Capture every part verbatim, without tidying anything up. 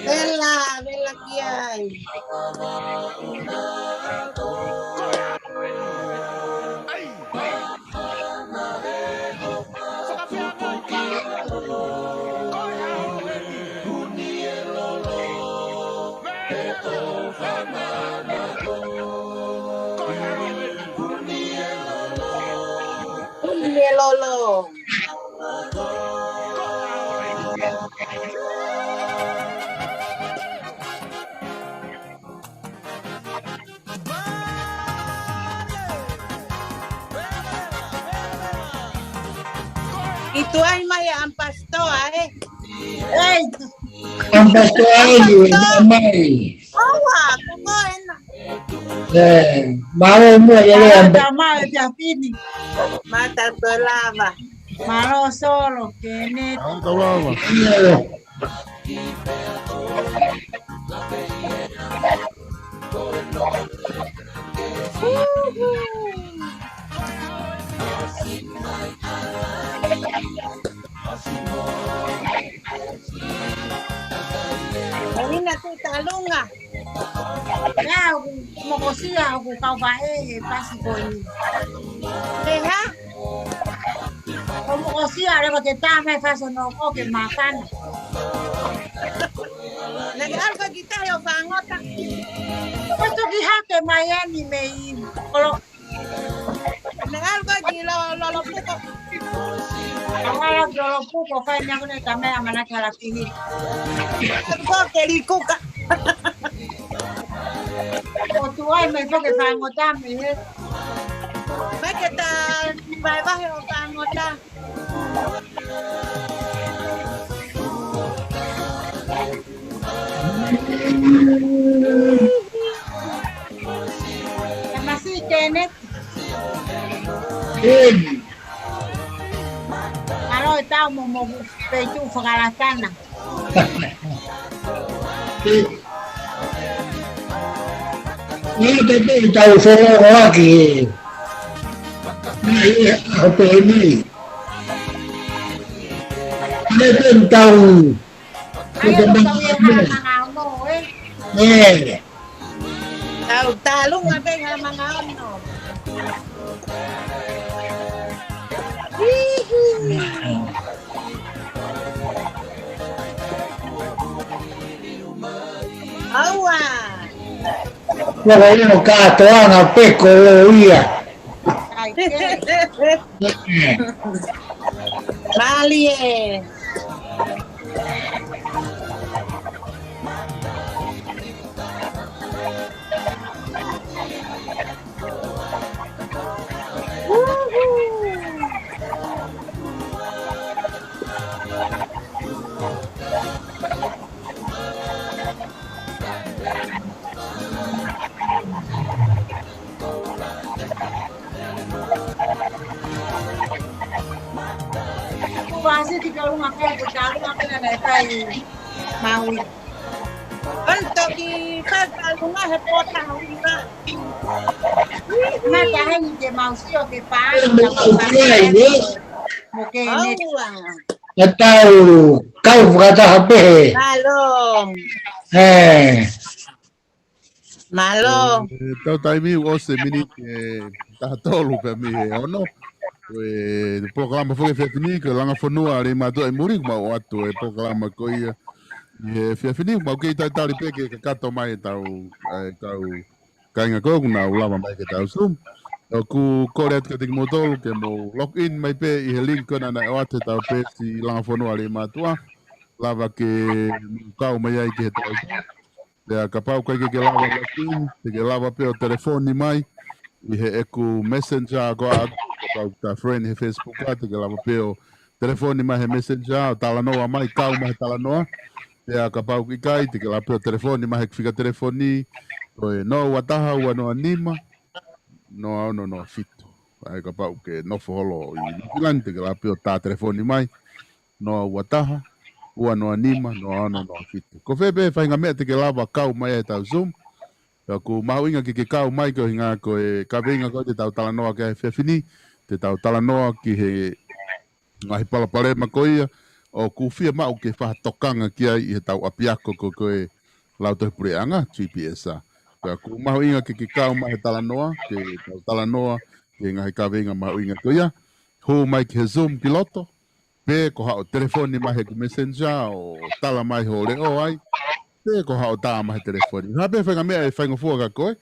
Vela, vela ki ai. Huni e lolo. ʻI tuai mai ʻa Ampasitoa, ē? Ei, Ampasitoa, ʻai, Ampasitoa. Mai. Aua, ko koe ena. Ē, mālō muʻa, ia lea. Mālō, Ampasitoa. Mālō, Fiafini. Mālō, Solo, Keneti. Mālō, Taulava. Ia lea. Ko ena Tuʻitālunga. Pea ʻoku mokosia ʻoku kau vaʻe he pasi ko eni. He hā? ʻOku mokosia leva ke tā mai fasi no ko ke mākana. Naʻa ke ʻalu ki tahi ʻo fāngota. Ko e toki hake mai eni mei ʻolo. Naʻa ke ʻalu ki lo, lo, lo puko. Naʻa ke ʻalu ki lo puko, fai meʻa ko ena ka meʻa mana ke hala kihi. Ko ke likuka. ʻO tuai mai foki fāngota mei he. Mai ke ta vahevahe ʻo fāngota. Tamasiʻi Keneti. Mālō e tau mo mo peitu fakalakana. Ni te te tau folofola ki. Ni, ʻa, ko eni. Ni te tau. Ai, ko te ʻoku tau ia mea. Haʻamanga ono, ē? Ē. Tau tālunga pē haʻamanga ono. Hihi. Aua. Ko e ʻilo kātoanga pē ko ia. Ai, ke. Mālie. Kuo ʻasi ki ka unga pē, ko ka unga pē naʻe fai Maui. ʻAlu toki fai ka unga he pō taha unga. Mata heni ke mau sio ke pā, ka mau pā. Mo ke ne. Aua. Ka tau kau fakataha pē. Mālō. Ē. Mālō. Ē, tau taimi ʻosi e miniti ʻe taha tolu pē mei he ono. Ko e polokalama foki he efiafi ni, ko e Langa Fonua ʻa Leimātuʻa ʻi muli, kuo mau ʻoatu e polokalama ko ia ʻi he efiafi ni, mau kei talitali pē ke kakato mai e tau, e kau kāinga ko ē ʻoku nau lava mai ki he tau Zoom. ʻOku kole atu kiate kimoutolu ke mou log in mai pē ʻi he link ko ena naʻe ʻoatu he tau peesi Langa Fonua ʻa Leimātuʻa. Lava ke mou kau mai ai ki he tau Zoom. Pea kapau ʻoku ʻikai ke ke lava log in, te ke lava pē ʻo telefoni mai ʻi heʻeku Messenger ko ē, kapau ʻoku ta friend he Facebook ā, te ke lava pē ʻo telefoni mai he Messenger, ʻo talanoa mai, kau mai he talanoa. Pea kapau ʻoku ʻikai, te ke lava pē ʻo telefoni mai heʻeku fika telefoni, ko e noa ua taha, ua noa nima, noa ono noa fitu. ʻA ia kapau ʻoku ke nofo holo ʻi New Zealand, te ke lava pē ʻo tā telefoni mai, noa ua taha, ua noa nima, noa ono noa fitu. Ko fē pē faʻahinga meʻa te ke lava kau mai he tau Zoom. Pea ʻoku mahuʻinga ke ke kau mai koeʻuhinga ko e kaveinga ko ē te tau talanoa ki ai he efiafi ni, te tau talanoa ki he ngaahi palopalema ko ia ʻoku fiemaʻu ke fakatokanga ki ai ʻi heʻetau ʻapiako ko ē ʻa e Lautohi Puleʻanga, G P S. Pea ʻoku mahuʻinga ke ke kau mai he talanoa, ke tau talanoa, ki he ngaahi kaveinga mahuʻinga ko ia. Hū mai ki he Zoom ki loto, pe ko haʻo telefoni mai he Messenger ʻo tala mai hoʻo leʻo ai, pe ko haʻo tā mai he telefoni. Hā pē faʻahinga meʻa ʻe faingofua kia koe,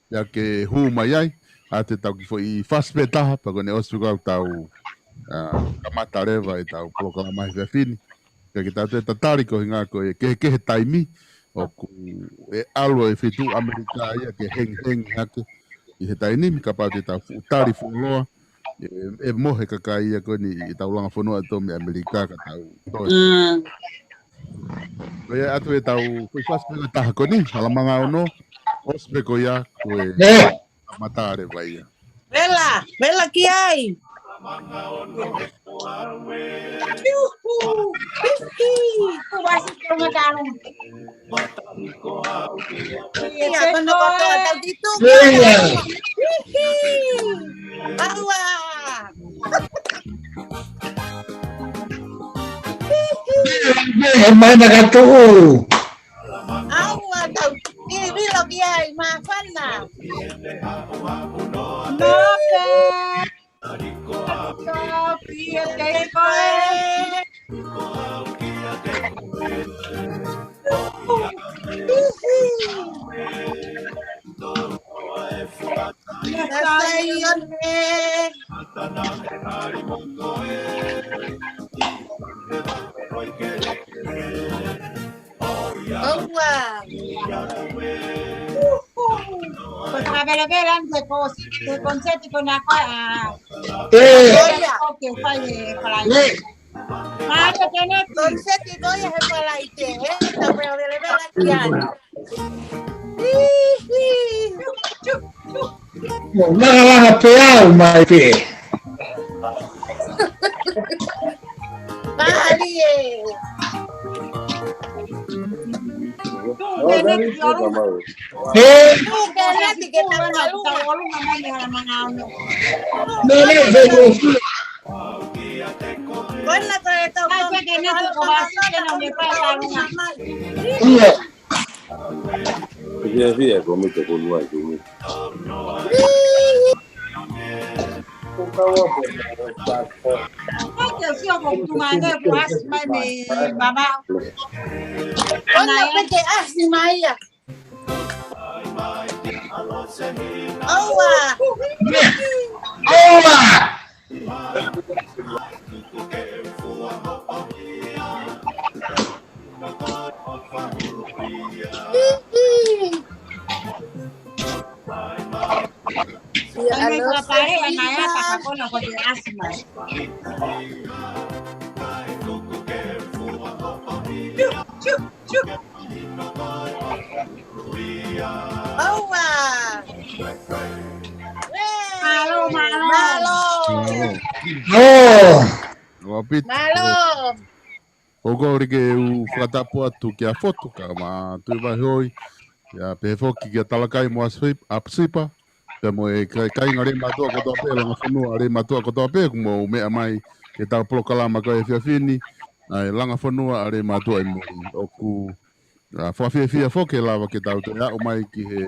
pea ke hū mai ai, ʻa ʻetau kiʻi foʻi fasi pē taha, pea ko ʻene ʻosi pē ko ia ʻetau, ʻa, kamata leva ʻetau polokalama he efiafi ni. Pea ke tau toe tatali koeʻuhinga ko e kehekehe taimi, ʻoku ʻalu e feituʻu ʻAmelika ia ke hengihengi hake ʻi he taimi ni, kapau te tau fuʻu tali fuoloa, ʻe, ʻe mohe kakai ia ko eni ʻi heʻetau langa fonua ʻa e tō mei ʻAmelika ka tau toe. Mm. Ko ia atu ʻetau foʻi fasi pē taha ko eni, hala manga ono, ʻosi pē ko ia, ko e kamata leva ia. Vela, vela ki ai. Iuhu, hihi. Ia, kono kotoa tau ki tuʻa. Ia. Hihi. ʻAua. Hihi. Ia, mai na ka tuʻu. ʻAua tau. Ia, vilo ki ai, māfana. Nope. Tau kia te koe. Hihi. Ia, Saione. ʻOua. Ko e fakavelevele ange ko si, ko e konseti ko ena ko ā. ʻE. ʻOia. Ko ke fai he Falaite. ʻE. Mālō Keneti. Konseti ko ia he Falaite, he, tau fakavelevele ki ai. Hihi. Mo langa langa pē au mai pē. Mālie. Ē? Nē, nē, nē, nē. Ko ena ko e tau Ia. Ia, ia, ko mita ko lua, ko mita. Ko kau apa? Ko ke sio ko tunga ne ko asi mai me mama. Ko na pe ke asi mai ia. ʻOua. ʻOua. Ia, ʻa e pale, ʻa e mai ʻa e paka ko na ko te asi mai. ʻOua. Mālō, mālō. Mālō. Mālō. Mālō. ʻOku ou kole ke u fakatapu atu kia Fotu kae ʻumaʻā Tuʻivahehoi, pea pehē foki kia Talakai mo ʻApisipa, pea mo e kāinga Leimātuʻa kotoa pē, langa fonua ʻa Leimātuʻa kotoa pē, ʻoku mou meʻa mai ki heʻetau polokalama ko e efiafi ni, ʻa e langa fonua ʻa Leimātuʻa ʻi muli. ʻOku, ʻa, fakafiefia foki ke lava ke tau toe aʻu mai ki he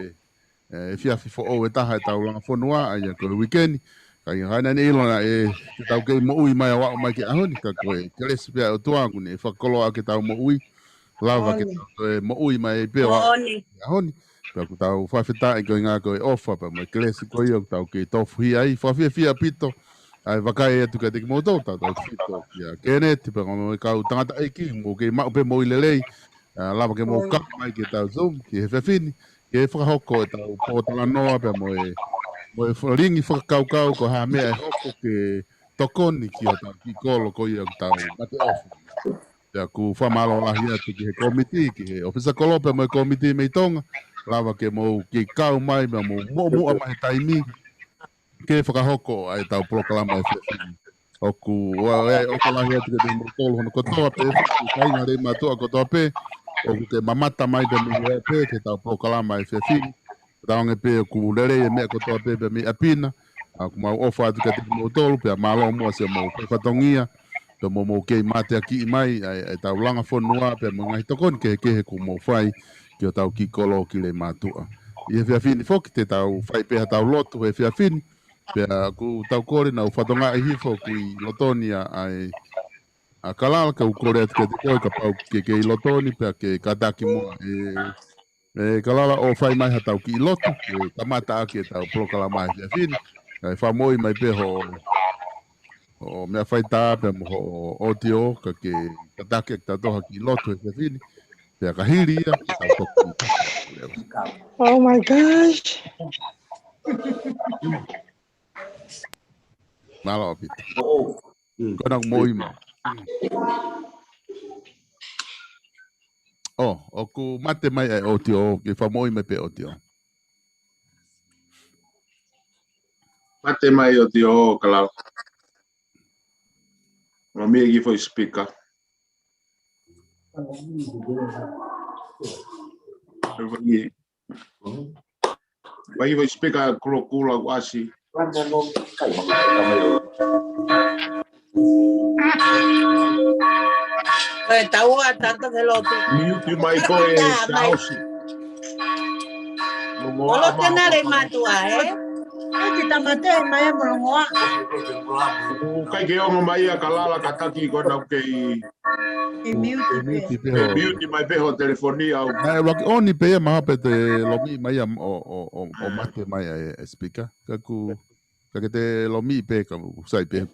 ʻe, efiafi foʻou ʻe taha ʻetau langa fonua, ʻa ia ko e uike ni. Ka ʻi ai haʻane ʻilo naʻe, te tau kei moʻui mai ʻo aʻu mai ki he ʻaho ni, ka ko e kelesi pē ʻa e ʻOtua ʻoku ne fakakoloa ʻaki ʻetau moʻui, lava ke tau toe moʻui mai pē ʻo aʻu ki he ʻaho ni. Pea ʻoku tau fakafetaʻi koeʻuhinga ko e ʻofa pea mo e kelesi ko ia ʻoku tau kei tofuhia ai, fakafiefia ʻaupito. ʻA e vakai atu kiate kimoutolu, tautautefito kia Keneti pea mo e kau tangataʻeiki, mou kei maʻu pē moʻui lelei, ʻa, lava ke mou kau mai ki heʻetau Zoom ki he efiafi ni, ke fakahoko ʻetau pōtalanoa pea mo e, mo e falingi fakakaukau ko e hā e meʻa ʻe hoko ke tokoni ki hotau kiʻi kolo ko ia ʻoku tau mate ʻofa. Pea ʻoku fakamālō lahi atu ki he kōmiti, ki he ʻōfisa kolo pea mo e kōmiti mei Tonga, lava ke mou kei kau mai, pea mou muʻomuʻa mai he taimi, ke fakahoko ʻa ʻetau polokalama efiafi ni. ʻOku, ʻoku, ʻoku lahi atu kiate kimoutolu hono kotoa pē, kāinga Leimātuʻa kotoa pē, ʻoku ke mamata mai pē mei he ope ki heʻetau polokalama efiafi ni. Tau ange pē ʻoku lelei e meʻa kotoa pē pea mei ʻapi na, ʻa ʻoku mau ʻofa atu kiate kimoutolu, pea mālō muʻa siʻomou fatongia, Pea mo mou kei mateakiʻi mai ʻa e, ʻa e tau langa fonua pea mo e ngaahi tokoni kehekehe kuo mou fai ki hotau kiʻi kolo ki Leimātuʻa. ʻI he efiafi ni foki te tau fai pē hatau lotu he efiafi ni. Pea ʻoku tau kole naʻa ku fakatokangaʻi hifo ʻoku ʻi loto ni ʻa, ʻa e, ʻa Kalala, ka u kole atu kiate koe kapau ʻoku ke kei loto ni pea ke kātaki muʻa. ʻE, ʻe Kalala, ʻo fai mai hatau kiʻi lotu ke kamata ʻaki ʻetau polokalama he efiafi ni. Kae fakamoʻui mai pē hoʻo, hoʻo meʻa faitā pea mo hoʻo ʻōtiō ka ke kātaki ʻaki kitautolu ha kiʻi lotu he efiafi ni. Pea ka hili ia, ka tau toki. Oh my gosh. Mālō ʻaupito. Ko ena ʻoku moʻui mai. ʻŌ, ʻoku mate mai ʻa e ʻōtiō, ke fakamoʻui mai pē ʻōtiō. Mate mai ʻōtiō, Kalala. Lomiʻi e kiʻi foʻi speaker. Lomiʻi. Vai vai speaker kulokula ʻoku ʻasi. Ko e taua tanto ke lotu. Mute mai koe, Tausi. Kolo tena Leimātuʻa, ē? Ko e kiʻi tamate mai e molongoa. ʻOku ʻikai ke ongo mai ia Kalala, kātaki ko ena ʻoku kei ʻE mute pē. Mute pē hoʻo. Mute mai pē hoʻo telefoni au. Naʻe ʻuluaki ʻoni pē ia mahalo pea te lomiʻi mai ia ʻo, ʻo, ʻo, ʻo mate mai ʻa e speaker. Ka ku, ka ke te lomiʻi pē ka u sai pē.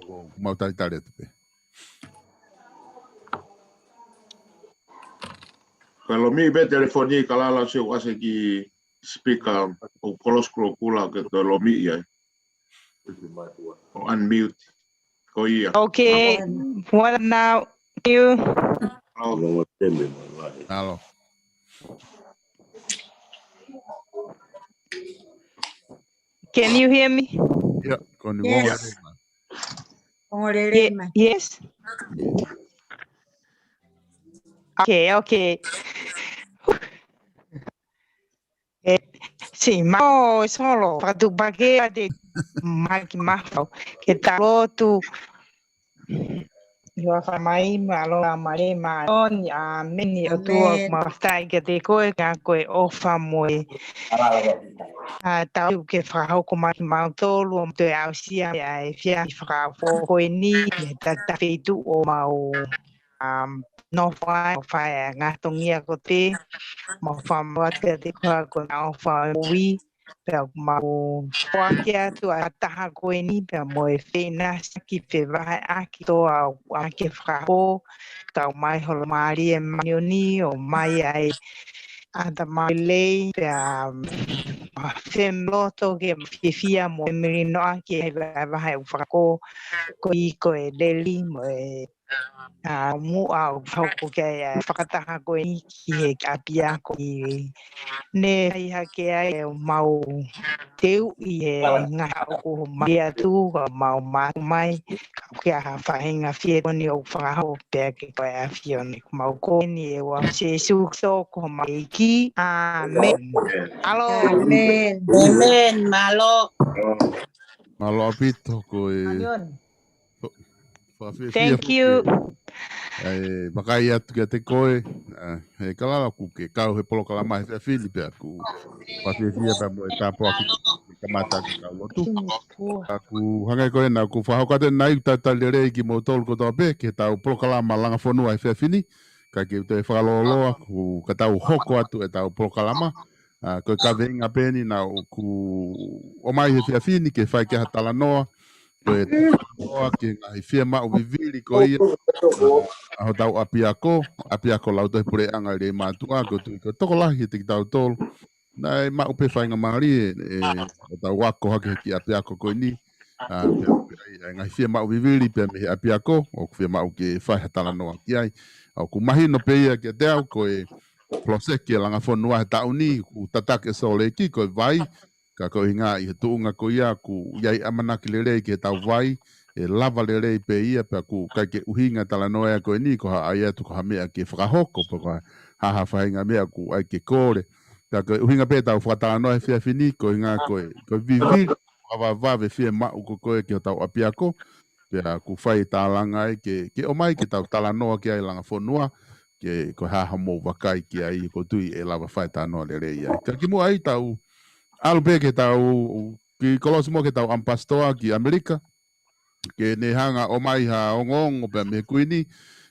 ʻO mau talitali atu pē. Ka lomiʻi pē telefoni Kalala, ʻosi ʻoku ʻasi e kiʻi speaker ʻoku kolosi kulokula ke toe lomiʻi ai. ʻO unmute. Ko ia. Okay, what now? You, Nalo. can you hear me? Ia, ko ni Yes. Wonga Lema. Ongo lelei Ye- mai. yes. Okay, okay. Eh, sí, mau solo, fakatupulaki atu, Maki Mafau, ke tau lotu. ʻIo, fakamai, mālō, mālō, mālō, ʻāmeni, ʻOtua, ʻĀmeni. Mau fakafetaʻi kiate koe, ka ko e ʻofa mo e ʻa tau ke fakahoko mai kimautolu, ʻo toe aʻusia ʻa e efiafi fakaʻofoʻofa ko eni, he taʻu feituʻu ʻoku mau, um, nofo ai, ʻo fai ʻa e ngaahi fatongia kotoa pē, mau fakamālō atu kiate koe ko e ʻofa ʻoku ui, pea mau foaki atu ʻa e taha ko eni, pea mo e feʻinasiʻaki fevaheʻaki kotoa ʻoku ʻai ke fakahoko, kau mai Holo Mālie Māʻoniʻoni, ʻomai ʻa e ʻatamai lelei, pea, um, fem loto ke fiefia mo e melino ʻaki ʻa e vahevahe ʻoku fakahoko, ko e, ko e lelei mo e, ʻa, muʻa ʻoku fakahoko ki ai ʻa e fakataha ko eni ki he ʻapiako ʻi Ne fai hake ai ʻemau teuʻi he ngaahi ʻaho kuo maliu atu, ka mau matu mai, ka ʻoku ʻi ai ha faʻahinga fiefia ʻoku fakahoko pea ke ko e ʻAfiona. Ko ʻemau kole ni ʻi he huafa ʻo Sīsū Kalaisi ko homau ʻEiki. ʻĀmeni. ʻAlo. ʻĀmeni. ʻĀmeni, mālō. Mālō ʻaupito ko e ʻĀmeni. Fakafiefia Thank foki you. ʻa e vakai atu kiate koe, ʻa, he Kalala kuo ke kau he polokalama he efiafi ni pea ʻoku fakafiefia pea mo e tāpuaki ke kamata ke kau lotu. Ka ʻoku hangē ko ena ʻoku fakahoko atu ʻeni ʻa e talitali lelei kimoutolu kotoa pē ki heʻetau polokalama Langa Fonua he efiafi ni, ka ke u toe fakalōloa, kuo ka tau hoko atu ʻetau polokalama, ʻa, ko e kaveinga pē eni naʻa ku ʻomai he efiafi ni ke fai ki ai ha talanoa, ko e talanoa ki he ngaahi fiemaʻu vivili ko ia, ʻa, ʻa hotau ʻapiako, ʻapiako Lautohi Puleʻanga ʻi Leimātuʻa, ko e tui ko e tokolahi ʻiate kitautolu naʻe maʻu pē faingamālie ʻe, ʻe hotau ako hake ki he ʻapiako ko eni, ʻa, pea ʻoku ʻi ai ʻa e ngaahi fiemaʻu vivili pea mei he ʻapiako, ʻoku fiemaʻu ke fai ha talanoa ki ai. ʻOku mahino pē ia kiate au ko e poloseki e Langa Fonua he taʻu ni, kuo tataki ʻe Sōleki ko e vai, ka ko e ʻuhinga ʻi he tuʻunga ko ia ʻoku ʻi ai ʻamanaki lelei ki heʻetau vai, ʻe lava lelei pē ia, pea ʻoku ʻikai ke ʻuhinga e talanoa ia ko eni ko ha ʻai atu ko ha meʻa ke fakahoko, pe ko ha, ha faʻahinga meʻa ʻoku ʻai ke kole. Ka ko e ʻuhinga pē ʻetau fakatalanoa he efiafi ni, ko e ʻuhinga ko e, ko e vivili ʻava vave fiemaʻu ko koe ki hotau ʻapiako, pea ʻoku fai e tālanga ai ke, ke ʻomai ke tau talanoa ki ai langa fonua, ke ko e hā hoʻomou vakai ki ai, ʻoku ou tui ʻe lava fai e talanoa lelei ai. Ka kimuʻa ai tau ʻalu pē ke tau, ki kolosi mo ke tau ʻamipasitoa ki ʻAmelika, ke ne hanga ʻomai ha ongoongo pea mei he Kuini,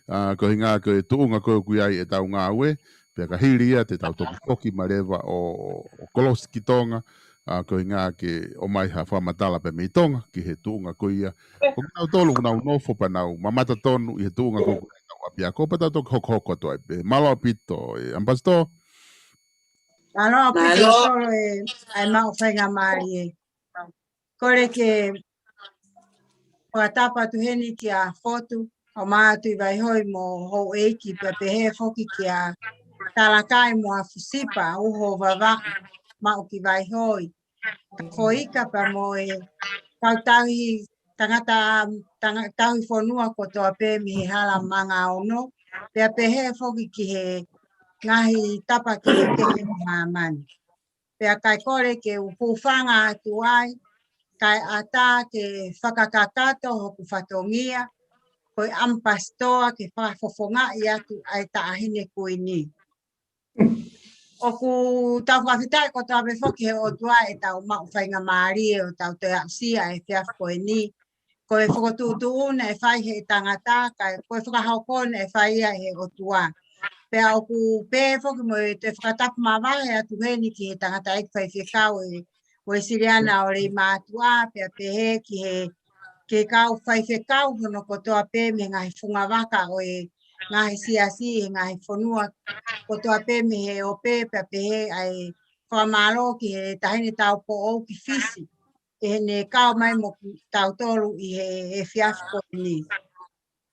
ʻa, ko e ʻuhinga ko e tuʻunga ko ē ʻoku ʻi ai ʻetau ngāue, pea ka hili ia te tau toki foki mai leva ʻo, ʻo kolosi ki Tonga, ʻa, ko e ʻuhinga ke ʻomai ha fakamatala pea mei Tonga, ki he tuʻunga ko ia. Ko kinautolu ʻoku nau nofo pea nau mamata tonu ʻi he tuʻunga ko ē ʻoku ʻi ai ʻetau ʻapiako, pea tau toki hokohoko atu ai pē. Mālō ʻaupito, ē, ʻAmipasitoa. Mālō ʻaupito. Mālō. Solo e, ʻa e maʻu faingamālie. Kole ke fakatapu atu heni kia Fotu, ʻo Mātuʻi Vaihoi mo houʻeiki pea pehē foki kia Talakai mo ʻAfusipa, uho Vavaʻu, maʻu ki Vaihoi. Foika pea mo e kau tauhi tangata, tanga-, tauhi fonua kotoa pē mei he hala Manga Ono, pea pehē foki ki he ngaahi tapa kehekehe ʻo māmani. Pea kae kole ke u hūfanga atu ai, kae ʻatā ke fakakakato hoku fatongia, ko e ʻamipasitoa ke fakafofongaʻi atu ʻa e Taʻahine Kuini. ʻOku tau fakafetaʻi kotoa pē foki he ʻOtua ʻetau maʻu faingamālie ʻo tau toe aʻusia e efiafi ko eni. Ko e fokotuʻutuʻu naʻe fai he tangata, ka ko e fakahoko naʻe fai ia he ʻOtua. Pea ʻoku pehē foki mo e toe fakatapu mavahe atu heni ki he tangataʻeiki faifekau ʻe Uēsiliana ʻo Leimātuʻa, pea pehē ki he, ki he kau faifekau hono kotoa pē mei he ngaahi fungavaka ʻo e ngaahi siasi, he ngaahi fonua kotoa pē mei he ope, pea pehē ʻa e fakamālō ki he Taʻahine Taupoʻou ki Fisi, ʻi heʻene kau mai mo kitautolu ʻi he efiafi ko eni.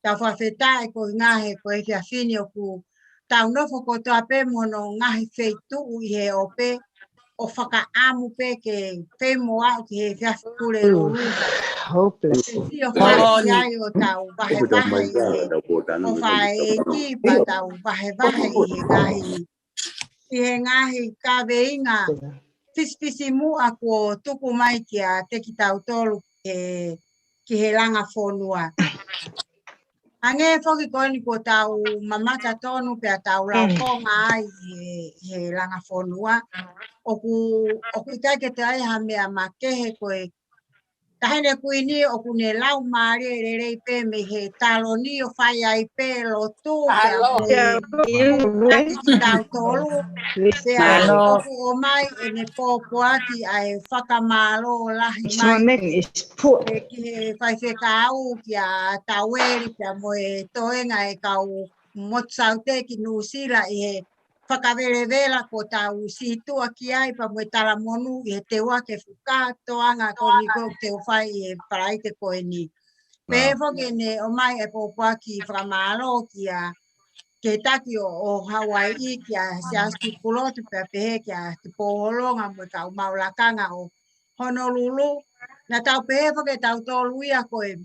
Tau fakafetaʻi ko e ʻuhinga he ko e efiafi ni ʻoku tau nofo kotoa pē mo hono ngaahi feituʻu ʻi he ope, ʻo fakaʻamu pē ke feimoʻuekina ki he efiafi Pulelulu. Hopeless. Sio fai ai ʻo tau vahevahe ʻi he ʻofa ʻa e ʻEiki pea tau vahevahe ʻi he ngaahi, ʻi he ngaahi kaveinga fisifisimuʻa kuo tuku mai kiate kitautolu ki he, ki he langa fonua. Hangē foki ko eni kuo tau mamata tonu pea tau laukonga ai he, he langa fonua. ʻOku, ʻoku ʻikai ke toe ʻi ai ha meʻa makehe ko e Taʻahine Kuini ʻoku ne laumālie lelei pē mei he taloni ʻo fai ai pē lotu pea mo e taki kitautolu. Pea ʻoku ʻomai ʻene pōpoaki ʻa e fakamālō lahi mai ki he faifekau kia Taueli pea mo e toenga e kau motu Saute ki Nuʻusila ʻi he fakavelevela kuo tau situʻa ki ai pea mo e talamonū ʻi he teuaki e fuʻu kātoanga ko eni ʻoku teu fai ʻi he Falaite ko eni. Pea foki ʻene ʻomai e pōpoaki fakamālō kia, ki he taki ʻo, ʻo Hauaiʻi kia Siaosi Tupulotu pea pehē kia Tupou Holonga mo e kau maʻu lakanga ʻo Honolulu. Naʻa tau pehē foki ʻe tautolu ia ko e,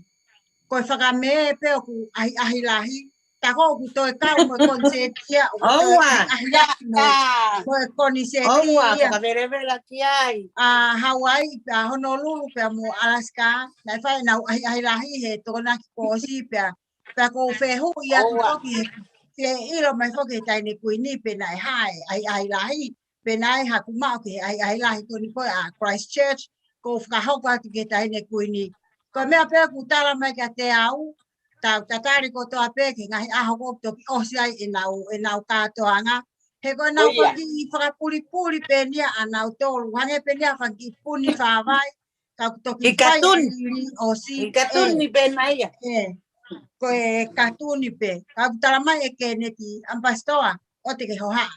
ko e fakamē pē ʻoku ʻahiʻahi lahi. Ka ko ʻoku toe kau mo e konisēti ia, ʻoku toe ʻahiʻahi lahi mo e, mo e konisēti ia. Fakavelevela ki ai. ʻA Hauaiʻi, pea Honolulu, pea mo Alaska, naʻe fai ʻenau ʻahiʻahi lahi he Tokonaki kuo ʻosi pea, pea ʻoku ou fehuʻi atu foki he, ke ʻilo mai foki he Taʻahine Kuini pe naʻe hā e ʻahiʻahi lahi, pe naʻe haku maʻu ki he ʻahiʻahi lahi ko eni ko ē ʻa Christchurch, ʻoku ou fakahoko atu ki he Taʻahine Kuini. Ko e meʻa pē ʻoku tala mai kiate au, tau tatali kotoa pē ki he ngaahi ʻaho ʻoku toki ʻosi ai ʻenau, ʻenau kātoanga. He ko ʻenau fanga kiʻi fakapulipuli pē eni ia ʻanautolu. Hangē pē eni ia fanga kiʻi puni fāvai, ka ʻoku toki fai ʻi katuni. ʻOsi, ʻi katuni pē eni ia. Ko e katuni pē. Ka ʻoku tala mai ʻe Keneti, ʻAmipasitoa, ʻoua te ke hohaʻa.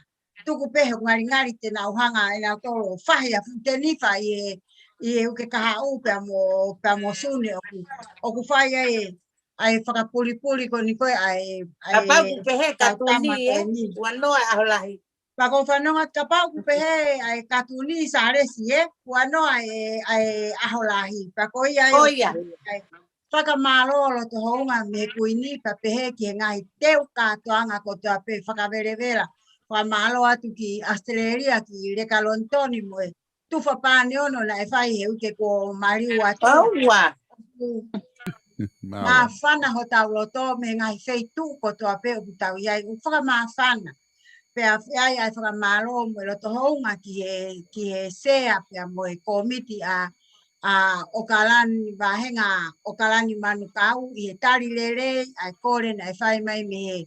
Tuku pē he ngalingali te nau hanga ʻe nautolu ʻo fahi ʻa e fuʻu tenifa ʻi he, ʻi he uke kahaʻu pea mo, pea mo Sune ʻoku, ʻoku fai ai ʻa e fakapulipuli ko eni ko ē ʻa e, ʻa e Kapau ʻoku pehē katuni, ē, ua noa ʻaho lahi. Pea ʻoku ou fanongo kapau ʻoku pehē ʻa e katuni Sālesi, ē, ua noa e, ʻa e ʻaho lahi. Pea ko ia ē, ʻa e fakamālō loto houngaʻia mei he Kuini pea pehē ki he ngaahi teu kātoanga kotoa pē fakavelevela. Fakamālō atu ki ʻAositelēlia, ki Leka Lonitoni mo e tufa pane ono naʻe fai he uike kuo maliu atu. Māfana hotau loto mei he ngaahi feituʻu kotoa pē ʻoku tau ʻi ai, ʻoku fakamāfana. Pea ʻi ai ʻa e fakamālō mo e loto hounga ki he, ki he sea pea mo e kōmiti ʻa, ʻa ʻOkalani, vāhenga ʻOkalani Manukau ʻi he tali lelei ʻa e kole naʻe fai mai mei he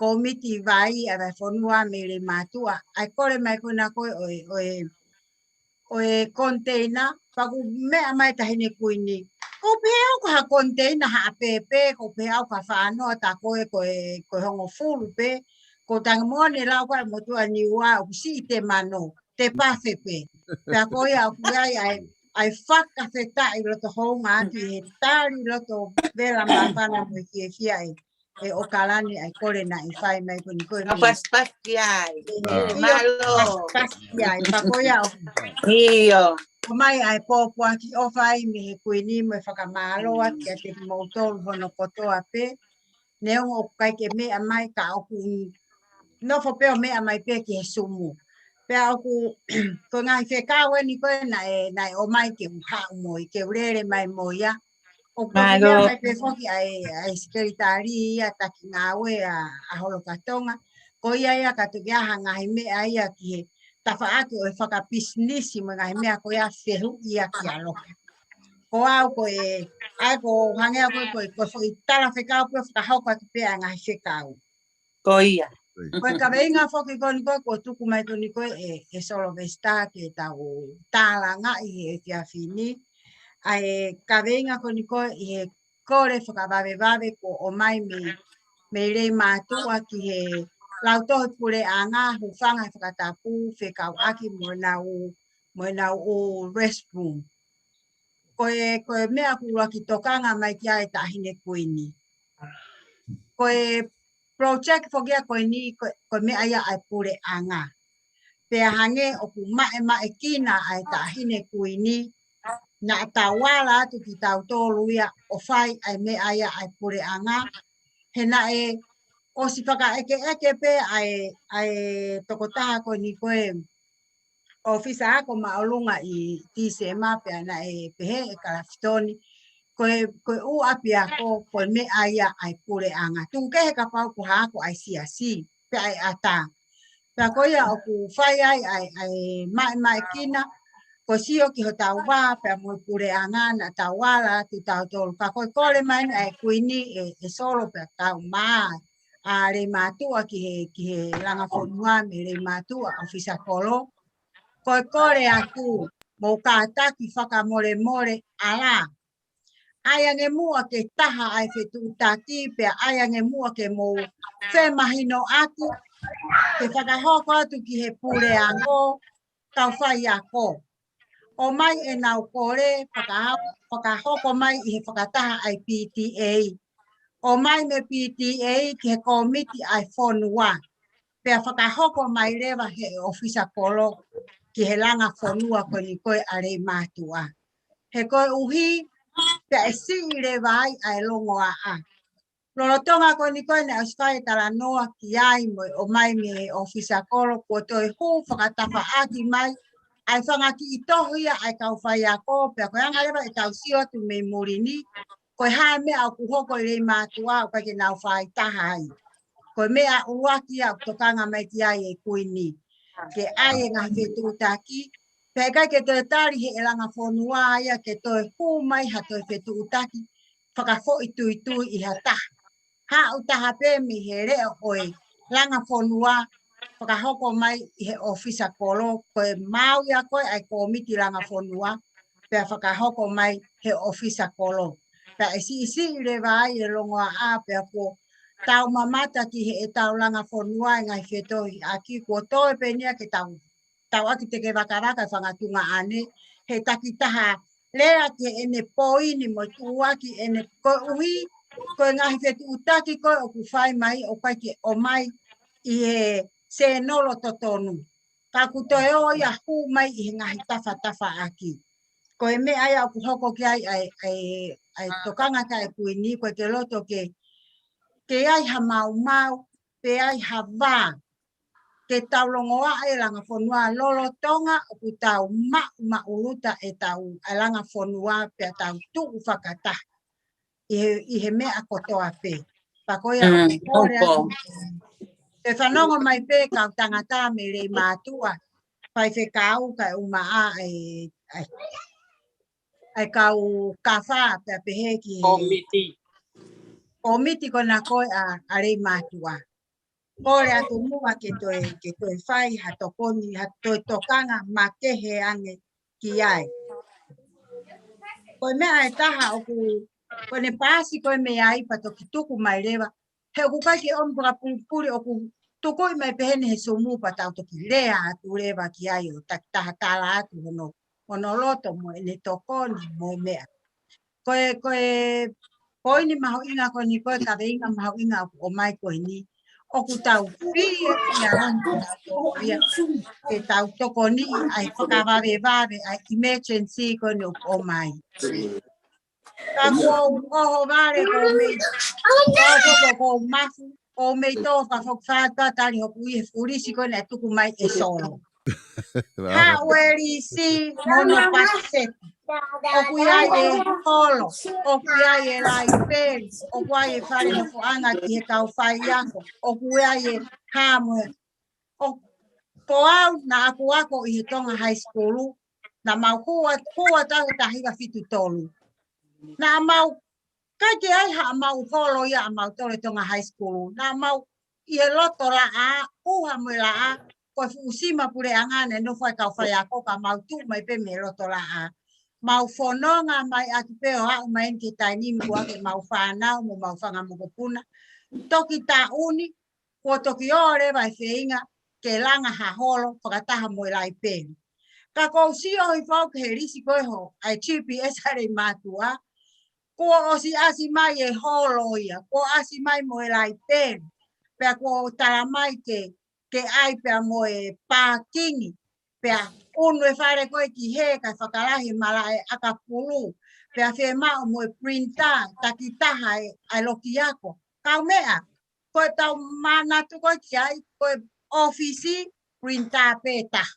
kōmiti vai ʻa e vahefonua mei Leimātuʻa. ʻA e kole mai ko ena ko ē ʻo e, ʻo e, ʻo e container, pea ʻoku meʻa mai Taʻahine Kuini. Ko pehē au ko ha container haʻa pēpē, ko pehē au ka fānoa ta ko e, ko e, ko e hongofulu pē, ko tangamoʻoni lau ko e motuʻa Niua, ʻoku siʻi te mano, te pafe pē. Pea ko ia ʻoku ʻi ai ʻa e, ʻa e fakafetaʻi loto hounga atu ʻi he tali loto vela māfana mo e fiefia ʻe, ʻe ʻOkalani ʻa e kole naʻe fai mai ko eni ko eni. Pasipasi ai. ʻIo, mālō. Pasipasi ai, pea ko ia ʻo. ʻIo. ʻOmai ʻa e pōpoaki ʻofa ai mei he Kuini mo e fakamālō atu kiate kimoutolu hono kotoa pē. Neongo ʻoku ʻikai ke meʻa mai ka ʻoku nofo pē ʻo meʻa mai pē ki he Sumu. Pea ʻoku, ko e ngaahi fekau eni ko ē naʻe, naʻe ʻomai ke u haʻu mo ia, ke u lele mai mo ia. ʻOku meʻa mai pē foki ʻa e, ʻa e sekelitali ia taki ngāue ʻa, ʻa Holokatonga. Ko ia ia ka toki ʻi ai ha ngaahi meʻa ia ki he tafaʻaki ʻo e fakapisinisi mo e ngaahi meʻa ko ia fehuʻi ia kia Loka. Ko au ko e, ʻa ia ko hangē au ko e, ko e, ko e foʻi tala fekau pē ʻo fakahoko atu pē ʻa e ngaahi fekau. Ko ia. Ko e kaveinga foki ko eni ko ē, kuo tuku mai ko eni ko ē ʻe, ʻe Solovesita ke tau tālangaʻi he efiafi ni. ʻA e kaveinga ko eni ko ē ʻi he kole fakavavevave kuo ʻomai mei, mei Leimātuʻa ki he lautohi puleʻanga, hūfanga he fakatapu, fekauʻaki mo ʻenau, mo ʻenau restroom. Ko e, ko e meʻa ʻoku ʻuluaki tokanga mai ki ai Taʻahine Kuini. Ko e project foki ia ko eni, ko, ko e meʻa ia ʻa e puleʻanga. Pea hangē ʻoku maʻemaʻekina ʻa e Taʻahine Kuini, naʻa tau ala atu kitautolu ia ʻo fai ʻa e meʻa ia ʻa e puleʻanga. He naʻe ʻosi fakaʻekeʻeke pē ʻa e, ʻa e tokotaha ko eni ko e ʻofisa ako māʻolunga ʻi Tīsema pea naʻe pehē ʻe Kalafitoni, ko e, ko e ʻū ʻapiako, ko e meʻa ia ʻa e puleʻanga. Tuku kehe kapau ko ha ako ʻa e siasi, pe ʻa e ʻata. Pea ko ia ʻoku fai ai ʻa e, ʻa e maʻemaʻekina, ko e sio ki hotau vā, pea mo e puleʻanga naʻa tau ala atu tautolu. Ka ko e kole mai ʻa e Kuini ʻe, ʻe Solo pea tau mā ʻa Leimātuʻa ki he, ki he langa fonua mei Leimātuʻa ʻofisa kolo. Ko e kole atu, mou kātaki fakamolemole ʻalā. ʻAi ange muʻa ke taha ʻa e fetuʻutaki, pea ʻai ange muʻa ke mou femahinoʻaki, ke fakahoko atu ki he puleako, kau faiako. ʻOmai ʻenau kole, fakaha-, fakahoko mai ʻi he fakataha ʻa e P T A. ʻOmai mei he P T A ki he kōmiti ʻa e fonua. Pea fakahoko mai leva he ʻofisa kolo ki he langa fonua ko eni ko ē ʻa Leimātuʻa. He koeʻuhi, pea ʻe siʻi leva ai ʻa e longoaʻa. Lolotonga ko eni ko ē naʻe ʻosi fai e talanoa ki ai mo e ʻomai mei he ʻofisa kolo kuo toe hū fakatafaʻaki mai ʻa e fanga kiʻi tohi ia ʻa e kau faiako, pea ko e anga leva ʻetau sio atu mei muli ni, ko e hā e meʻa ʻoku hoko ʻi Leimātuʻa ʻoku ʻikai ke nau fai taha ai. Ko e meʻa ʻuluaki ia ʻoku tokanga mai ki ai e Kuini. Ke ʻai e ngaahi fetuʻutaki, pea ʻikai ke toe tali he ʻe langa fonua ia ke toe hū mai ha toe fetuʻutaki, fakafoʻituitui ʻi ha taha. Haʻu taha pē mei he leʻo ʻo e langa fonua, fakahoko mai ʻi he ʻofisa kolo, ko e maau ia ko ē ʻa e kōmiti langa fonua, pea fakahoko mai he ʻofisa kolo. Pea ʻe siʻisiʻi leva ai e longoaʻa, pea kuo tau mamata ki heʻetau langa fonua e ngaahi fetohiʻaki, kuo toe pē eni ia ke tau tau ʻaki te ke vakavaka e fanga tuongaʻane, he takitaha lea ki heʻene poini mo tuʻuaki ʻene koeʻuhi, ko e ngaahi fetuʻutaki ko ē ʻoku fai mai ʻoku ʻikai ke ʻomai ʻi he sēnolo totonu. Ka ʻoku toe ō ia hū mai ʻi he ngaahi tafatafaʻaki. Ko e meʻa ia ʻoku hoko ki ai ʻa e, ʻa e, ʻa e tokanga ki ai e Kuini, ko e ke loto ke, ke ʻi ai ha maumau, pe ʻi ai ha vā. ke tau longoaʻa e langa fonua lolotonga ʻoku tau maʻu maʻuluta ʻetau ʻa e langa fonua pea tau tuʻu fakataha ʻi he, ʻi he meʻa kotoa pē. Pea ko ia ʻoku kole atu. Te fanongo mai pē kau tangata mei Leimātuʻa, faifekau kae ʻumaʻā ʻa e, ʻa e, ʻa e kau kafa pea pehē ki he kōmiti. Kōmiti ko ena ko ē ʻa, ʻa Leimātuʻa. Kole atu muʻa ke toe, ke toe fai ha tokoni, ha toe tokanga makehe ange ki ai. Ko e meʻa ʻe taha ʻoku, ko ʻene paasi ko ē mei ai pea toki tuku mai leva. He ʻoku ʻikai ke ʻomi fakapulipuli ʻoku tukuʻi mai pehē ni he Zoom pea tau toki lea atu leva ki ai ʻo takitaha tala atu hono, hono loto mo ʻene tokoni mo e meʻa. Ko e, ko e poini mahuʻinga ko eni ko e kaveinga mahuʻinga ʻoku ʻomai ko eni. ʻOku tau fie ʻia rangi ia ke tau tokoniʻi ʻa e fakavavevave ʻa e emergency ko eni ʻoku ʻomai. Ka kuo u ʻohovale ko u mei, ko u, ko u, ko u mafu, ko u mei tō fakafokifā tali hoku ʻi he fulisi ko ena ʻe tuku mai ʻe Solo. Haʻu e lisi mo hono pakiseti. ʻOku ʻi ai e holo, ʻoku ʻi ai e laipeli, ʻoku ʻi ai e fale nofoʻanga ki he kau faiako, ʻoku ʻi ai e hā mo e. ʻO, ko au naʻa ku ako ʻi he Tonga High School, naʻa mau hua, hua tau tahi ka fitu tolu. Naʻa mau ʻikai ke ʻi ai haʻamau holo ia ʻamautolu ʻi Tonga High School. Naʻa mau ʻi he loto laʻā, ʻuha mo e laʻā, ko e fuʻu sima puleʻanga naʻe nofo ai e kau faiako ka mau tuʻu mai pē mei he loto laʻā. Mau fononga mai ʻaki pē ʻo aʻu mai ki he taimi ni kuo ʻi ai ke mau fānau mo mau fanga mokopuna. Toki taʻu ni, kuo toki ō leva e feinga ke langa ha holo fakataha mo e laipeli. Ka ko u sio hifo au ki he lisi ko ē ho, ʻa e GPS ʻa Leimātuʻa, kuo ʻosi ʻasi mai e holo ia, kuo ʻasi mai mo e laipeli, pea kuo tala mai ke, ke ʻai pea mo e pākingi, pea ʻunu e fale ko ē ki hē kae fakalahi e malaʻe ʻakapulu, pea fiemaʻu mo e printer, takitaha e, ʻa e lokiako. Kaumeʻa, ko e tau manatu ko ē ki ai, ko e ʻōfisi, printer pē taha.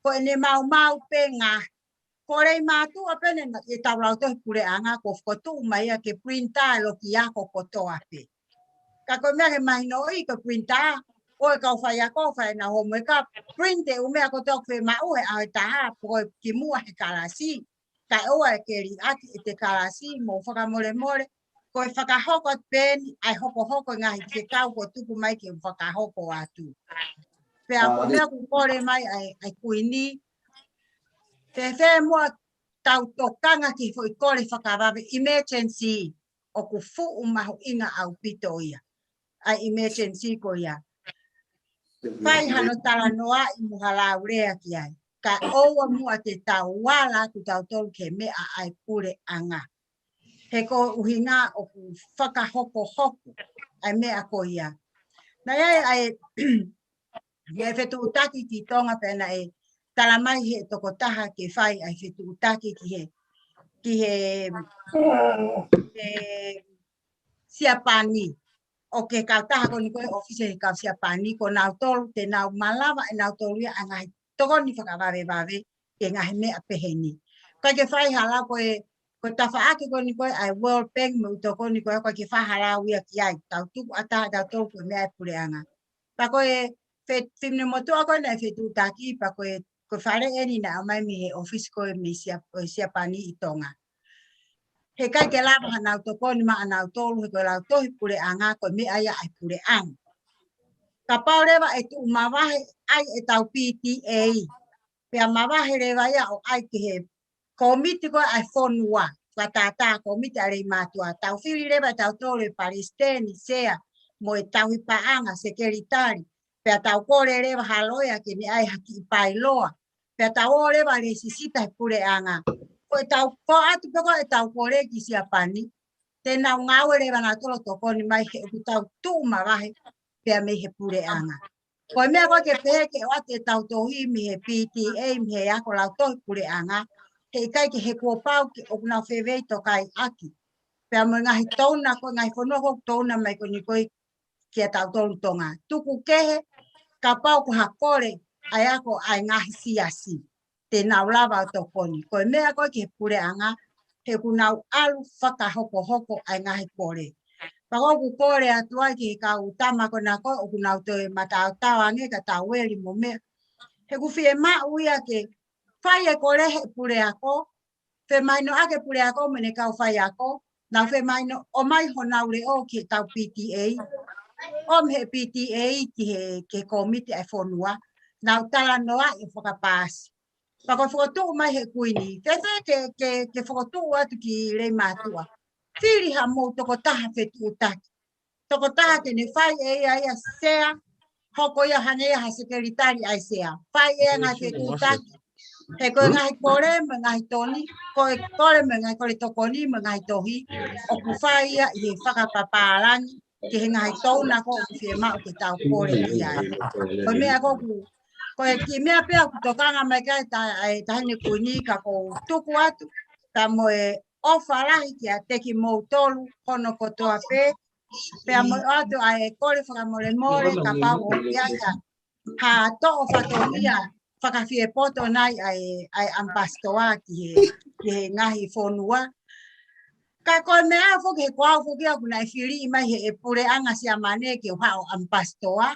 Ko ʻene maumau pē ngaahi. Ko Leimātuʻa pē ena ʻi he tau lautohi puleʻanga, kuo fokotuʻu mai ia ke printer e lokiako kotoa pē. Ka ko e meʻa ke mahinoʻi ko e printer, ʻo e kau faiako fai ʻenau homework, print e ʻū meʻa kotoa ʻoku fiemaʻu he ʻaho ʻe taha, pe ko e kimuʻa he kalasi. Kae ʻoua ʻe ke liʻaki ʻete kalasi mo fakamolemole, ko e fakahoko atu pē eni ʻa e hokohoko e ngaahi fekau kuo tuku mai ke u fakahoko atu. Pea ko e meʻa ʻoku kole mai ʻa e, ʻa e Kuini, fēfē muʻa tau tokanga ki he foʻi kole fakavave emergency, ʻoku fuʻu mahuʻinga ʻaupito ia. ʻA e emergency ko ia. Fai hano talanoaʻi mo ha lau lea ki ai. Kae ʻoua muʻa te tau ala atu tautolu ki he meʻa ʻa e puleʻanga. He ko e ʻuhinga ʻoku fakahokohoko ʻa e meʻa ko ia. Naʻe ʻi ai ʻa e, ʻi ai e fetuʻutaki ki Tonga pea naʻe tala mai he tokotaha ke fai ʻa e fetuʻutaki ki he, ki he, he Siapani. ʻO ki he kautaha ko eni ko e ʻōfisi he kau Siapani, ko nautolu, te nau malava ʻe nautolu ia ʻa e ngaahi tokoni fakavavevave ki he ngaahi meʻa pehē ni. ʻIkai ke fai ha lau ko e, ko e tafaʻaki ko eni ko e ʻa e World Bank mo e ʻū tokoni ko ē, ʻikai ke fai ha lau ia ki ai. Tau tuku ʻatā tautolu ko e meʻa ʻa e puleʻanga. Pea ko e fe-, fefine motuʻa ko ē naʻe fetuʻutaki, pea ko e, ko e fale eni naʻe ʻomai mei he ʻōfisi ko ē mei Sia-, ʻo e Siapani ʻi Tonga. He ʻikai ke lava hanau tokoni maʻa nautolu he ko e lautohi puleʻanga ko e meʻa ia ʻa e puleʻanga. Kapau leva ʻe tuʻu mavahe ai ʻetau P T A, pea mavahe leva ia ʻo ʻai ki he kōmiti ko ē ʻa e fonua, fakatātā kōmiti ʻa Leimātuʻa, tau fili leva ʻe tautolu e palesiteni, sea, mo e tauhi paʻanga, sekelitali, pea tau kole leva ha loea ke ne ʻai ha kiʻi pailoa, pea tau ō leva lēsisita he puleʻanga. Ko ʻetau, ko atu pē ko ē ʻetau kole ki Siapani, te nau ngāue leva nautolu ʻo tokoni mai he ʻoku tau tuʻu mavahe pea mei he puleʻanga. Ko e meʻa ko ē ke pehē ke ʻoatu ʻetau tohi mei he P T A, mei he ako lautohi puleʻanga, he ʻikai ke he kuo pau ke ʻoku nau fefeitokai ʻaki. Pea mo e ngaahi touna, ko e ngaahi fonua ko ē ʻoku touna mai ko eni ko ē kia tautolu Tonga. Tuku kehe, kapau ko ha kole ʻa e ako ʻa e ngaahi siasi te nau lava ʻo tokoni. Ko e meʻa ko ē ki he puleʻanga, he ʻoku nau ʻalu fakahokohoko ʻa e ngaahi kole. Pea ko ʻeku kole atu ai ki he kau tama ko ena ko ē ʻoku nau toe mataotao ange ka tau eli mo meʻa. He ʻoku fiemaʻu ia ke fai e kole he puleako, femahinoʻaki e puleako mo ʻene kau faiako, nau femahinoʻaki ʻomai honau leʻo ki he tau P T A, ʻomi he P T A ki he, ki he kōmiti ʻa e fonua, nau talanoaʻi ʻo fakapaasi. Pea ko e fokotuʻu mai he Kuini, fēfē ke, ke, ke fokotuʻu atu ki Leimātuʻa. Fili ha mou tokotaha fetuʻutaki. Tokotaha ke ne fai ʻe ia ia sea, hoko ia hangē ia ha sekelitali ʻa e sea. Fai ʻe ia ngaahi fetuʻutaki. He ko e ngaahi kole mo e ngaahi toni, ko e kole mo e ngaahi kole tokoni mo e ngaahi tohi, ʻoku fai ia ʻi he fakapapālangi, ki he ngaahi touna ko ē ʻoku fiemaʻu ke tau kole ki ai. Ko e meʻa ko ē ʻoku, ko e kiʻi meʻa pē ʻoku tokanga mai ki ai ʻa e ta-, ʻa e Taʻahine Kuini ka ʻoku ou tuku atu, ka mo e ʻofa lahi kiate kimoutolu hono kotoa pē, pea mo e ʻoatu ʻa e kole fakamolemole kapau ʻoku ʻi ai ha, ha toʻo fatongia fakafiepoto nai ʻa e, ʻa e ʻamipasitoa ki he, ki he ngaahi fonua. Ka ko e meʻa foki he ko au foki ʻoku naʻe fili mai he ʻe puleʻanga Siamane ke u haʻu ʻo ʻamipasitoa.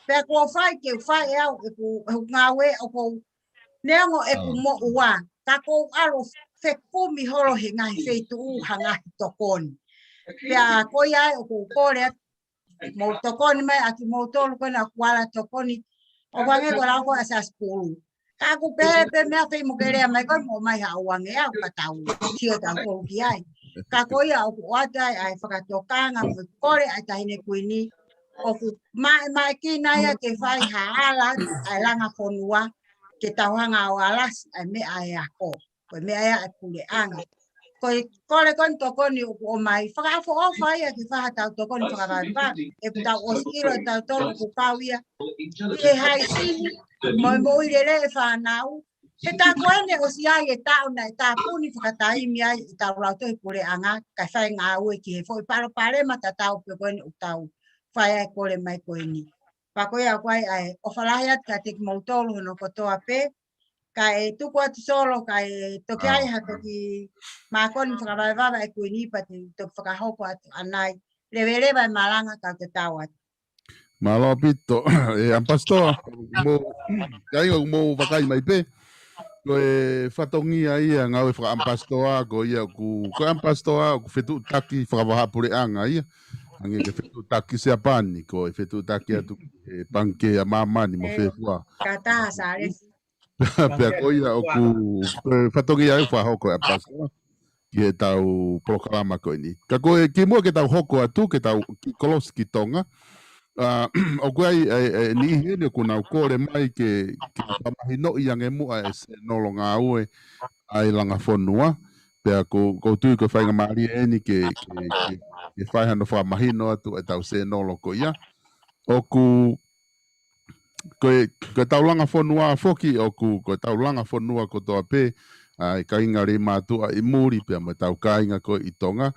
Pea ko e fai ke u fai ʻe au ʻeku, ʻeku ngāue ʻoku ou neongo ʻeku moʻua. Ka ʻoku ou ʻalu ʻo fekumi holo he ngaahi feituʻu ha ngaahi tokoni. Pea ko ia ai ʻoku ou kole atu, mou tokoni mai ʻa kimoutolu ko ena kuala tokoni. ʻOku hangē ko e lau ko ē ʻa Siaosi Pulu. Ka ʻoku pehē pē meʻa fei mo ke lea mai ko ē mo ʻomai ha ʻuangeau ka tau sio tautolu ki ai. Ka ko ia ʻoku ʻoatu ai ʻa e fakatokanga mo e kole ʻa e Taʻahine Kuini. ʻOku maʻemaʻekina ia ke fai ha ala atu ʻa e langa fonua ke tau hanga ʻo alasi ʻa e meʻa ʻa e ako. Ko e meʻa ia ʻa e puleʻanga. Ko e kole ko eni tokoni ʻoku ʻomai, fakaʻofoʻofa ia ke fai ha tau tokoni fakavavevave. ʻE tau ʻosi ʻilo ʻe tautolu ʻoku kau ia ʻi he haisini, mo e moʻui lelei e fānau. He tā ko eni ʻosi ʻi ai e taʻu naʻe tāpuni fakataimi ai ʻetau lautohi puleʻanga, kae fai ngāue ki he foʻi palopalema tatau pē ko eni ʻoku tau fai ai e kole mai ko eni. Pea ko ia ko ai ʻa e ʻofa lahi atu kiate kimoutolu hono kotoa pē, kae tuku atu Solo, kae toki ʻai ha toki mākoni fakavavevave ʻa e Kuini pea te u toki fakahoko atu ʻanai. Leveleva e malanga ka te tau atu. Mālō ʻaupito, ʻe ʻAmipasitoa, mou, kāinga ʻoku mou vakai mai pē. Ko e fatongia ia ngāue fakaʻamipasitoa, ko ia ʻoku, ko e ʻamipasitoa ʻoku fetuʻutaki fakavahaʻapuleʻanga ia. Hangē ko e fetuʻutaki Siapani, ko e fetuʻutaki atu ʻe Pangikē ʻa Māmani mo e fē fua. Ka taha Sālesi. Pea ko ia ʻoku, ko e fatongia ia ʻoku fakahoko ʻe ʻAmipasitoa ki heʻetau polokalama ko eni. Ka ko e kimuʻa ke tau hoko atu, ke tau kiʻi kolosi ki Tonga. ʻA, ʻoku ʻi ai, ʻa e, ʻa e niʻihi eni ʻoku nau kole mai ke, ke fakamahinoʻi ange muʻa e sēnolo ngāue ʻa e langa fonua. Pea ko, ʻoku ou tui ko e faingamālie eni ke, ke, ke, ke fai hano fakamahino atu ʻetau sēnolo ko ia. ʻOku, ko e, ko ʻetau langa fonua foki, ʻoku, ko ʻetau langa fonua kotoa pē, ʻa e kāinga Leimātuʻa ʻi muli, pea mo ʻetau kāinga ko ē ʻi Tonga.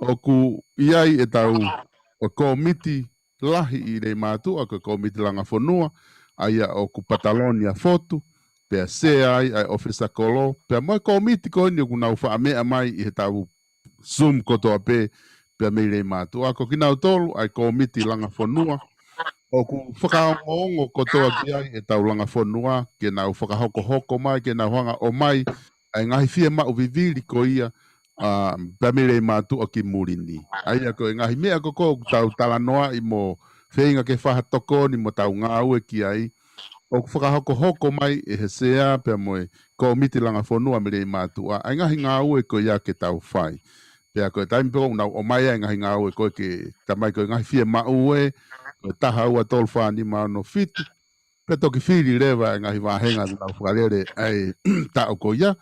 ʻOku ʻi ai ʻetau, ʻo e kōmiti lahi ʻi Leimātuʻa, ko e kōmiti langa fonua, ʻa ia ʻoku Pataloni ʻa Fotu, pea sea ai ʻa e ʻōfisa kolo, pea mo e kōmiti ko eni ʻoku nau faʻa meʻa mai ʻi heʻetau Zoom kotoa pē, pea mei Leimātuʻa. Ko kinautolu ʻa e kōmiti langa fonua, ʻoku fakaongoongo kotoa ki ai ʻetau langa fonua, ke nau fakahokohoko mai, ke nau hanga ʻo ʻomai ʻa e ngaahi fiemaʻu vivili ko ia, ʻa, pea mei Leimātuʻa ki muli ni. ʻA ia ko e ngaahi meʻa ko ē ʻoku tau talanoaʻi mo feinga ke fai ha tokoni mo tau ngāue ki ai, ʻoku fakahokohoko mai ʻe he sea pea mo e kōmiti langa fonua mei Leimātuʻa, ʻa e ngaahi ngāue ko ia ke tau fai. Pea ko e taimi pē ʻoku nau ʻomai ai e ngaahi ngāue ko ē ke tamai ko e ngaahi fiemaʻu ē, ko e taha ua tolu fā nima ono fitu, pea toki fili leva e ngaahi vāhenga ʻoku nau fakalele ai taʻu ko ia,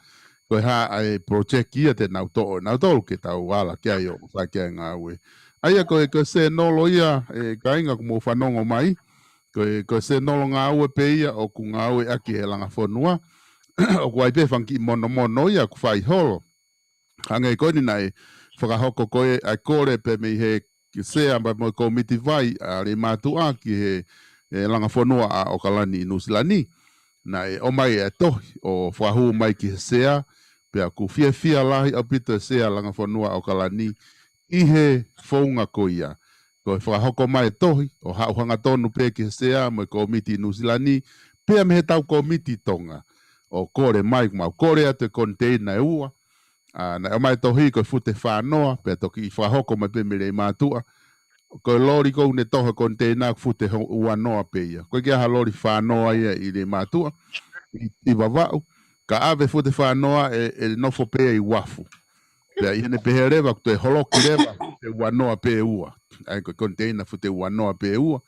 ko e hā ʻa e project ia te nau toʻo, nautolu ke tau ala ki ai ʻo fai ki ai e ngāue. ʻA ia ko e, ko e sēnolo ia, ʻe kāinga ʻoku mou fanongo mai, ko e, ko e sēnolo ngāue pē ia ʻoku ngāueʻaki he langa fonua, ʻoku ʻi ai pē fanga kiʻi monomono ia ʻoku fai holo. Hangē ko eni naʻe fakahoko ko ē ʻa e kole pē mei he ki sea pea mo e kōmiti vai ʻa Leimātuʻa ki he e Langafonua ʻa ʻOkalani ʻi Nuʻusila ni. Naʻe ʻomai e tohi ʻo fakahū mai ki he sea, pea ʻoku fiefia lahi ʻaupito e sea Langafonua ʻa ʻOkalani ʻi he founga ko ia. Ko e fakahoko mai e tohi, ʻo haʻu hangatonu pē ki he sea mo e kōmiti ʻi Nuʻusila ni, pea mei he tau kōmiti Tonga. ʻO kole mai, kuo mau kole atu e koniteina ʻe ua, ʻa, naʻe ʻomai e tohi ko e fute fā noa, pea toki fakahoko mai pē mei Leimātuʻa. Ko e loli ko ē naʻe toho e koniteina ko e fute ho-, ua noa pē ia. ʻOku ʻikai ke ʻi ai ha loli fā noa ia ʻi Leimātuʻa, ʻi, ʻi Vavaʻu. Ka ʻave fute fā noa ʻe, ʻe nofo pē ia ʻi uafu. Pea ʻi heʻene pehē leva, ʻoku toe holoki leva, fute ua noa pē ua. ʻA ia ko e koniteina fute ua noa pē ua,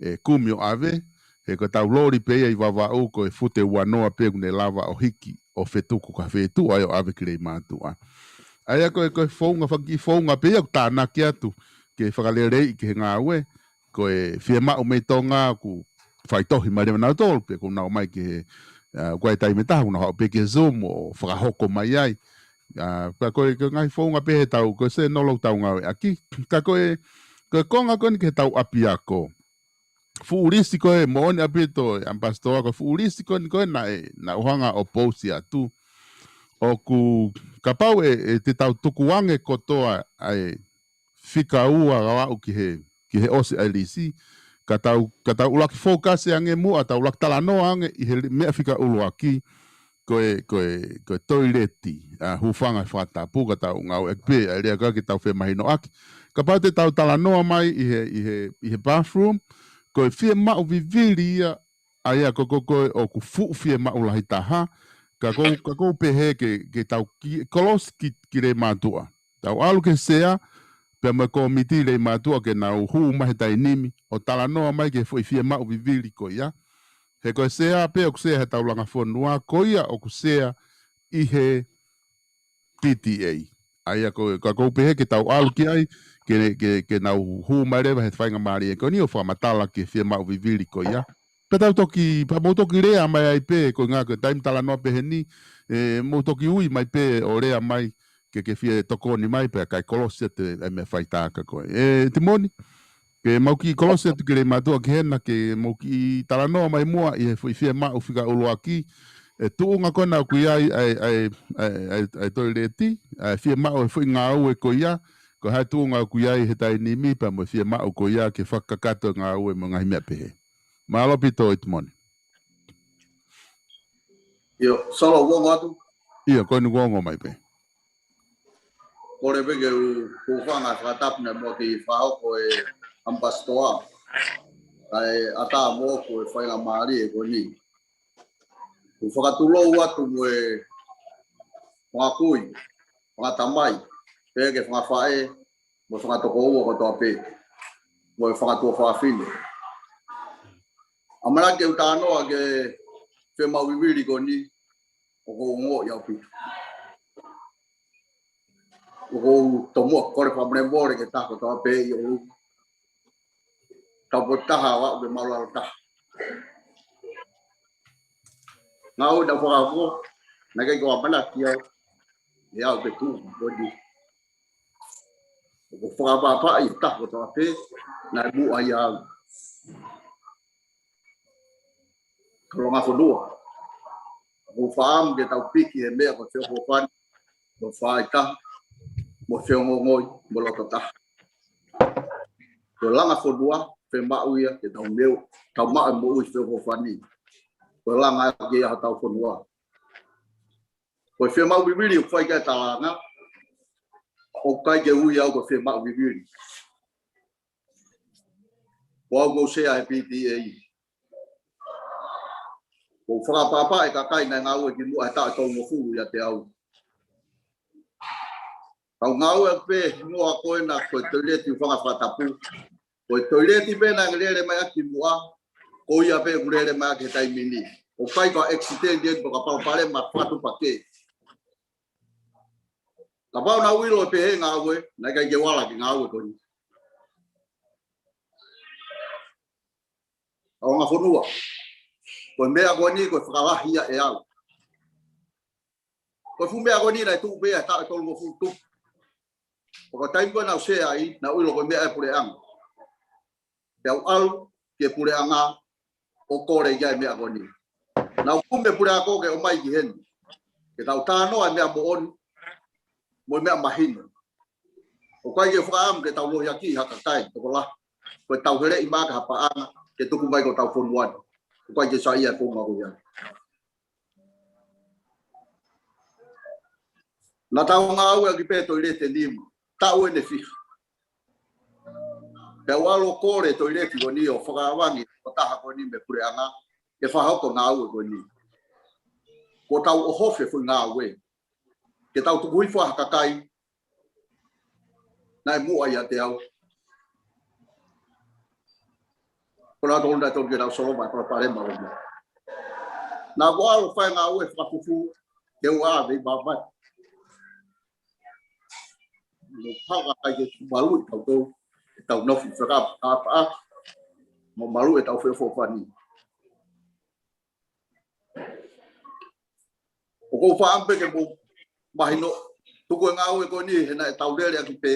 ʻe kumi ʻo ʻave, he ko e tau loli pē ia ʻi Vavaʻu ko e fute ua noa pē ʻoku ne lava ʻo hiki ʻo fetuku ki ha feituʻu ʻa ia ʻo ʻave ki Leimātuʻa. ʻA ia ko e, ko e founga, fanga kiʻi founga pē ia ʻoku tānaki atu ke fakaleleiʻi ki he ngāue, ko e fiemaʻu mei Tonga ʻoku faitohi mai leva nautolu, pea ʻoku nau ō mai ki he, ʻa, ʻoku ʻi ai e taimi ʻe taha, ʻoku nau haʻu pē ki he Zoom ʻo fakahoko mai ai. ʻA, pea ko e, ko e ngaahi founga pē he tau, ko e sea nolo ʻoku tau ngāueʻaki. Ka ko e, ko e konga ko eni ki he tau ʻapiako. Fuʻu lisi ko ē, moʻoni ʻaupito, ʻAmipasitoa, ko e fuʻu lisi ko eni ko ē naʻe, naʻa ku hanga ʻo pousi atu. ʻOku, kapau ʻe, ʻe te tau tukuange kotoa ʻa e fika ua ʻo aʻu ki he, ki he ʻosi ʻa e lisi, ka tau, ka tau ʻuluaki focus ange muʻa, tau ʻuluaki talanoa ange ʻi he li-, meʻa fika ʻuluaki, ko e, ko e, ko e toileti, ʻa, hūfanga he fakatapu, ka tau ngāueʻaki pē ʻa e lea ko ē ke tau femahinoʻaki. Kapau te tau talanoa mai ʻi he, ʻi he, ʻi he bathroom, ko e fiemaʻu vivili ia, ʻa ia ko, ko, ko ē ʻoku fuʻu fiemaʻu lahi taha, ka ʻoku, ka ʻoku ou pehē ke, ke tau ki, kolosi ki, ki Leimātuʻa. Tau ʻalu ki he sea, pea mo e kōmiti Leimātuʻa ke nau hū mai he taimi ni, ʻo talanoa mai ki he foʻi fiemaʻu vivili ko ia. He ko e sea pē ʻoku sea he tau Langafonua, ko ia ʻoku sea ʻi he P T A. ʻA ia ko, ka ʻoku ou pehē ke tau ʻalu ki ai, ke, ke, ke nau hū mai leva he faingamālie ko eni ʻo fakamatala ki he fiemaʻu vivili ko ia. Pea tau toki, pea mou toki lea mai ai pē, ko e ʻuhinga ko e taimi talanoa pē heni, ʻe, mou toki ui mai pē ʻo lea mai, ke, ke fie tokoni mai, pea kai kolosi atu e, e meʻa faitaka ko ē. ʻE, Timoni, ke mau kiʻi kolosi atu ki Leimātuʻa ki hena, ke mau kiʻi talanoa mai muʻa ʻi he foʻi fiemaʻu fika ʻuluaki, e tuʻunga ko ena ʻoku ʻi ai, ʻa e, ʻa e, ʻa e, ʻa e, ʻa e toileti, ʻa e fiemaʻu e foʻi ngāue ko ia, ko e hā e tuʻunga ʻoku ʻi ai he taimi ni, pea mo e fiemaʻu ko ia ke fakakakato e ngāue mo e ngaahi meʻa pehē. Mālō ʻaupito ʻi Timoni. ʻIo, Solo, ʻoku ongo atu? ʻIo, ko eni ʻoku ongo mai pē. Kole pē ke u hūfanga he fakatapu naʻe muʻaki fakahoko ʻe ʻAmipasitoa. ʻA e ʻatā moʻoku e faingamālie ko eni. ʻOku fakatulou atu mo e fanga kui, fanga tamai, pea ki he fanga faʻē, mo e fanga tokoua kotoa pē, mo e fanga tuofāfine. ʻAmanaki ke u talanoa ki he fiemaʻu vivili ko eni, ʻoku ou ongoʻi ʻaupito. ʻOku ou tomuʻa kole fakamolemole ki he taha kotoa pē ʻi ʻolunga. Taupotu taha ʻo aʻu ki he māʻulalo taha. Ngāue naʻe fakahoko, naʻe ʻikai ke u ʻamanaki au ʻe aʻu ki he tuʻunga ko eni. ʻOku ou fakaʻapaʻapaʻi he taha kotoa pē naʻe muʻa ʻia au. Ka Langafonua, ʻoku ou fakaʻamu ke tau piki he meʻa ko e feʻofoʻofani, mo e faʻahitaha, mo e feongoongoi, mo e loto taha. Ko e Langafonua, fiemaʻu ia ke tau meʻa, tau maʻu e moʻui feʻofoʻofani. Ko e langa ia ki ai hotau fonua. Ko e fiemaʻu vivili ʻoku fai ki ai e talanga, ʻoku ʻikai ke ui au ko e fiemaʻu vivili. Ko au ʻoku ou sea he P T A. ʻOku ou fakaʻapaʻapaʻi e kakai naʻe ngāue kimuʻa he taʻu ʻe tolungofulu ʻiate au. Kau ngāue pē hingoa ko ena ko e toileti hūfanga fakatapu. Ko e toileti pē naʻe lele mai ʻaki kimuʻa, ko ia pē ʻoku lele mai ʻaki he taimi ni. ʻOku ʻikai ko e accident ia pe ko ha palopalema fakatuʻupakē. Kapau naʻa ku ʻilo pē he ngāue, naʻe ʻikai ke u ala ki he ngāue ko eni. Ka Langafonua, ko e meʻa ko eni ko e fakalahi ia ʻe au. Ko e fuʻu meʻa ko eni naʻe tuʻu pē ia he taʻu ʻe tolungofulu tupu. Ko e taimi ko ē naʻa ku sea ai, naʻa ku ʻilo ko e meʻa ia ʻa e puleʻanga. Pea u ʻalu ki he puleʻanga, ʻo kole ki ai e meʻa ko eni. Naʻa ku kumi e puleako ke ʻomai ki heni ke tau talanoa e meʻa moʻoni mo e meʻa mahino. ʻOku ʻikai ke fakaʻamu ke tau lohiakiʻi ha kakai tokolahi. Ko e tau heleʻi mai ki ha paʻanga ke tuku mai ki hotau fonua ni. ʻOku ʻikai ke saiʻia e founga ko ia. Naʻa tau ngāueʻaki pē toileti ʻe nima, taʻu ʻeni ʻe fiha. Pea u ʻalu ʻo kole toileti ko eni ʻo fakaʻavangi ʻo taha ko eni mei he puleʻanga ke fakahoko e ngāue ko eni. Kuo tau ʻohofi e foʻi ngāue ke tau tuku hifo ha kakai naʻe muʻa ʻiate au. Ko nautolu naʻe tonu ke nau solova e palopalema ko eni. Naʻa ku ʻalu ʻo fai e ngāue fakafufū ke u ʻave ʻi māmani. Mo hanga ʻikai ke maluʻi tautolu ʻetau nofo fakaʻapaʻapa mo maluʻi ʻetau feʻofoʻofani. ʻOku ou fakaʻamu pē ke mou mahino, tuku e ngāue ko eni he naʻe tau lele ʻaki pē.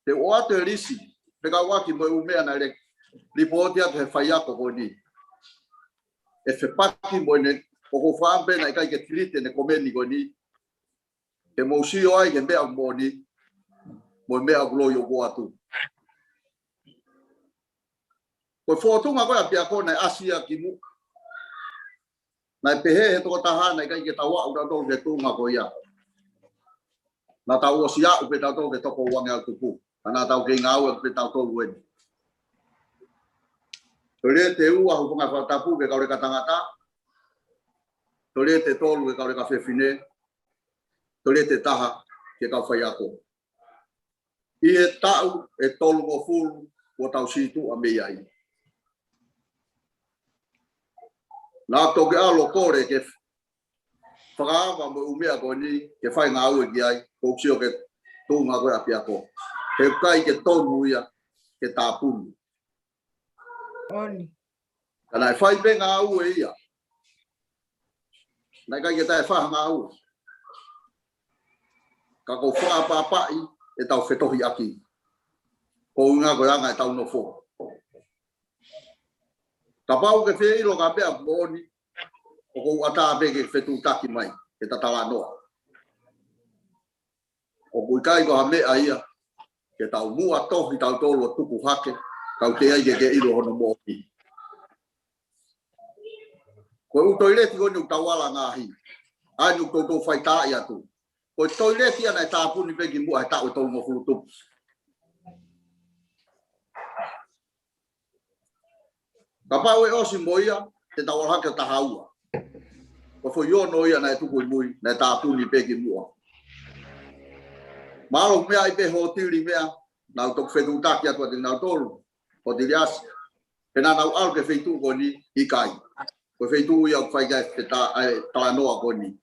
Te u ʻoatu e lisi fekauʻaki mo e ʻū meʻa naʻe lele, lipooti atu he faiako ko eni. ʻE fepaki mo ʻene, ʻoku ou fakaʻamu pē naʻe ʻikai ke tiliti ʻene komeni ko eni. Ke mou sio ai ki he meʻa moʻoni mo e meʻa ʻoku loi ʻoku ʻoatu. Ko e fōtunga ko ē ʻapiako naʻe ʻasi ia ki muʻa. Naʻe pehē ʻe he tokotaha naʻe ʻikai ke tau aʻu tautolu ki he tuʻunga ko ia. Naʻa tau ʻosi aʻu pē tautolu ki he toko uangeau tupu. Ka naʻa tau kei ngāueʻaki pē tautolu ʻeni. Toileti ʻe ua hūfanga he fakatapu ki he kau leka tangata. Toileti ʻe tolu ki he kau leka fefine. Toileti ʻe taha ki he kau faiako. ʻI he taʻu ʻe tolungofulu kuo tau sītuʻa mei ai. Naʻa ku toki ʻalu ʻo kole ke fakaava mo e ʻū meʻa ko eni ke fai e ngāue ki ai, ʻoku ou sio ki he tuʻunga ko ē ʻapiako. He ʻoku ʻikai ke tonu ia ke tāpuni. Moʻoni. Ka naʻe fai pē ngāue ia. Naʻe ʻikai ke taʻefai ha ngāue. Ka ʻoku ou fakaʻapaʻapaʻi ʻetau fetohiʻaki. Ko e ʻuhinga ko e anga ʻetau nofo. Kapau ʻoku ke fie ʻilo ki ha meʻa moʻoni, ʻoku ou ʻatā pē ke fetuʻutaki mai, ke ta talanoa. ʻOku ʻikai ko ha meʻa ia ke tau muʻa tohi tautolu ʻo tuku hake, ka ʻoku teʻeki ai ke ke ʻilo hono moʻoni. Ko e ʻū toileti ko eni ʻoku tau ala ngaahi, ʻa eni ʻoku toutou faitaaʻi atu. Ko e toileti ia naʻe tāpuni pē ki muʻa he taʻu ʻe tolungofulu tupu. Kapau ʻe ʻosi mo ia, te tau ʻalu hake ʻo taha ua. Ko e foʻi ono ia naʻe tuku ʻi mui, naʻe tāpuni pē ki muʻa. Mahalo ʻoku meaʻi pē hōtili meʻa, nau toki fetuʻutaki atu ʻa kinautolu, hōtili ʻasi. Pea naʻa nau ʻalu ki he feituʻu ko eni, ʻikai. Ko e feituʻu ia ʻoku fai ki ai e ta-, ʻa e talanoa ko eni.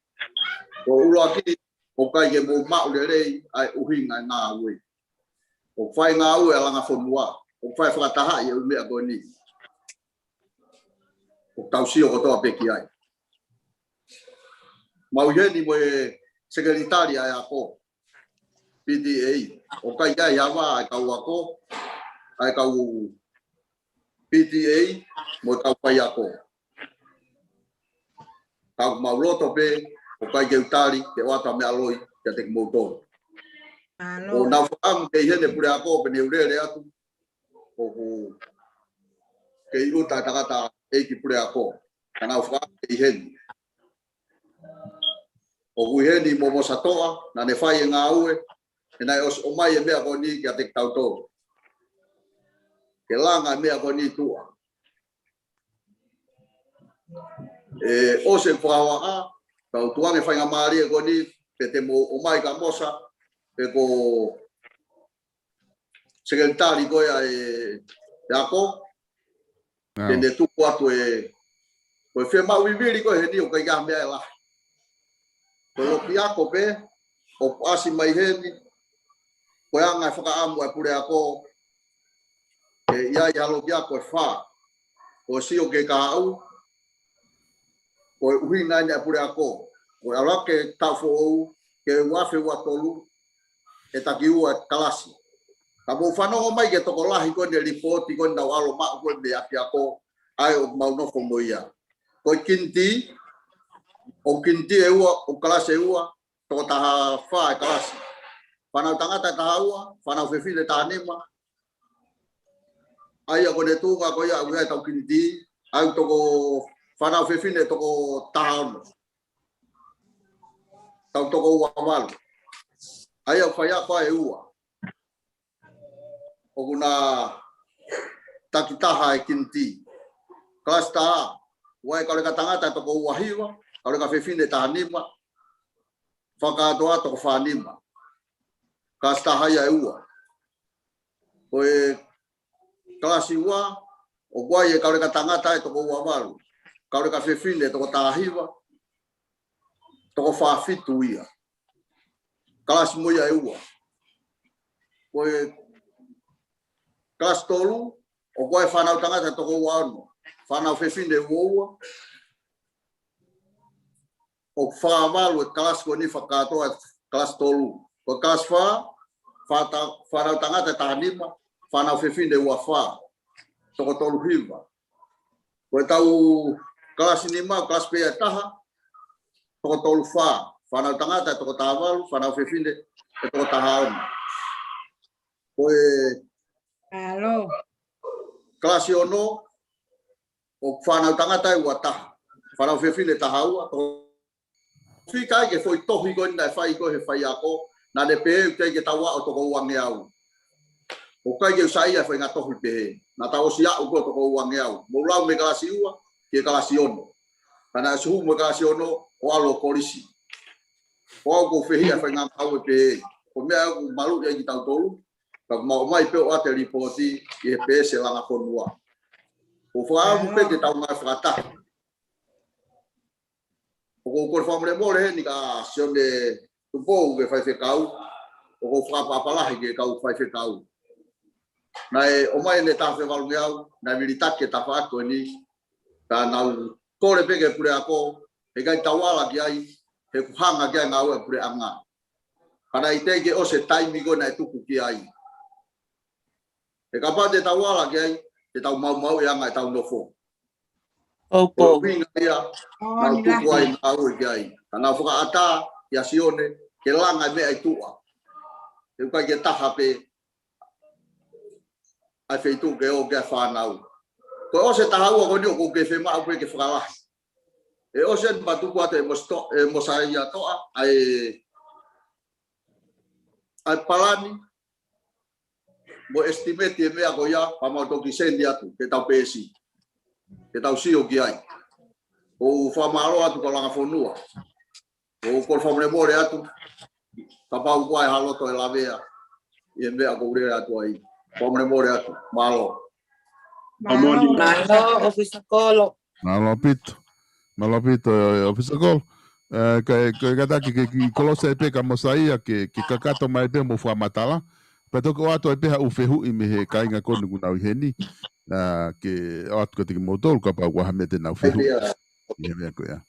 Ko e ʻuluaki, ʻoku ʻikai ke mou maʻu lelei ʻa e ʻuhinga e ngāue. ʻOku fai e ngāue ʻa e langa fonua, ʻoku fai e fakatahaʻi e ʻū meʻa ko eni. ʻOku tau sio kotoa pē ki ai. Mau ʻi heni mo e sekelitali ʻa e ako, P T A. ʻOku ʻikai ke ʻi ai ha vā ʻa e kau ako, ʻa e kau P T A mo e kau faiako. Ka ʻoku mau loto pē, ʻoku ʻikai ke u tali ke ʻoatu ha meʻa loi kiate kimoutolu. Mālō. ʻOku nau fakaʻamu ke ʻi heni e puleako pea ne u lele atu, ʻoku kei ʻuta e tangataʻeiki puleako, ka nau fakaʻamu ke ʻi heni. ʻOku ʻi heni Momosa Toʻa, naʻa ne fai e ngāue, he naʻe ʻosi ʻomai e meʻa ko eni kiate kitautolu. Ke langa e meʻa ko eni ʻi tuʻa. ʻE ʻosi e fakahoaʻa, kau tuange faingamālie ko eni, pe te mou ʻomai kia Mosa, pe ko sekelitali ko ia ʻa e, ʻa e ako, Nau. Te ne tuku atu e, ko e fiemaʻu vivili ko ē heni ʻoku ʻikai ha meʻa ʻe lahi. Ko e loki ako pē, ʻoku ʻasi mai heni, ko e anga e fakaʻamu ʻa e puleako, ʻe ʻi ai ha loki ako ʻe fā, ko e sio ki he kahaʻu, ko e ʻuhinga ʻeni ʻa e puleako, ko e ʻalu hake taʻu foʻou, ki he ua afe ua tolu, ʻe taki ua e kalasi. Ka mou fanongo mai ki he tokolahi ko eni e lipooti ko eni naʻa ku ʻalu ʻo maʻu ko eni mei ʻapiako, ʻa ē ʻoku mau nofo mo ia. Ko e kinitī, ʻoku kinitī ʻe ua, ʻoku kalasi ʻe ua, toko taha fā e kalasi. Fānau tangata ʻe taha ua, fānau fefine ʻe taha nima. ʻA ia ko ʻene tuʻunga ko ia ʻoku ʻi ai ʻetau kinitī, ʻa ia toko fānau fefine toko taha ono. Tau toko ua valu. ʻA ia ʻoku faiako ʻe ua. ʻOku na takitaha e kinitī. Kalasi taha, ʻoku ʻi ai e kauleka tangata ʻe toko ua hiva, kauleka fefine ʻe taha nima, fakakātoa toko fā nima. Kalasi taha ia ʻe ua. Ko e kalasi ua, ʻoku ʻi ai e kauleka tangata ʻe toko ua valu, kauleka fefine ʻe toko taha hiva, toko fā fitu ia. Kalasi mo ia ʻe ua. Ko e kalasi tolu, ʻoku ʻi ai e fānau tangata ʻe toko ua ono, fānau fefine ʻe ua ua, ʻoku fā valu e kalasi ko eni fakakātoa e kalasi tolu. Ko e kalasi fā, fā ta-, fānau tangata ʻe taha nima, fānau fefine ʻe ua fā, toko tolu hiva. Ko ʻetau kalasi nima, kalasi pē ia ʻe taha, toko tolu fā, fānau tangata ʻe toko taha valu, fānau fefine ʻe toko taha ono. Ko e Alo. Kalasi ono, ʻoku fānau tangata ʻe ua taha, fānau fefine ʻe taha ua, toko fika ai ke foʻi tohi ko eni naʻe fai ko ē he faiako, naʻa ne pehē ʻoku teʻeki ke tau aʻu toko uangeau. ʻOku ʻikai ke u saiʻia he faʻahinga tohi pehē. Naʻa tau ʻosi aʻu ko ē toko uangeau. Mou lau mei kalasi ua ki he kalasi ono. Ka naʻe ʻosi hū mo e kalasi ono ʻo ʻalu ʻo kolisi. Ko au ʻoku ou fehiʻa he faʻahinga ngāue pehē. Ko e meʻa ʻoku maluʻi ai kitautolu. Ka ʻoku mau ʻomai pē ʻo ʻoatu e lipooti ʻi he peesi e langa fonua. ʻOku ou fakaʻamu pē ke tau ngāue fakataha. ʻOku ou kole fakamolemole heni kia Sione Tupou ki he faifekau, ʻoku ou fakaʻapaʻapa lahi ki he kau faifekau. Naʻe ʻomai ʻene taha fakavalungeau, naʻe vilitaki e tafaʻaki ko eni, ka naʻa ku kole pē ki he puleako, heʻikai tau ala ki ai, he ʻoku hanga ki ai e ngāue ʻa e puleʻanga. Ka naʻe teʻeki ke ʻosi e taimi ko ē naʻe tuku ki ai. He kapau te tau ala ki ai, te tau maumauʻi e anga ʻetau nofo. ʻOku ou ʻuhinga ia, naʻa ku tuku ai, naʻa ku ʻi ai. Ka naʻa ku fakaʻatā kia Sione, ke langa e meʻa ʻi tuʻa. He ʻoku ʻikai ke taha pē ʻa e feituʻu ke ō ki ai e fānau. Ko e ʻosi e taha ua ko eni ʻoku ou kei fiemaʻu pē ke fakalahi. ʻE ʻosi eni pea tuku atu ʻe Mos-, ʻe Mosaia Toʻa, ʻa e, ʻa e palani, mo e estimate e meʻa ko ia, pea mau toki send atu, ke tau peesi. Ke tau sio ki ai. ʻOku ou fakamālō atu ki he langa fonua. ʻOku ou kole fakamolemole atu, kapau ʻoku ʻi ai ha loto ʻe lavea ʻi he meʻa ʻoku ou lea atu ai. Fakamolemole atu. Mālō. Mālō, ʻOfisa Kolo. Mālō ʻaupito. Mālō ʻaupito, ʻOfisa Kolo. ʻE, ka, ka, kātaki ke, ke kolosi ai pē kia Mosaia ke, ke kakato mai pē mo fakamatala. Pea toki ʻoatu ai pē ha ʻū fehuʻi mei he kāinga ko eni ʻoku nau ʻi heni. ʻA, ke ʻoatu kiate kimoutolu kapau ʻoku ʻi ai ha meʻa te nau fehuʻi. ʻI he meʻa ko ia.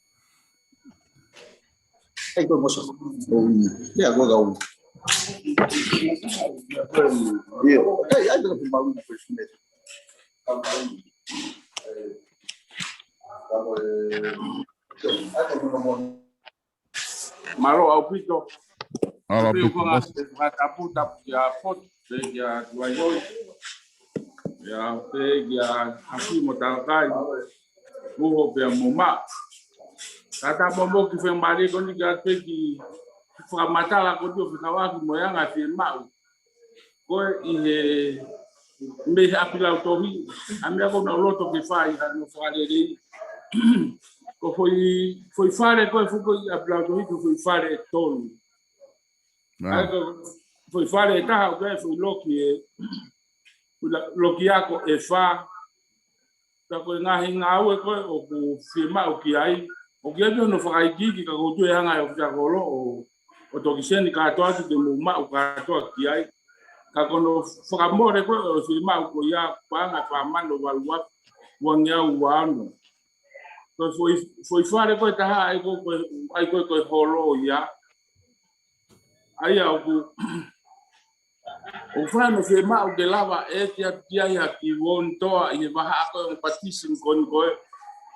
ʻAi ko e mosa. ʻO, ia, ko e kau. Ia. ʻAi, ʻai, ko e mau. Mālō ʻaupito. Mālō ʻaupito, Mosa. Fakatapu, tapu kia Fotu, pea kia Tuaioi. Pea pehē kia Hafi mo Talakai. Uho pea mo Maʻu. Kātaki mo ki he faingamālie ko eni ke ʻoatu pē kiʻi fakamatala ko eni ʻo fekauʻaki mo e anga e fiemaʻu. Ko e ʻi he mei he ʻapi lautohi, ʻa e meʻa ko ē naʻa ku loto ke fai hano fakalelei. Ko e foʻi, foʻi fale ko ē foki ʻi ʻapi lautohi ko e foʻi fale ʻe tolu. ʻA ia ko e foʻi fale ʻe taha ʻoku ʻi ai e foʻi loki ē, foʻi la-, loki ako ʻe fā. Ka ko e ngaahi ngāue ko ē ʻoku fiemaʻu ki ai, ʻoku ʻi ai pē hono fakaikiiki ka ʻoku ou tui ʻe hanga ʻe he ʻOfisa Kolo ʻo, ʻo toki send kātoa atu ke mou maʻu kātoa ki ai. Ka ko hono fakamole ko ē ʻo e fiemaʻu ko ia paʻanga ʻe fā mano valu afe uangeau ua ono. Ko e foʻi, foʻi fale ko ē ʻe taha ʻa ia ko e, ʻa ia ko e, ko e holo ia. ʻA ia ʻoku ʻOku fai hono fiemaʻu ke lava ʻo ʻeeti atu ki ai ha kiʻi uonotoa ʻi he vahaʻa ko ē ʻo e partition ko eni ko ē.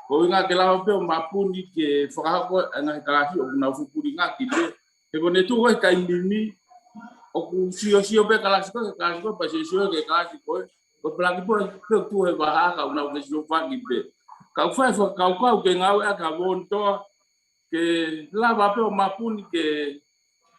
Ko e ʻuhinga ke lava pē ʻo mapuni ke fakahoko ʻa e ngaahi kalasi ʻoku nau fepulingaki pē. He ko ʻene tuʻu he taimi ni, ʻoku siosio pē kalasi ko ē, kalasi ko ē, pea siosio ki he kalasi ko ē. Ko e palaki pē ʻoku tuʻu he vahaʻa ka ʻoku nau siofaki pē. Ka ʻoku fai e fakakaukau ke ngāueʻaki ha uonotoa, ke lava pē ʻo mapuni ke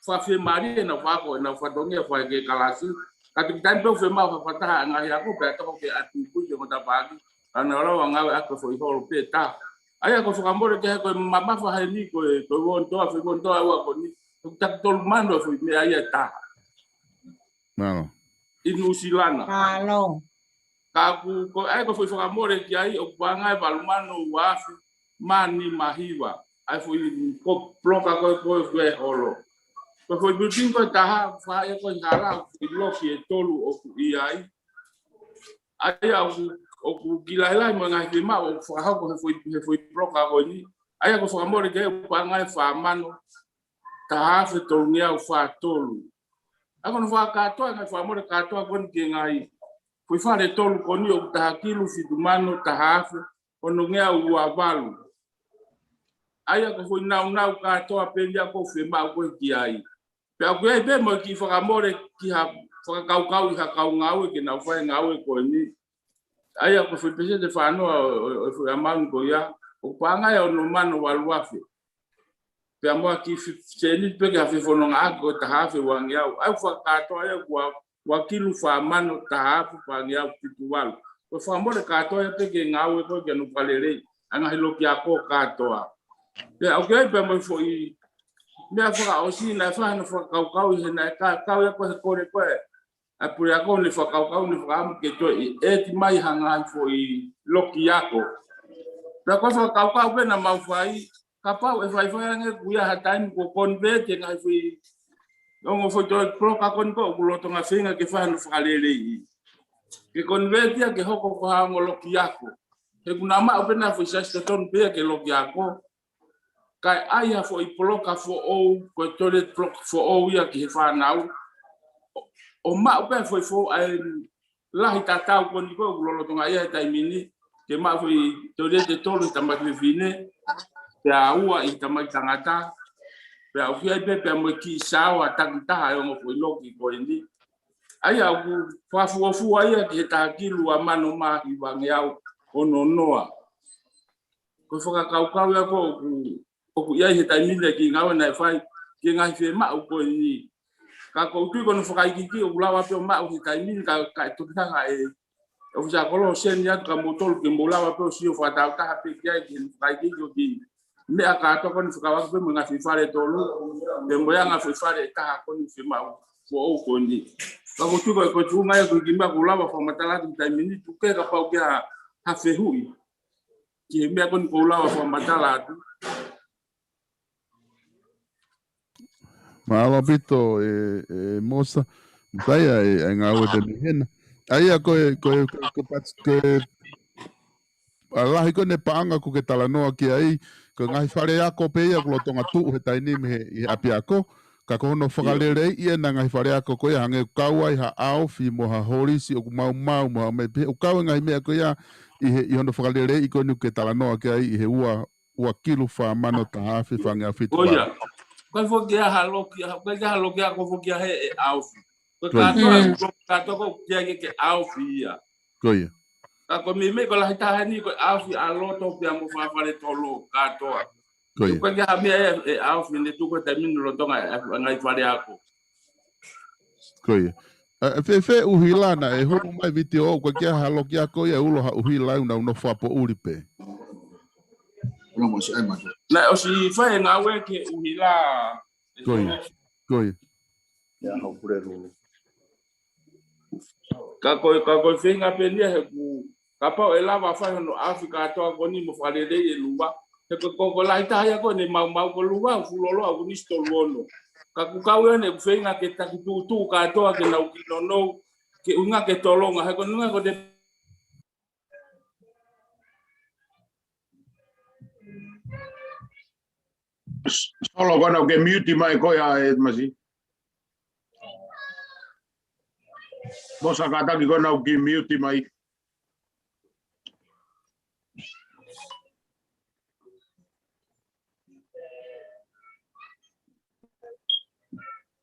fakafiemālie ʻenau fakahoko ʻenau fatongia fai ki he kalasi. Ka toki taimi pē ʻoku fiemaʻu ha fakataha ʻa e ngaahi ako pea toko ke ʻatu pui ke ngota paki. Ka nau lava ngāueʻaki e foʻi holo pē ʻe taha. ʻA ia ko e fakamole ke he ko e mamafa heni ko e, ko e uonotoa, foʻi uonotoa ʻe ua ko eni. Toki taki tolu mano e foʻi meʻa ia ʻe taha. Mālō. ʻI Nuʻusila na. Mālō. Ka ʻoku, ko e ʻai ko e foʻi fakamole ki ai, ʻoku paʻanga ʻe valu mano ua afe mā nima hiva. ʻA e foʻi ko e puloka ko ē ko ē ko e holo. Ko e foʻi building ko ē ʻe taha, fai ko ē hala, foʻi loki ʻe tolu ʻoku ʻi ai. ʻA ia ʻoku, ʻoku kiʻi lahilahi mo e ngaahi fiemaʻu ʻoku fakahoko he foʻi, he foʻi puloka ko eni. ʻA ia ko e fakamole ki ai ʻoku paʻanga ʻe fā mano taha afe tolungeau fā tolu. ʻA ia ko hono fakakātoa e ngaahi fakamole kātoa ko eni ki he ngaahi foʻi fale ʻe tolu ko eni ʻoku taha kilu fitu mano taha afe onongeau ua valu. ʻA ia ko e foʻi naunau kātoa pē ia ʻoku fiemaʻu ko ē ki ai. Pea ʻoku ʻi ai pē mo e kiʻi fakamole ki ha fakakaukau ʻi ha kau ngāue ke nau fai e ngāue ko eni. ʻA ia ko e foʻi peseti ʻe fā noa ʻo, ʻo, ʻo e foʻi amount ko ia, ʻoku paʻanga ʻe ono mano valu afe. Pea mo ha kiʻi fi-, sēniti pē ki ha fefonongaʻaki ko e taha afe uangeau. ʻA ia ʻoku fakakātoa ia ʻoku ua, ua kilu fā mano taha afe fāngeau fitu valu. Ko e fakamole kātoa ia pē ki he ngāue ko ē ke nau fakalelei ʻa e ngaahi loki ako kātoa. Pea ʻoku ʻi ai pē mo e foʻi meʻa fakaʻosi naʻe fai hono fakakaukau ʻi he naʻe ka-, kau ia ko ē he kole ko ē ʻa e puleako, ne fakakaukau, ne fakaʻamu ke toe ʻi ʻeti mai ha ngaahi foʻi loki ako. Pea ko e fakakaukau pē naʻa mau fai, kapau ʻe faifai ange ʻoku ʻi ai ha taimi kuo convert e ngaahi foʻi, ongo foʻi toe puloka ko eni ko ē ʻoku lolotonga feinga ke fai hono fakaleleiʻi. Ke convert ia ke hoko ko ha ongo loki ako. He ʻoku na maʻu pē naʻa foʻi siasi totonu pē ia ke loki ako. Kae ʻai ha foʻi puloka foʻou, ko e toilet block foʻou ia ki he fānau. ʻO, ʻo maʻu pē foʻi foʻou ʻa e lahi tatau ko eni ko ē ʻoku lolotonga ʻi ai he taimi ni. Ke maʻu foʻi toilet ʻe tolu ʻi he tamaiki fefine, pea ua ʻi he tamaiki tangata. Pea ʻoku ʻi ai pē, pea mo e kiʻi saoa takitaha ʻa e ongo foʻi loki ko eni. ʻA ia ʻoku fakafuofua ia ki he taha kilu ua mano mā hivangeau ono noa. Ko e fakakaukau ia ko ē ʻoku, ʻoku ʻi ai he taimi ni e kiʻi ngāue naʻe fai ki he ngaahi fiemaʻu ko eni. Ka ʻoku ou tui ko hono fakaikiiki ʻoku lava pē ʻo maʻu he taimi ni ka, ka ʻe toki hanga ʻe he ʻofisa kolo ʻo send atu kia moutolu ke mou lava pē ʻo sio fakatāutaha pē ki ai ki he fakaikiiki ʻo e kiʻi meʻa kātoa ko eni fekauʻaki pē mo e ngaahi foʻi fale ʻe tolu, pea mo e anga foʻi fale ʻe taha ko eni fiemaʻu foʻou ko eni. Ka ʻoku ou tui ko e, ko e tuʻunga ia ko e kiʻi meʻa ʻoku ou lava fakamatala atu he taimi ni, tuku kehe kapau ʻoku ʻi ai ha fehuʻi ki he meʻa ko eni ʻoku ou lava fakamatala atu. Mālō ʻaupito ē, ē Mosa. Mou tala ē, ʻa e ngāue pē mei hena. ʻA ia ko e, ko e, ko e, ko e pati, ko e, ʻa e lahi ko ē ʻene paʻanga ʻoku ke talanoa ki ai, ko e ngaahi fale ako pē ia ʻoku lolotonga tuʻu he taimi ni mei he, ʻi he ʻapiako. Ka ko hono fakaleleiʻi ʻena ngaahi fale ako ko ia hangē ʻoku kau ai ha ʻaofi mo ha holisi ʻoku maumau mo ha meʻa pehē, ʻoku kau e ngaahi meʻa ko ia ʻi he, ʻi hono fakaleleiʻi ko eni ʻoku ke talanoa ki ai ʻi he ua, ua kilu fā mano taha afe fāngeau fitu valu. Ko ia. Ko e foki ʻa e loki, ko e loki ako foki ʻa e ʻaofi. Ko e kātoa, ko e kātoa ko ia ke, ke ʻaofi ia. Ko ia. Ka ko e meimei ko e lahi taha ni ko e ʻaofi ʻa loto pea mo e fale tolo kātoa. Ko ia. Ko e ʻikai ha meʻa ʻe, ʻe ʻaofi ne tuku he taimi ni lolotonga e, e ngaahi fale ako. Ko ia. ʻE, fēfē ʻuhila naʻe hulu mai vitiō ʻoku ʻikai ha loki ako ia ʻe ulo ha ʻuhila ʻoku nau nofo fakapoʻuli pē. Naʻe ʻosi fai e ngāue ki he ʻuhila. Ko ia. Ko ia. Ka ko e, ka ko e feinga pē eni ia he ʻoku kapau ʻe lava fai hono ʻaofi kātoa ko eni mo fakalelei e luva. He ko e, ko e, ko e lahi taha ia ko ē ʻene maumau ko e luva, fuoloa ʻoku nisi tolu ono. Ka ʻoku kau ʻene feinga ke taki tuʻutuʻu kātoa ke nau kiʻi nounou, ke ʻuhinga ke tolonga. He ko e ʻuhinga ko e Solo, ko ena ke mute mai koe ʻe Masi. Mo sa kātaki ko ena ʻoku ke mute mai.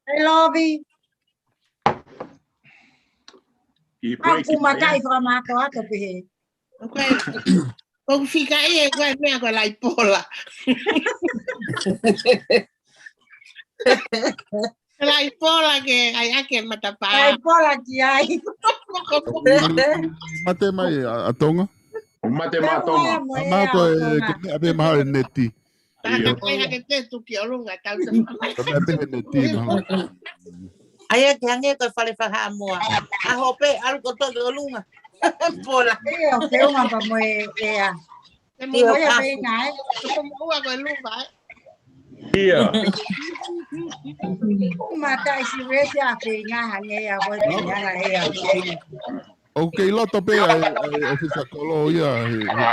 Hello, Vi. Kiʻi break mai, ē? Au kumakaʻi fakamātoato pehē. Okay. Ko e fika ia ko e meʻa ko e laipola. Laipola ke ʻai ake matapā. Laipola ki ai. Mate mai ʻa, ʻa Tonga. Mate mai ʻa Tonga. Tonga, ʻa, mahalo ko e, ko e meʻa pē mahalo e neti. Tata kai hake te tuki ʻolunga tau te. Ko e meʻa pē he neti mahalo. ʻAi ē, ke hangē ko e fale fakaʻamoa. ʻAho pē, ʻalu ko toki ʻolunga. Pola. ʻIo, ke uma pa mo e ʻea. Te mo ʻia ua feinga, ē. Te mo ua ko e luva, ē. ʻIo. Mata isi resi a feinga, hangē ia ko e feinga, ʻea. ʻOku kei loto pē ʻa e, ʻa e ʻofisa kolo ia, he, he,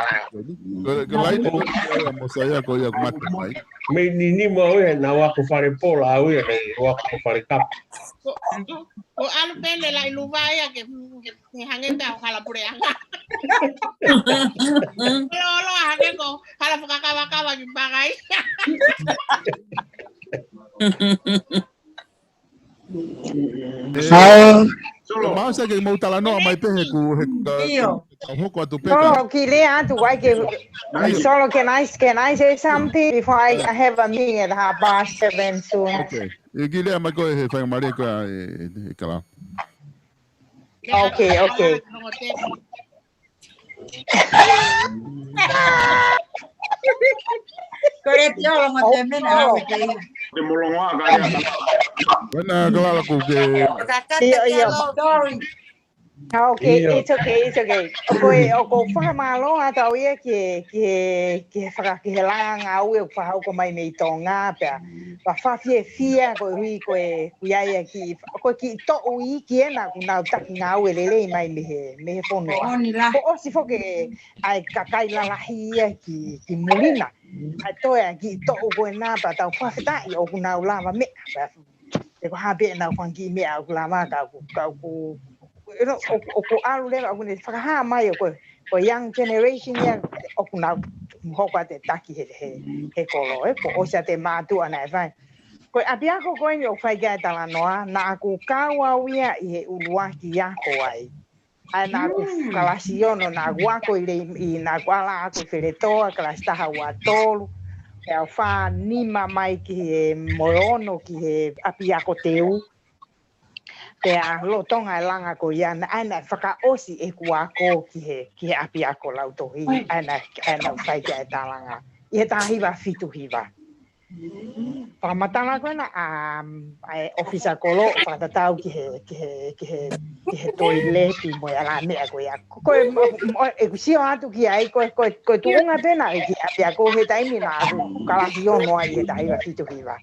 ko, ko e laine ko ia mo sa ia ko ia ʻoku mate mai. Mei ni ni mo ia na wako fale pola au ia na wako fale kapa. Ko, ko ʻalu pē ne lai luva ia ke, ke, ke hangē pē ʻa e hala puleʻanga. Lolo hangē ko hala fakakavakava ki pangai. Ē, Solo. Mau sa ke mau talanoa mai pē he ʻoku, he ʻoku ka, ʻio, ka hoko atu pē ka. Solo, kiʻi lea atu, ʻai ke, ʻio. Solo, can I, can I say something before I, I have a meeting at half past seven soon? Okay. ʻE kiʻi lea mai ko e he fai mare ko e, e, e kala. Okay, okay. Ko e te olo mo te mena au te ia. Te molongoa ka ia. Wena kalala ku ke. ʻIo, ʻio. Sorry. Okay, ʻio. It's okay, it's okay. ʻOku ou, ʻoku ou fakamālō atu au ia ki he, ki he, ki he faka-, ki he langa ngāue ʻoku fakahoko mai mei Tonga pea. Pea fakafiefia koeʻuhi ko e, ko ia ia ki, ko e kiʻi toʻu iiki ena ʻoku nau taki ngāue lelei mai mei he, mei he fonua. Ko eni la. Kuo ʻosi foki ʻa e kakai lalahi ia ki, ki muli na. ʻA e toe ʻa e kiʻi toʻu ko ena pea tau fakafetaʻi ʻoku nau lava meʻa. Pea, te ko e hā pē ʻenau fanga kiʻi meʻa ʻoku lava ka ʻoku, ka ʻoku, ʻoku, ʻoku ʻalu leva ʻoku ne fakahā mai ʻoku, ko e young generation ia ʻoku nau hoko atu e taki he, he, he kolo, ē, kuo ʻosi ʻa e mātuʻa naʻe fai. Ko e ʻapiako ko eni ʻoku fai ki ai e talanoa, naʻa ku kau au ia ʻi he ʻuluaki ako ai. ʻA ia naʻa ku kalasi ono, naʻa ku ako ʻi le-, ʻi, naʻa ku ala ako ʻi Feletoa, kalasi taha ua tolu. Pea u fā nima mai ki he moe ono ki he ʻapiako teu. Pea lolotonga e langa ko ia, naʻa, ʻa ia naʻe fakaʻosi ʻeku ako ki he, ki he ʻapiako lautohi, ʻa ia naʻa, ʻa ia naʻa ku fai ki ai e talanga. ʻI he taha hiva fitu hiva. Fakamatala ko ena ʻa, ʻa e ʻofisa kolo, fakatatau ki he, ki he, ki he, ki he toileti mo e ala meʻa ko ia. Ko e, mo, mo, ʻeku sio atu ki ai, ko e, ko e, ko e tuʻunga pē ena ʻi he ʻapiako he taimi naʻa ku kalasi ono ai he taha hiva fitu hiva.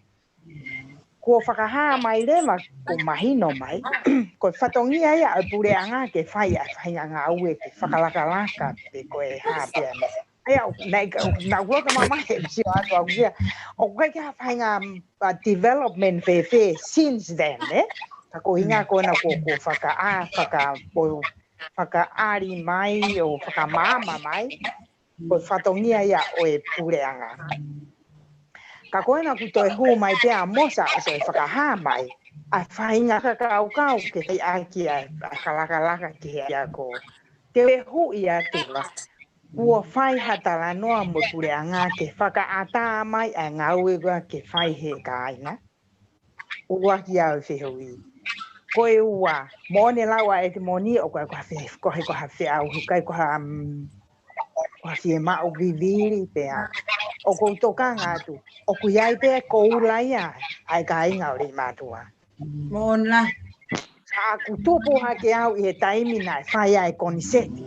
Kuo fakahā mai leva, kuo mahino mai, ko e fatongia ia ʻa e puleʻanga ke fai ʻa e faʻahinga ngāue ke fakalakalaka pe ko e hā pē ʻa e meʻa. ʻA ia, naʻe, naʻa ku loto mamahi he sio atu au ia. ʻOku ʻikai ke ha faʻahinga, uh, development fēfē since then, ē? Ka ko e ʻuhinga ko ena kuo, kuo fakaʻā, faka-, kuo fakaʻali mai, ʻo fakamaama mai, ko e fatongia ia ʻo e puleʻanga. Ka ko ena kuo toe hū mai pē ʻa Mosa ʻo toe fakahā mai ʻa e faʻahinga fakakaukau ke fai ʻaki ʻa e, ʻa e fakalakalaka ki he ʻapiako. Te u fehuʻi atu la, kuo fai ha talanoa mo e puleʻanga ke fakaʻatā mai ʻa e ngāue ko ia ke fai he kāinga? ʻUluaki ʻa e fehuʻi. Ko e ua, moʻoni e lau ʻa ʻEtimoni ʻoku ʻikai ko ha fe-, ko ha, ko ha feʻauhi, ʻikai ko ha, mm, ko ha fiemaʻu vivili pea. ʻOku ou tokanga atu, ʻoku ʻi ai pē koula ia ʻa e kāinga ʻo Leimātuʻa. Moʻoni la. Naʻa ku tupu hake au ʻi he taimi naʻe fai ai e koniseti.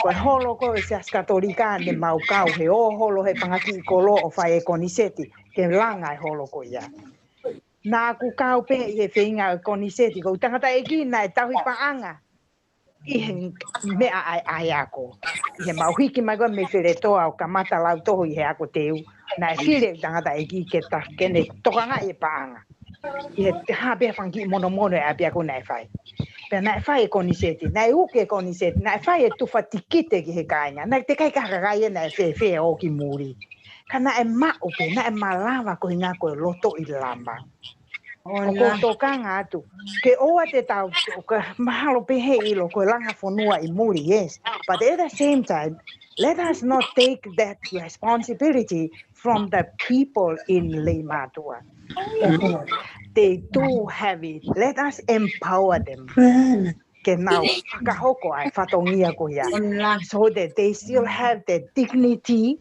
Ko e holo ko ē ʻo e Siasi Katolika ne mau kau he ō holo he fanga kiʻi kolo ʻo fai e koniseti, ke langa e holo ko ia. Naʻa ku kau pē ʻi he feinga ʻo e koniseti, ko e tangataʻeiki naʻe tauhi paʻanga ʻi he meʻa ʻa e, ʻa e ako. ʻI he mau hiki mai ko ē mei Feletoa ʻo kamata lautohi he ako teu, naʻe fili e tangataʻeiki ke ta-, ke ne tokangaʻi e paʻanga. ʻI he te hā pē ha fanga kiʻi monomono e ʻapiako naʻe fai. Pea naʻe fai e koniseti, naʻe uke e koniseti, naʻe fai e tufa tikite ki he kāinga. Naʻe teʻeki ai ke hakakai e naʻe fēfē ʻo ki muli. Ka naʻe maʻu pē, naʻe malava koeʻuhinga ko e loto ʻi lama. ʻOku ou tokanga atu. Ke ʻoua te tau, ka mahalo pē he ʻilo ko e langa fonua ʻi muli, yes. But at the same time, let us not take that responsibility from the people in Leimatua. They do have it. Let us empower them. Ke nau fakahoko ʻa e fatongia ko ia. So that they still have the dignity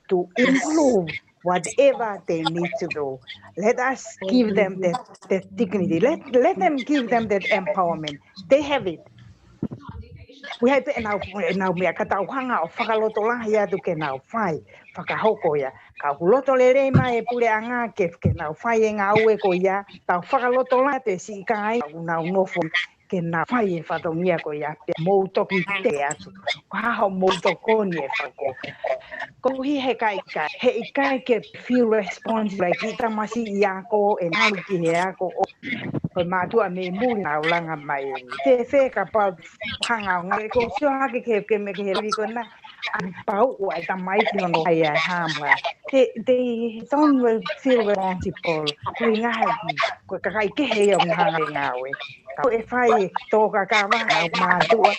to improve whatever they need to do. Let us give them that, that dignity. Let, let them give them that empowerment. They have it. ʻOku ʻi ai pē ʻenau, ʻenau meʻa ka tau hanga ʻo fakalotolahi atu ke nau fai, fakahoko ia. Ka ʻoku loto lelei mai e puleʻanga ke, ke nau fai e ngāue ko ia, tau fakalotolahi atu e siʻi kāinga ʻoku nau nofo ke nau fai e fatongia ko ia, pea mou toki tele atu. Ko e hā hoʻomou tokoni e fako. Koeʻuhi he ʻikai, ʻikai, he ʻikai ke feel responsible ki he tamasiʻi ako ʻe malu ki he ako ʻo ko e mātuʻa mei muli naʻa nau langa mai. Fēfē kapau hanga ʻo ngāue ko sio hake ke, ke me ke he livi ko ena. ʻA pau ʻoku ʻi ai e tamaiki hono ʻai ʻa e hā mai. They, they don't feel responsible. Koeʻuhinga he, ko e kakai kehe ia ʻoku hanga ʻo ngāue. Ka ʻoku fai e tōkakava ʻa e mātuʻa.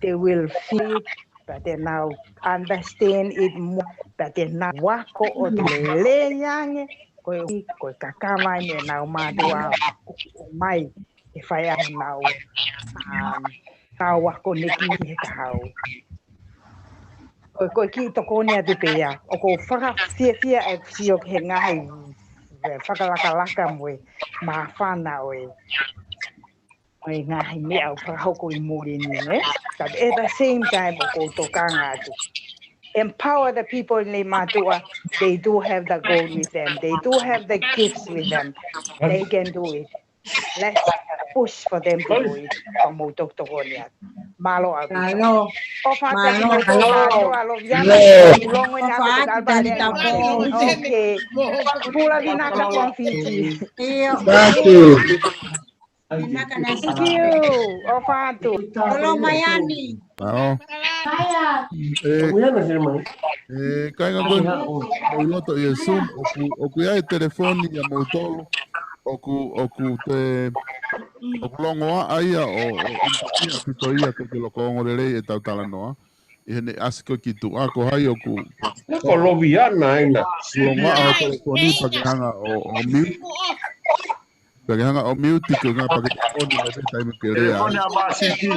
They will feel it, but they now understand it more. But they now ako ʻo lelei ange. Ko e, ko e kakava ʻeni ʻenau mātuʻa ʻoku ʻomai ke fai ai ʻenau, um, ʻenau ako neki he kahaʻu. Ko e, ko e kiʻi tokoni atu pē ia, ʻoku ou fakafiefia ʻeku sio ki he ngaahi, e, fakalakalaka mo e māfana ʻo e, ʻo e ngaahi meʻa ʻoku fakahoko ʻi muli ni, ē? But at the same time, ʻoku ou tokanga atu. Empower the people in Leimatua. They do have the gold with them. They do have the gifts with them. They can do it. Let's push for them to do it. Ka mou tokotokoni atu. Mālō ʻaupito. Mālō. ʻOfa atu ki he moutolu kātoa, ʻalofi atu, ʻoku longo ʻena ʻofa atu, Talitapou. Okay. Pula vinaka konfiti. ʻIo. Thank you. Thank you. ʻOfa atu. Olo mai ani. Ao. ʻE, ʻe, kāinga ko eni, ʻoku ou loto ʻi he Zoom, ʻoku, ʻoku ʻi ai e telefoni ʻia moutolu, ʻoku, ʻoku te, ʻoku longoaʻa ia ʻo, ʻo, ʻo ʻaupito ia ke ke loko ongo lelei ʻetau talanoa. ʻI heʻene ʻasi ko ē ki tuʻa ko hai ʻoku. Ko Loviana ena. Longoaʻa ʻo telefoni pea ke hanga ʻo, ʻo mute. Pea ke hanga ʻo mute koeʻuhinga pea ke telefoni mai pē taimi ke lea. Telefoni ʻa Vasiti.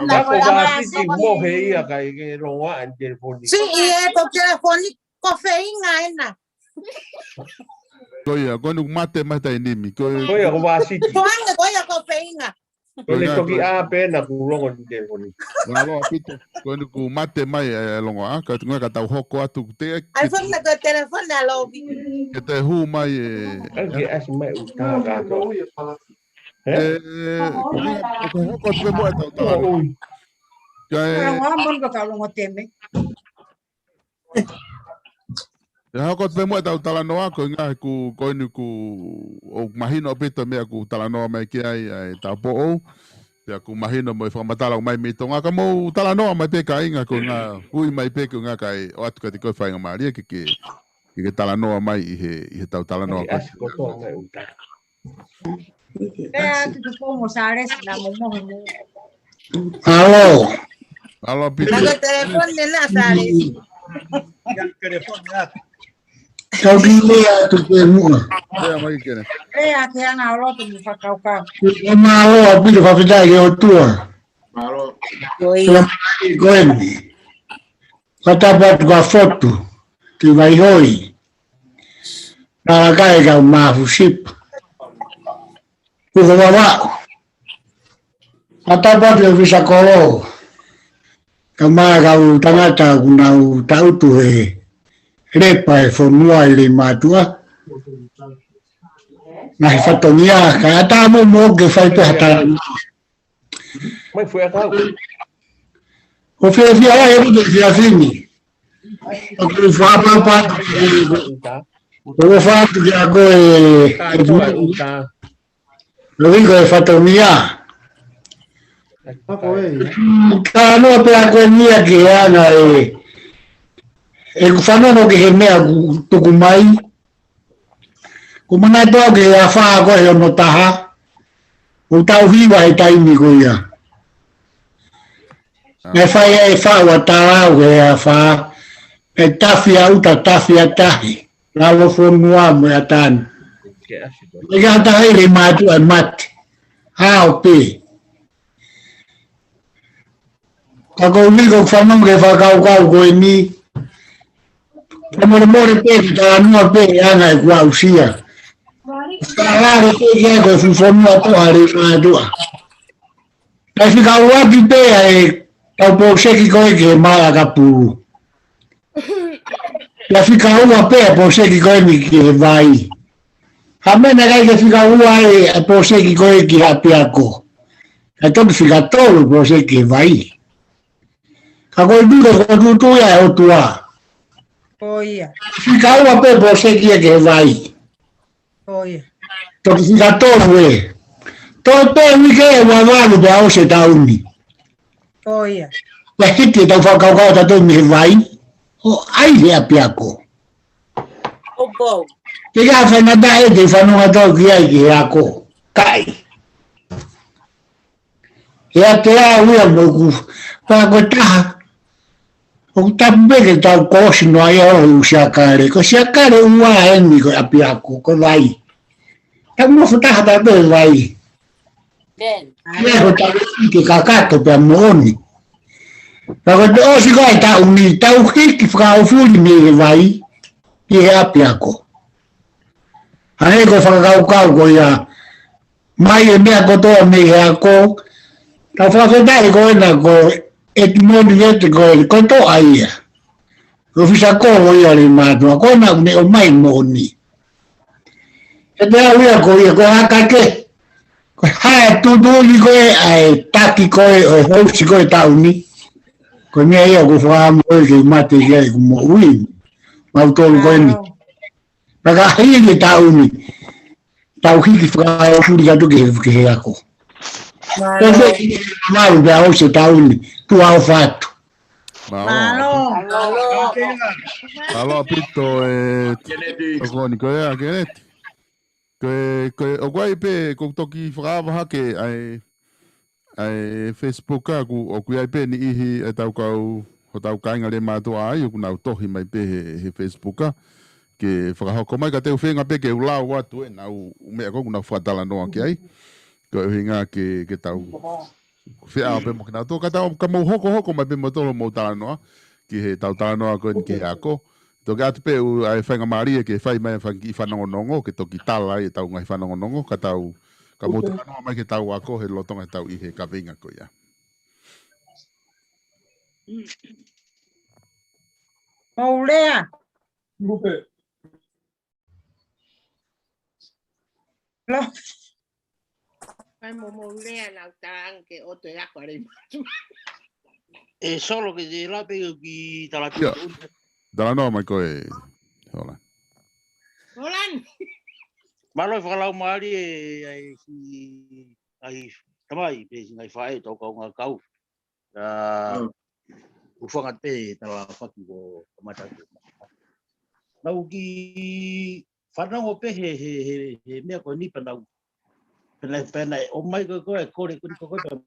Ka ko Vasiti mohe ia kae ke longoaʻa e telefoni. Siʻi ē ko e telefoni ko Feinga ena. Ko ia, ko eni kuo mate mai taimi ni. Ko ia ko Vasiti. Ko ena ko ia ko Feinga. Ko eni toki ʻā pē ena kuo longo e telefoni. Mālō ʻaupito. Ko eni kuo mate mai e longoaʻa, ka tuʻunga ka tau hoko atu te. ʻAi fona ko e telefoni ʻa Lovi. Ke toe hū mai e. Kae ke ʻasi mai ʻuta kātoa. Ē? Ē, ko e hoko atu pē muʻa ʻetau talanoa. Kae. Ka longoaʻa mo ka ka longo teme. ʻE hoko atu pē muʻa ʻetau talanoa, koeʻuhinga he kuo, ko eni kuo, ʻoku mahino ʻaupito e meʻa kuo talanoa mai ki ai ʻa e Taupoʻou. Pea kuo mahino mo e fakamatala ʻoku ʻomai mei Tonga, ka mou talanoa mai pē kāinga koeʻuhinga, ui mai pē koeʻuhinga kae ʻoatu kiate koe faingamālie ke, ke, ke, ke talanoa mai ʻi he, ʻi heʻetau talanoa ko eni. Pea Tupou mo Salesi na mo mo mo. Halo. Halo, Pita. Naʻa ko e telefoni ena Salesi. Ia telefoni atu. Tau ki lea atu pē muʻa. Lea mai Kene. Lea ke anga ʻo lotu mo fakakaukau. Mālō ʻaupito, fakafetaʻi ki he ʻOtua. Mālō. Ko ia. Ko eni. Fakatapu atu kia Fotu, ki Vaihoi. Nā kai kau Mafusipa. Kuko Vavaʻu. Fakatapu atu kia Visa Kolo. Kae ʻumaʻā kau tangata ʻoku nau tangutu he lepa e fonua ʻi Leimātuʻa. Ngaahi fatongia, kae ʻatā mo mo ke fai pē ha talanoa. Mai fue acá. ʻOku fiefia ai e ʻeku fiefia ni. ʻOku ou fakapapau. ʻOku ou fakapapau kia koe. Ka e, ko e fatongia. Talanoa pē ʻa ko eni ia ki he anga ē, ʻeku fanongo ki he meʻa ʻoku tuku mai. Kuo manatu au ki he afā ko ē he ono taha. ʻOku tau hiva he taimi ko ia. Naʻe fai ai e faʻu ʻa Talau he afā. ʻE tafi ʻa ʻuta, tafi ʻa tahi. Lalo fonua mo e ʻatani. ʻIkai ha taha ʻi he mātuʻa ʻe mate. Hao pē. Ka ko eni ʻoku ou fanongo ki he fakakaukau ko eni. Ka molemole pē, talanoa pē ʻa e anga ʻeku aʻusia. Ka lale pē ki ai ko e fuʻu fonua toʻa ʻa e mātuʻa. Kae fika ua pē ʻa e kau pōseki ko ē ki he Malakapulu. Kae fika ua pē ʻa e pōseki ko eni ki he vai. Ha meʻa naʻe ʻikai ke fika ua ʻa e pōseki ko ē ki he ʻapiako. Kae toki fika tolu pōseki ki he vai. Ka ko e tuʻu, ko e tuʻu ia ʻa e ʻOtua. Ko ia. Fika ua pē pōseki ia ki he vai. Ko ia. Toki fika tolu ē. Toe pē uike ʻe ua valu pea ʻosi e taʻu ni. Ko ia. Pea hiki ʻetau fakakaukau ʻatautolu mei he vai. ʻO ʻai he ʻapiako. ʻOku ou. Ke ka faingataʻa ʻete fanongo atu ki ai ki he ako. Kai. He ʻa te au ia mo ʻeku. Pea ko e taha. ʻOku tapu pē ke tau kolosi noa ia ʻo e ʻū siakale. Ko e siakale ua eni ko e ʻapiako, ko e vai. Tau mo futaha pē vai. Ia ko tau ʻi ke kakato pea moʻoni. Pea ko e ʻosi ko ē taʻu ni, tau hiki fakaofuli mei he vai, ki he ʻapiako. Hangē ko e fakakaukau ko ia, mai e meʻa kotoa mei he ako, tau fakafetaʻi ko ena ko e ʻEtimoni ʻEte ko e kotoa ia. Ko e ʻofisa kolo ia ʻa e mātuʻa, ko ena ʻoku ne ʻomai moʻoni. He te au ia ko ia, ko e haka ke. Ko e hā e tuʻutuʻuni ko ē ʻa e taki ko ē ʻo e housi ko ē taʻu ni. Ko e meʻa ia ʻoku ou fakaʻamu ko ē ke mate ki ai ʻeku moʻui. Mautolu ko eni. Pea ka hili e taʻu ni. Tau hiki fakaofuli atu ki he, ki he ako. Mālō. Pea hiki malu pea ʻosi e taʻu ni. Tuʻa ʻofa atu. Mālō. Mālō. Mālō. Mālō ʻaupito e Keneti. Tokoni ko ia, Keneti. Ko e, ko e, ʻoku ʻi ai pē, ʻoku toki fakaava hake ʻa e, ʻa e Facebook ʻa ʻoku, ʻoku ʻi ai pē niʻihi ʻa e tau kau, hotau kāinga lēmātuʻa ai, ʻoku nau tohi mai pē he, he Facebook ʻa, ke fakahoko mai ka te u feinga pē ke u lau atu ʻenau, ʻū meʻa ko ē ʻoku nau fakatalanoa ki ai. Ko e ʻuhinga ke, ke tau feʻao pē mo kinautolu, ka tau, ka mou hokohoko mai pē mo tolo mou talanoa, ki he tau talanoa ko eni ki he ako. Toki ʻatu pē ʻū ʻa e faingamālie ke fai mai e fanga kiʻi fanongonongo, ke toki tala ai e tau ngaahi fanongonongo, ka tau, ka mou talanoa mai ke tau ako, he lolotonga ʻetau ʻi he kaveinga ko ia. Mou lea. Lo. Kai mo mou lea nau tānge ke ʻoto e ako ʻa e mātuʻa. ʻE Solo ke te la pē ki tala pē. Ia. Talanoa mai ko ē. Hola. Hola. Mālō e fakalaumālie ʻa e si, ʻa e tamai, pe si ngaahi faʻē, tau kau ngā kau. ʻA, ʻoku ou fanga pē tala faki ko kamata ko. Nau ki fanongo pē he, he, he, he meʻa ko eni pea nau. Pea nau, pea nau ʻomai ko ē ko ē, kole ko eni ko ē ko ē.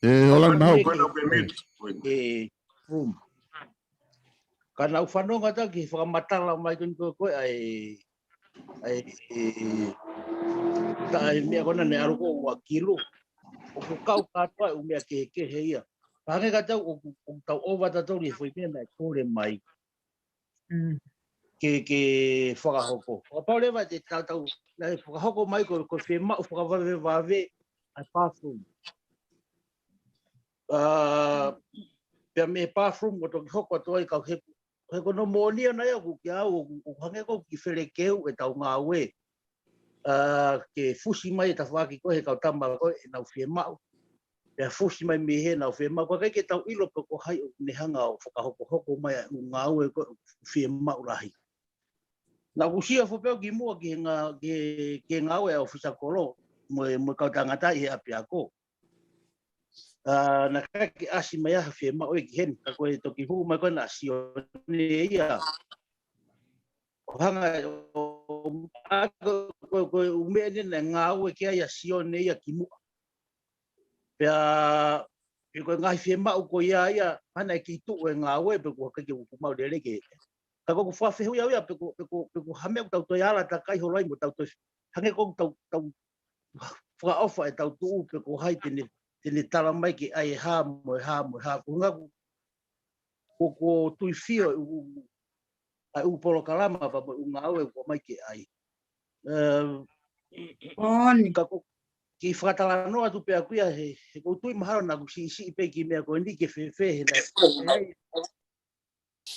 ʻE, hola, nau. Ko ena pē mute. ʻE, room. Ka nau fanongo atu ki he fakamatala mai ko eni ko ē ko ē, ʻa e, ʻa e, ʻe, tā e meʻa ko ena ne ʻalu ko ua kilo. ʻOku kau kātoa e ʻū meʻa kehekehe ia. Ka hangē ka tau, ʻoku, ʻoku tau ʻova tautolu he foʻi meʻa naʻe kole mai. Mm. Ke, ke fakahoko. Fakapau leva te tau, tau, naʻe fakahoko mai ko, ko e fiemaʻu fakavavevave ʻa e bathroom. ʻA, pea mei he bathroom ʻoku toki hoko atu ai kau he, he ko hono moʻoni ʻana ia ʻoku ke au, ʻoku, ʻoku hangē ko ē ʻoku kiʻi felekeu ʻetau ngāue. ʻA, ke fusi mai e tafaʻaki ko ē he kau tama ko ē ʻenau fiemaʻu. Pea fusi mai mei heʻenau fiemaʻu. Ka ʻikai ke tau ʻilo pe ko hai ʻoku ne hanga ʻo fakahokohoko mai ʻa e ʻū ngāue ko ē ʻoku fiemaʻu lahi. Naʻa ku sio foki pē au ki muʻa ki he ngā-, ki he, ki he ngāue ʻa e ʻofisa kolo, mo e, mo e kau tangata ʻi he ʻapiako. ʻA, naʻe ʻikai ke ʻasi mai ha fiemaʻu ia ki heni, ka ko e toki hū mai ko ē naʻa Sione ia. ʻO hanga, ʻo, ʻa, ko, ko, ko e ʻū meʻa eni naʻe ngāue ki ai ʻa Sione ia ki muʻa. Pea, pe ko e ngaahi fiemaʻu ko ia ia, hana e kiʻi tuʻu e ngāue, pe ko e ʻikai ke u maʻu lelei ke. Ka ko ʻeku fakafehuʻi au ia, pe ko, pe ko, pe ko ha meʻa ʻoku tau toe ala takai holo ai mo tau toe. Hangē ko ʻetau, tau fakaʻofa ʻetau tuʻu, pe ko hai te ne, te ne tala mai ke ʻai e hā mo e hā mo e hā. Ko e ʻuhinga ʻoku, ʻoku ou tui fio ʻi he ʻū, ʻa e ʻū polokalama pea mo e ʻū ngāue ʻoku ʻomai ke ʻai. ʻE, ka ko e kiʻi fakatalanoa atu pē ʻaʻaku ia he, he ʻoku ou tui mahalo naʻa ku siʻisiʻi pē kiʻi meʻa ko eni ke fēfē he naʻe, naʻe ʻai,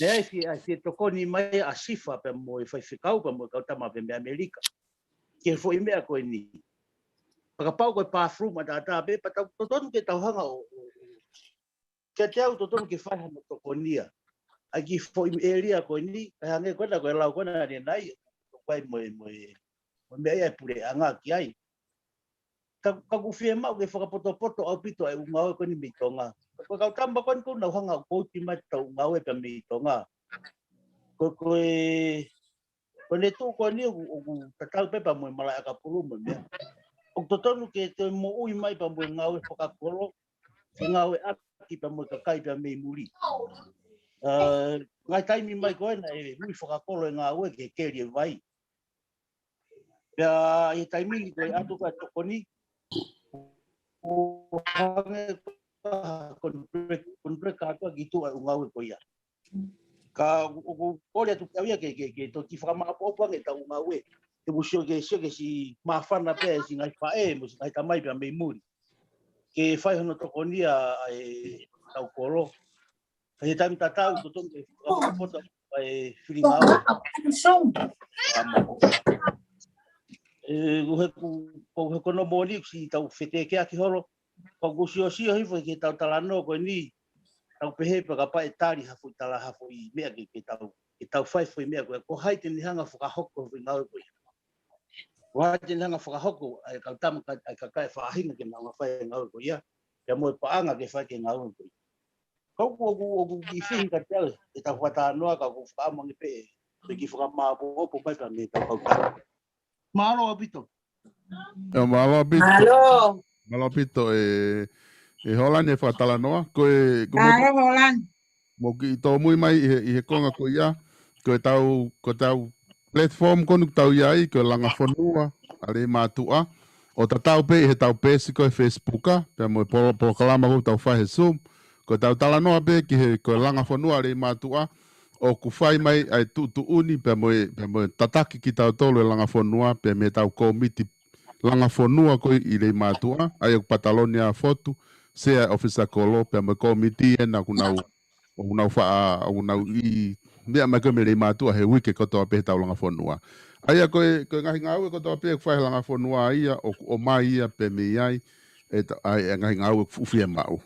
naʻe ʻai fie, ʻai fie tokoni mai ʻa Sifa pea mo e faifekau pea mo e kau tama pē mei ʻAmelika. Ki he foʻi meʻa ko eni. Pea kapau ko e bathroom ʻataʻatā pē, pea tau totonu ke tau hanga ʻo, ʻo, ʻo, kiate au totonu ke fai hano tokonia. ʻA e kiʻi foʻi ʻēlia ko eni, kae hangē ko ena ko e lau ko ena ʻanenai, ko e mo e, mo e, mo e meʻa ia ʻa e puleʻanga ki ai. Ka, ka ʻoku fiemaʻu ke fakapotopoto ʻaupito ʻa e ʻū ngāue ko eni mei Tonga. Ko e kau tama ko eni ʻoku nau hanga ʻo kouti mai ʻetau ngāue pē mei Tonga. Ko, ko e, ko e tuʻu ko eni ʻoku, ʻoku tatau pē pea mo e malaʻe ʻakapulu mo e meʻa. ʻOku totonu ke toe moʻui mai pea mo e ngāue fakakolo, ke ngāueʻaki pea mo e kakai pea mei muli. ʻE, ngaahi taimi mai ko ena ʻe ui fakakolo e ngāue ke keli e vai. Pea ʻi he taimi ni ko e ʻatu ko e tokoni, ʻo hangē ko e contract, contract kātoa ki tuʻa ʻū ngāue ko ia. Ka ʻoku, ʻoku kole atu pē au ia ke, ke, ke toki fakamāʻopoʻopo ange ʻetau ngāue. He ʻoku sio ke, sio ke siʻi māfana pē siʻi ngaahi faʻē, mo siʻi ngaahi tamai pea mei muli. Ke fai hono tokonia ʻa ʻetau kolo. Ka ʻi he taimi tatau, totonu ke fakapotopoto ʻa e fili ngāue. ʻE, ko e ʻuhi ʻoku, ko e ʻuhi ko hono moʻoni ʻoku siʻi tau fetekeaki holo. Ka ʻoku ou siosio hifo ki heʻetau talanoa ko eni, tau pehē pē kapau ʻe tali ha foʻi tala ha foʻi meʻa ke, ke tau, ke tau fai foʻi meʻa ko ē. Ko hai te ne hanga fakahoko foʻi ngāue ko ia. Ko hai te ne hanga fakahoko ʻa e kau tama ka, ʻa e kakai faʻahinga ke nau hanga fai e ngāue ko ia. Pea mo e paʻanga ke fai ki he ngāue ko ia. Ka ʻoku, ʻoku, ʻoku kiʻi fihi kiate au ʻetau fakatalanoa ka ʻoku ou fakaʻamu ange pē ʻe kiʻi fakamāʻopoʻopo mai pea mei heʻetau kau tama. Mālō ʻaupito. ʻIo, mālō ʻaupito. Mālō. Mālō ʻaupito ʻe, ʻe Holani e fakatalanoa. Ko e, ko e mo-, Mālō Holani. Mou kiʻi tōmui mai ʻi he, ʻi he konga ko ia. Ko ʻetau, ko ʻetau platform ko eni ʻoku tau ʻi ai, ko e Langa Fonua ʻa Leimātuʻa. ʻOku tatau pē ʻi heʻetau peesi ko e Facebook, pea mo e polo-, polokalama ko ē ʻoku tau fai he Zoom. Ko ʻetau talanoa pē ki he, ko e Langa Fonua ʻa Leimātuʻa, ʻoku fai mai ʻa e tuʻutuʻuni pea mo e, pea mo e tataki kitautolu e Langa Fonua, pea mei heʻetau kōmiti Langa Fonua ko ē ʻi Leimātuʻa, ʻa ia ko Patalonia Fotu, Sea ʻOfisa Kolo, pea mo e kōmiti ena ʻoku nau, ʻoku nau faʻa, ʻoku nau ʻi, meʻa mai ko ē mei Leimātuʻa he uike kotoa pē heʻetau Langa Fonua. ʻA ia ko e, ko e ngaahi ngāue kotoa pē ʻoku fai he Langa Fonua ia, ʻoku ʻomai ia pē mei ai, ʻe ta-, ʻa e, ʻa e ngaahi ngāue ʻoku fuʻu fiemaʻu.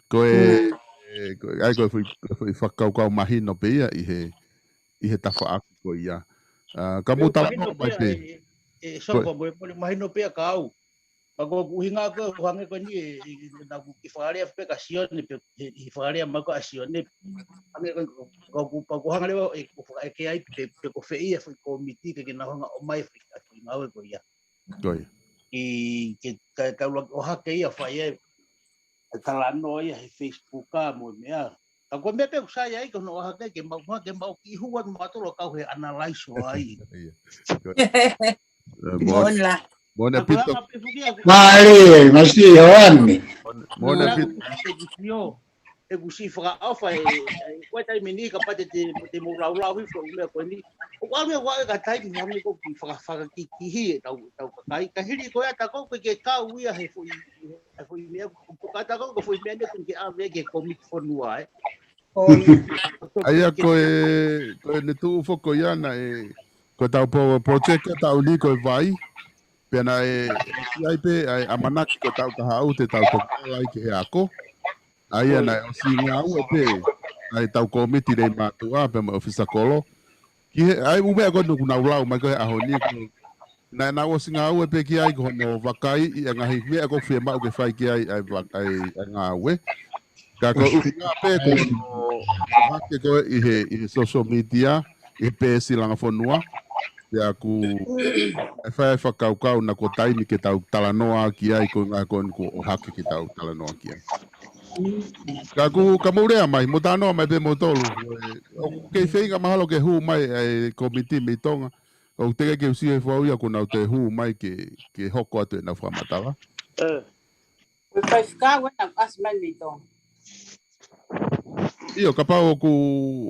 Ko e, ʻe, ko e, ʻa ia ko e foʻi, ko e foʻi fakakaukau mahino pē ia ʻi he, ʻi he tafaʻaki ko ia. ʻA, ka mou talanoa mai pē. ʻE, ʻe, ʻe, Sofa, mo e, mo e mahino pē ia ka au. Ka ko ʻeku ʻuhinga ko ē, ʻoku hangē ko eni, ʻe, ʻe, ʻe, naʻa ku kiʻi fakalea pē kia Sione, pe, ʻe, ʻe fakalea mai ko ē ʻa Sione. Hangē ko ē, ka ʻoku, ka ʻoku hanga leva, ʻe, ʻoku fakaʻeke ai, pe, pe ko fē ia foʻi kōmiti, ke, ke nau hanga ʻo ʻomai foʻi, foʻi ngāue ko ia. Ko ia. ʻI, ke, ka, ka ʻuluaki ʻohake ia fai ai, ʻa e talanoa ia he Facebook ʻa mo e meʻa. Ka ko e meʻa pē ʻoku sai ai, ko hono ʻohake ke mau, ke mau kiʻi hū atu mautolu ʻo kau he analyze ʻo ai. Ia. Ko ia. ʻE, mo-, Moʻoni la. Moʻoni ʻaupito. Mālie, masi, Hoani. Moʻoni, moʻoni ʻaupito. ʻE kusi fakaʻofa e, e, ko e taimi ni kapau te, te, te mou laulau hifo e meʻa ko eni. ʻOku ʻalu ia ʻo ʻai ka taimi hangē ko e kiʻi faka-, fakakikihi ʻetau, ʻetau kakai. Ka hili ko ia ta ko ē ke kau ia he foʻi, he foʻi meʻa, ko e ta ko ē ko e foʻi meʻa ni ʻoku ke ʻave ki he kōmiti fonua, ē. ʻA ia ko e, ko e ne tuʻu foki ko ia naʻe, ko ʻetau po-, project ʻa e taʻu ni ko e vai, pea naʻe, ʻi ai pē ʻa e ʻamanaki ko e taʻu taha ʻaho te tau toki ʻalu ai ki he ako. ʻA ia naʻe ʻosi ngāue pē ʻa ʻetau kōmiti Leimātuʻa pea mo e ʻofisa kolo. ʻI he, ʻa e ʻū meʻa ko ē ʻoku nau lau mai ko ē he ʻaho ni, ko e, naʻa nau ʻosi ngāue pē ki ai ko hono vakaiʻi e ngaahi meʻa ʻoku fiemaʻu ke fai ki ai ʻa e va-, ʻa e, ʻa e ngāue. Ka ko e ʻuhinga pē ko hono hake ko ē ʻi he, ʻi he social media, ʻi he peesi Langa Fonua. Pea ʻoku ʻi ai e fakakaukau naʻa ko e taimi ke tau talanoa ki ai, ko e ʻuhinga ko eni kuo ʻohake ke tau talanoa ki ai. Ka ʻoku, ka mou lea mai, mou talanoa mai pē moutolu. ʻOku kei feinga mahalo ke hū mai e komiti mei Tonga. ʻOku teʻeki ke u sio he fau ia kuo nau toe hū mai ke, ke hoko atu ʻenau fakamatala. Ko e faifekau ena ʻoku ʻasi mai mei Tonga. ʻIo, kapau ʻoku,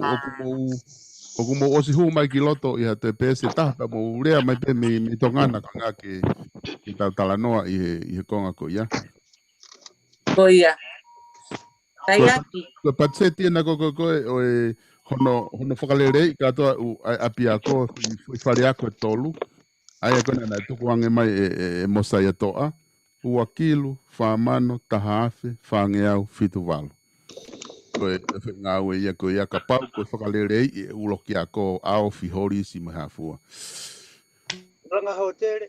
ʻoku mou, ʻoku mou ʻosi hū mai ki loto ʻi ha toe peesi ʻe taha, pea mou lea mai pē mei, mei Tonga na ka ngā ke, ke tau talanoa ʻi he, ʻi he konga ko ia. Ko ia. Ko e, Kaiaki. Ko e patiseti ena ko, ko, ko e, ʻo e hono, hono fakaleleiʻi kātoa ʻū, ʻa e ʻapiako, foʻi, foʻi fale ako ʻe tolu. ʻA ia ko ena naʻe tukuange mai ʻe, ʻe, ʻe Mosaia Toʻa, ua kilu, fā mano, taha afe, fāngeau, fitu valu. Ko e, ko e foʻi ngāue ia ko ia kapau ko e fakaleleiʻi e ʻuluaki ako ʻaofi, holisi mo e hā fua. Langa hōtele.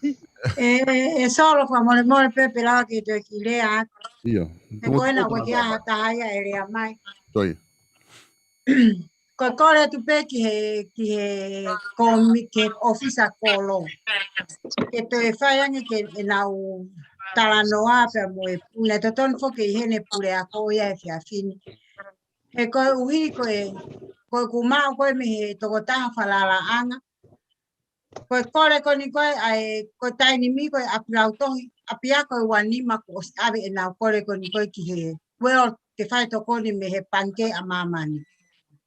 ʻE, ʻe Solo, fakamolemole pē pea ke toe kiʻi lea atu. ʻIo. He ko ena ʻoku ʻikai ha taha ia ʻe lea mai. Ko ia. Ko e kole atu pē ki he, ki he komi-, ki he ʻōfisa kolo. Ke toe fai ange ke ʻenau talanoa pea mo e, naʻe totonu foki ʻi heʻene puleako ia he efiafi ni. He koeʻuhi ko e, ko ʻeku maʻu ko ē mei he tokotaha falalaʻanga. Ko e kole ko eni ko ē ʻa e, ko e taimi ni ko e ʻapi lautohi, ʻapiako ʻe ua nima kuo ʻosi ʻave ʻenau kole ko eni ko ē ki he World ke fai tokoni mei he Pangikē ʻa Māmani.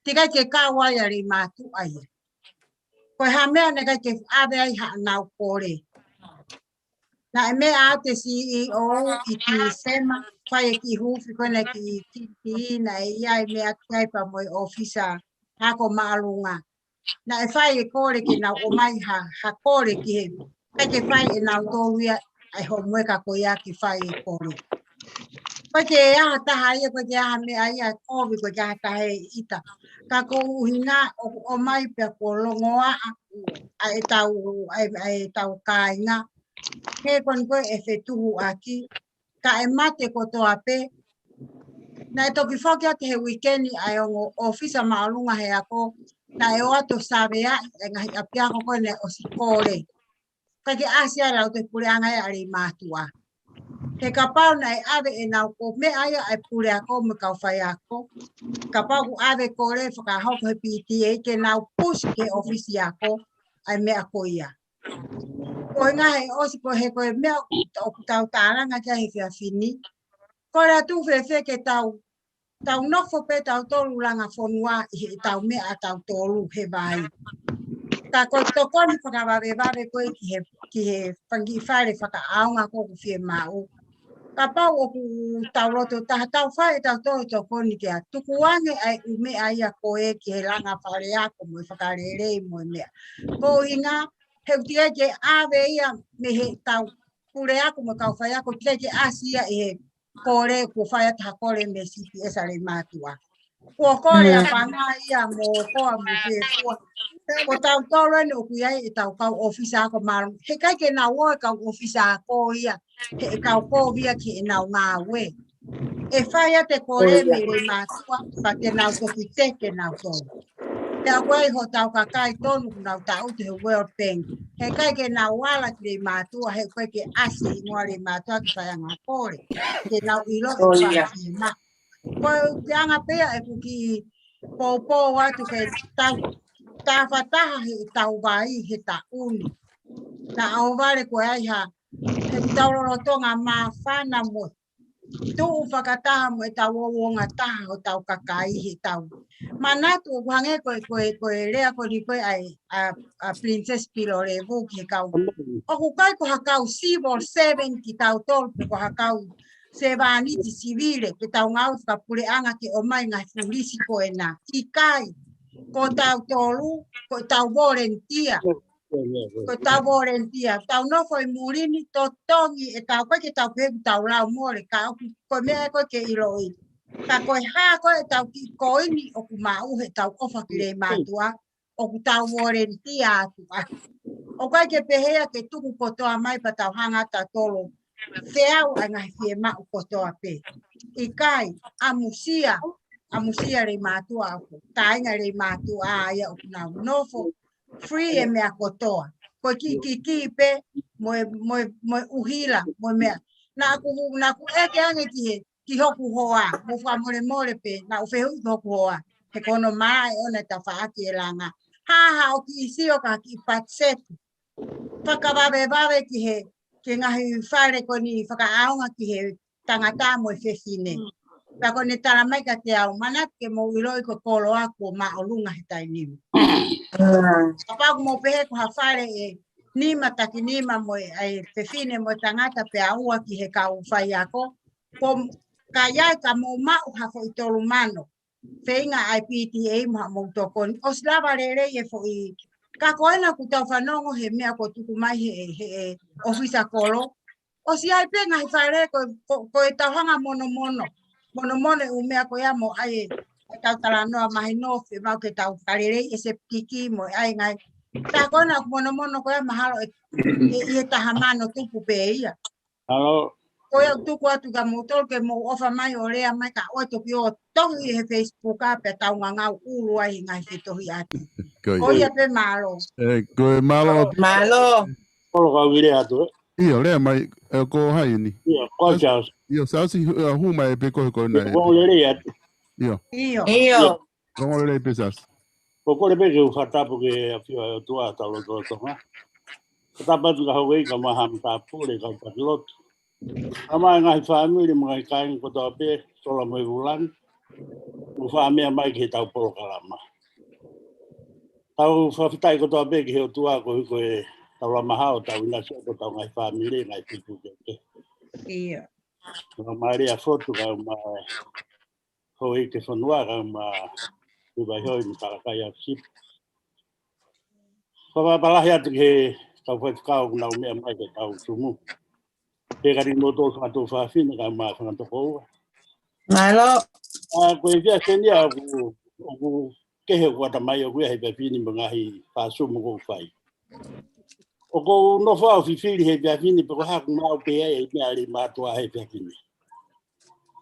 Teʻeki ai ke kau ai ʻa Leimātuʻa ia. Ko e hā e meʻa naʻe ʻikai ke ʻave ai haʻanau kole. Naʻe meʻa atu e C E O ʻi Tīsema, fai e kiʻi huufi ko ena ki, ki, ki, naʻe ʻi ai e meʻa atu ki ai pea mo e ʻōfisa ako māʻolunga. Naʻe fai e kole ke nau ʻomai ha, ha kole ki he, ʻikai ke fai ʻenautolu ia ʻa e homework ko ia ke fai e kole. ʻIkai ke ʻi ai ha taha ia, ʻikai ke ʻi ai ha meʻa ia kovi, ʻikai ke ʻi ai ha taha ʻe ʻita. Ka ko e ʻuhinga ʻoku ʻomai pea kuo longoaʻa ʻa ʻetau, ʻa e, ʻa ʻetau kāinga. He ko eni ko ē ʻe fetuhuʻaki, kae mate kotoa pē. Naʻe toki foki atu he uike ni ʻa e ongo ʻōfisa māʻolunga he ako, naʻe ō atu ʻo saveaʻi e ngaahi ʻapiako ko ē naʻe ʻosi kole. ʻIkai ke ʻasi ai lautohi puleʻanga ia ʻa Leimātuʻa. He kapau naʻe ʻave ʻenau ko e meʻa ia ʻa e puleako mo e kau faiako. Kapau kuo ʻave kole fakahoko he P T A ke nau push ki he ʻōfisi ako ʻa e meʻa ko ia. Ko e ngaahi ʻosi ko e he ko e meʻa ʻoku tau tālanga ki ai he efiafi ni. Kole atu fēfē ke tau, tau nofo pē tautolu Langa Fonua ʻi heʻetau meʻa ʻatautolu he vai. Ka ko e tokoni fakavavevave ko ē ki he, ki he fanga kiʻi fale fakaʻaonga ko ē ʻoku fiemaʻu. Kapau ʻoku tau loto taha tau fai ʻetautolu tokoni ke tukuange ʻa e ʻū meʻa ia ko ē ki he langa fale ako mo e fakalelei mo e meʻa. Ko e ʻuhinga he ʻoku teʻeki ke ʻave ia mei heʻetau puleako mo e kau faiako, teʻeki ke ʻasi ia ʻi he kole kuo fai atu ha kole mei he C P S ʻa Leimātuʻa. Kuo kole ʻa Panga ia mo Koa mo Fiefua. Ko tautolu eni ʻoku ʻi ai ʻetau kau ʻōfisa ako māʻolunga. He ʻikai ke nau ō e kau ʻōfisa ako ia, he ʻe kau kovi ia ki heʻenau ngāue. ʻE fai atu e kole mei Leimātuʻa, pea te nau toki teke nautolu. Pea ko e ʻai hotau kakai tonu ʻoku nau taʻutu he World Bank. He ʻikai ke nau ala ki Leimātuʻa, he ʻikai ke ʻasi hingoa Leimātuʻa ke fai anga kole. Ke nau ʻilo e fanga kiʻi maʻu. Ko e anga pē ia ʻeku kiʻi poupou atu ke tau, tau fakataha heʻetau vai he taʻu ni. Naʻa ʻohovale ko e ʻai ha, heʻetau lolotonga māfana mo e tuʻu fakataha mo ʻetau ouongataha hotau kakai heʻetau. Manatu ʻoku hangē ko e, ko e, ko e lea ko eni ko ē ʻa e, ʻa, ʻa Princess Pilolevu ki he kau. ʻOku ʻikai ko ha kau civil servant kitautolu, pe ko ha kau sevāniti sivile, ke tau ngāue fakapuleʻanga ke ʻomai ngaahi fuʻu lisi ko ena. ʻIkai, ko tautolu, ko ʻetau volunteer. Ko ʻetau volunteer. Tau nofo ʻi muli ni, totongi ʻetau, ʻikai ke tau pehē ʻoku tau lau mole, ka ʻoku, ko e meʻa ko ē ke ʻiloʻi. Ka ko e hā ko ē ʻetau kiʻi koini ʻoku maʻu heʻetau ʻofa ki Leimātuʻa. ʻoku tau volenitia atu ʻaki. ʻOku ʻikai ke pehē ia ke tuku kotoa mai pea tau hanga ʻo tolo feau ʻa e ngaahi fiemaʻu kotoa pē. ʻIkai, ʻamusia, ʻamusia lei mātuʻa ʻoku, kāinga lei mātuʻa ia ʻoku nau nofo free e meʻa kotoa. Ko e kiʻi kikī pē mo e, mo e, mo e ʻuhila, mo e meʻa. Naʻa ku, naʻa ku ʻeke ange ki he, ki hoku hoa, mo fakamolemole pē, naʻa ku fehuʻi ki hoku hoa. He ko hono malaʻe ʻona e tafaʻaki e langa. Hā, hā, ʻo kiʻi sio ka kiʻi patiseti. Fakavavevave ki he, ki he ngaahi fale ko eni fakaʻaonga ki he tangata mo e fefine. Pea ko ʻene tala mai kiate au, manatu ke mou ʻiloʻi ko e koloa kuo māʻolunga he taimi ni. Kapau ʻoku mou pehē ko ha fale ʻe nima taki nima mo e, ʻa e fefine mo e tangata pea ua ki he kau faiako. Ko ka ʻi ai ka mou maʻu ha foʻi tolu mano. Feinga ʻa e P T A mo haʻamou tokoni. ʻOsi lava lelei e foʻi. Ka ko ena ʻoku tau fanongo he meʻa kuo tuku mai he, he, he ʻofisa kolo. ʻOsi ʻi ai pē ngaahi fale ko, ko, ko e tau hanga monomono. Monomono e ʻū meʻa ko ia mo ʻai e, e tau talanoa mahino, fiemaʻu ke tau fakalelei e sepitiki mo e ʻai ngaahi. Tā ko ena ʻoku monomono ko ia mahalo e, e, ʻi he taha mano tupu pē ia. Halo. Ko ia ʻoku tuku atu kia moutolu ke mou ʻofa mai ʻo lea mai ka ʻoua toki ō tohi he Facebook ʻa pea tau ngangau ʻulu ai he ngaahi fetohiʻaki. Ko ia. Ko ia pē mālō. ʻE, ko e mālō. Mālō. Kolo ka vile atu, ē? ʻIo, lea mai, ʻe, ko hai eni? ʻIo, ko Charles. ʻIo, Charles, ʻe, hū mai pē ko e ko ena. Ko lelei atu. ʻIo. ʻIo. ʻIo. Ko lelei pē Charles. Ko kole pē ke u fakatapu ke afio ʻa e ʻOtua ʻa e tau lotolotonga. Fakatapu atu ka houʻeiki ka maha matāpule ka taki lotu. Ka mai ngaahi fāmili mo e ngaahi kāinga kotoa pē, sola mo e vūlangi. Mo fāmea mai ki he tau polokalama. Tau fakafetaʻi kotoa pē ki he ʻOtua koeʻuhi ko e tau lama hao, tau ʻinasi ʻo tau ngaahi fāmili, ngaahi fitu kehekehe. ʻIo. Ka mai lea fotu ka mai houʻeiki fonua ka mai ʻi Vaihoʻi mo Talakai ʻa Sipi. Fakapapalahi atu ki he kau faifekau ʻoku nau meʻa mai ke tau sumu. Ke kati mo tō fanga tuofāfine ka mai fanga tokoua. Mālō. ʻA, ko e fia senia ʻoku, ʻoku kehe ʻoku ʻatamai ʻoku ʻi ai he efiafi ni mo e ngaahi fāsumu ʻoku fai. ʻOku ou nofo au ʻo fifili he efiafi ni pe ko e hā ʻoku maʻu pē ai e meʻa lei mātuʻa he efiafi ni.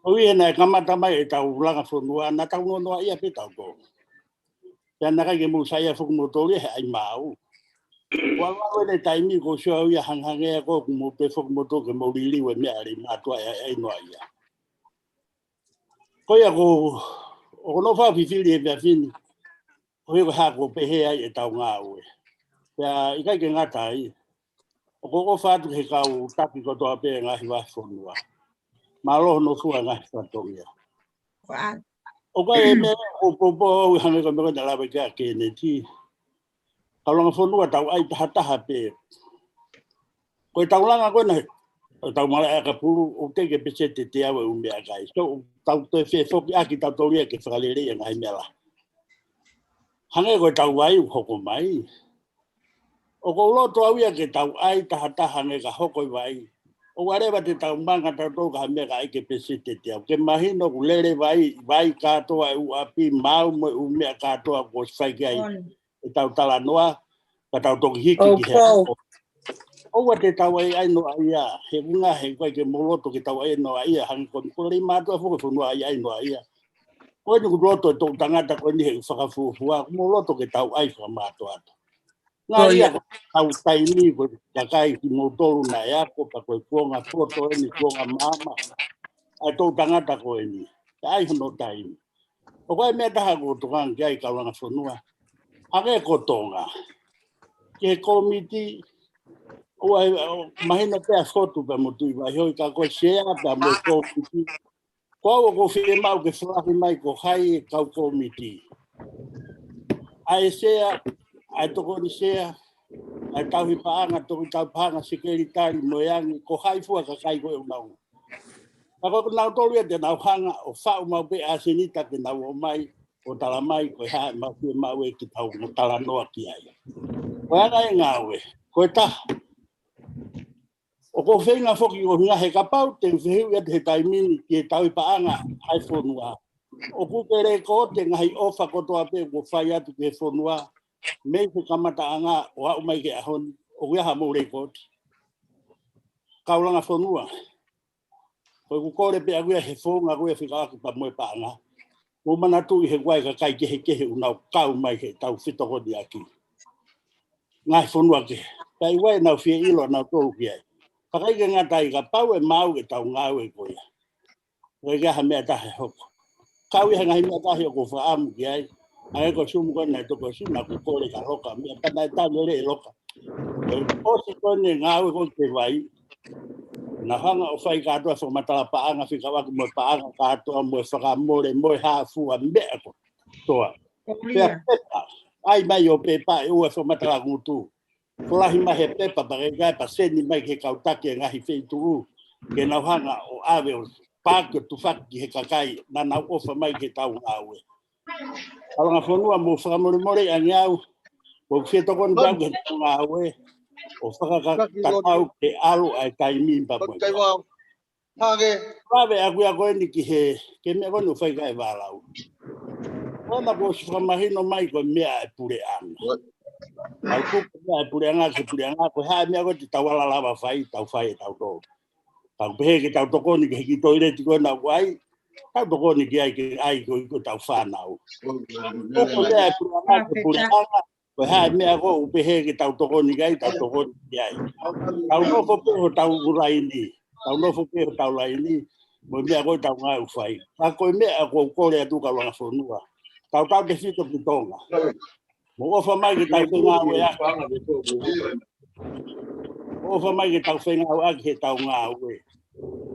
ʻOku ʻi ai naʻe kamata mai e tau langa fonua, naʻa tau nonoaʻia pē tautolu. Pea naʻe ʻikai ke mou saiʻia foki moutolu ia he ʻai maʻu. Ua ngalo ʻene taimi ko sio au ia hangehangē ia ko ʻoku mou pehē foki moutolu ke mou liliu e meʻa lei mātuʻa ʻe ʻai noaʻia. Ko ia ko, ʻoku ou nofo au ʻo fifili he efiafi ni. Ko e hā ʻoku pehē ai e tau ngāue. Pea ʻikai ke ngata ai. ʻOku ou ʻofa atu ki he kau taki kotoa pē ngaahi vahefonua. Mālō hono fua ngaahi fatongia. ʻOku ʻi ai e meʻa ʻoku ou poupou au hangē ko e meʻa ko ena lave ki ai ʻa Keneti. Kau langa fonua tau ʻai tahataha pē. Ko e tau langa ko ena, ko e tau malaʻe ʻakapulu, ʻoku teʻeki ke peseti ʻe teau e ʻū meʻakai. So, tau toe fefokiʻaki tautolu ia ke fakalelei e ngaahi meʻa lahi. Hangē ko e tau vai ʻoku hoko mai. ʻOku ou loto au ia ke tau ʻai tahataha hangē ka hoko e vai. ʻOua leva te tau manga tautolu ka ha meʻa ka ʻai ke peseti ʻe teau. Ke mahino ʻoku lele vai, vai kātoa e ʻū ʻapi, maau mo e ʻū meʻa kātoa kuo ʻosi fai ki ai e tau talanoa, ka tau toki hiki ki he ako. ʻOua te tau ʻai ʻai noaʻia, he ʻuhinga he ʻikai ke mou loto ke tau ʻai noaʻia, hangē ko e, ko e lei mātuʻa foki e fonua ʻai ʻai noaʻia. Ko eni ʻoku loto e toʻu tangata ko eni he fakafuofua, ʻoku mou loto ke tau ʻai fakamātoato. Ngaahi ia ko e tau taimi ko e kakai kimoutolu naʻe ako, pea ko e kuonga poto eni, kuonga maama. ʻA e toʻu tangata ko eni, ʻe ʻai hono taimi. ʻOku ʻi ai e meʻa ʻe taha ʻoku ou tokanga ki ai kau langa fonua. Hangē ko Tonga. Ki he kōmiti, ʻoua, ʻo, mahino pē ʻa Fotu pea mo Tuʻivaihoʻi ka ko e sea pea mo e kōmiti. Ko au ʻoku ou fiemaʻu ke folahi mai ko hai e kau kōmiti. ʻA e sea, ʻa e tokoni sea, ʻa e tauhi paʻanga, tokoni tauhi paʻanga, sekelitali mo e angi, ko hai fua kakai ko e ʻunau. Ka ko kinautolu ia te nau hanga ʻo faʻu maʻu pē ʻasenita ke nau ō mai, ʻo tala mai, ko e hā ʻemau fiemaʻu ʻe ke tau mo talanoa ki ai. Ko e anga e ngāue, ko e taha. ʻOku ou feinga foki ʻo hinga he kapau, te u fehuʻi atu he taimi ni ki he tauhi paʻanga ʻa e fonua. ʻOku ke lēkooti e ngaahi ʻofa kotoa pē kuo fai atu ki he fonua, mei he kamataʻanga ʻo aʻu mai ki he ʻaho ni, ʻoku ʻi ai haʻamou lekooti. Kau Langa Fonua, ko ʻeku kole pē ʻaʻaku ia he founga ko ia fekauʻaki pea mo e paʻanga. Mou manatuʻi he ʻoku ʻi ai e kakai kehekehe ʻoku nau kau mai heʻetau fetokoniʻaki. Ngaahi fonua kehe. Pea ʻi ai ʻenau fie ʻilo ʻanautolu ki ai. Pea ʻikai ke ngata ai, kapau ʻe maʻu ʻetau ngāue ko ia, ʻoku ʻikai ha meʻa ʻe taha ʻe hoko. Kau ʻi he ngaahi meʻa ʻe taha ʻoku ou fakaʻamu ki ai. ʻA e ko e Zoom ko ena ʻe toko sina ʻoku kole ka loka meʻa, pea naʻe tau lele e loka. ʻE ʻosi ko eni e ngāue ko ē ki he vai. Naʻa hanga ʻo fai kātoa e fakamatala paʻanga fekauʻaki mo e paʻanga kātoa mo e fakamole mo e hā fua meʻa kotoa. Pea pepa, ʻai mai ʻo pepa ʻe ua e fakamatala ngutu. Ko e lahi mai he pepa pea ke kai pea seni mai ki he kau taki e ngaahi feituʻu ke nau hanga ʻo ʻave ʻo paaki ʻo tufaki ki he kakai naʻa nau ʻofa mai ki heʻetau ngāue. Kau Langa Fonua, mou fakamolemole ange au, ʻoku ou fie tokoni pē au ki heʻetau ngāue ʻo fakakaukau ke ʻalu ʻa e taimi pea mo e Hake. Lave ʻaʻaku ia ko eni ki he, ki he meʻa ko eni ʻoku fai ki ai e vālau. Ko ena kuo ʻosi fakamahino mai ko e meʻa e puleʻanga. Kau tuku e meʻa e puleʻanga ki he puleʻanga, ko e hā e meʻa ko ē te tau ala lava fai, tau fai ʻe tautolu. Tau pehē ke tau tokoni ki he kiʻi toileti ko ena ʻoku ʻai, tau tokoni ki ai ke ʻai ko ē ko ʻetau fānau. Tuku e meʻa e puleʻanga ki he puleʻanga, ko e hā e meʻa ko ē ʻoku pehē ke tau tokoni ki ai, tau tokoni ki ai. Tau nofo pē hotau laini. Tau nofo pē hotau laini. Mo e meʻa ko ē ʻoku tau ngāue fai. Ka ko e meʻa ʻoku ou kole atu, Kau Langa Fonua, tautautefito ki Tonga. Mou ʻofa mai ke tau fengāueʻaki. Mou ʻofa mai ke tau fengāueʻaki heʻetau ngāue.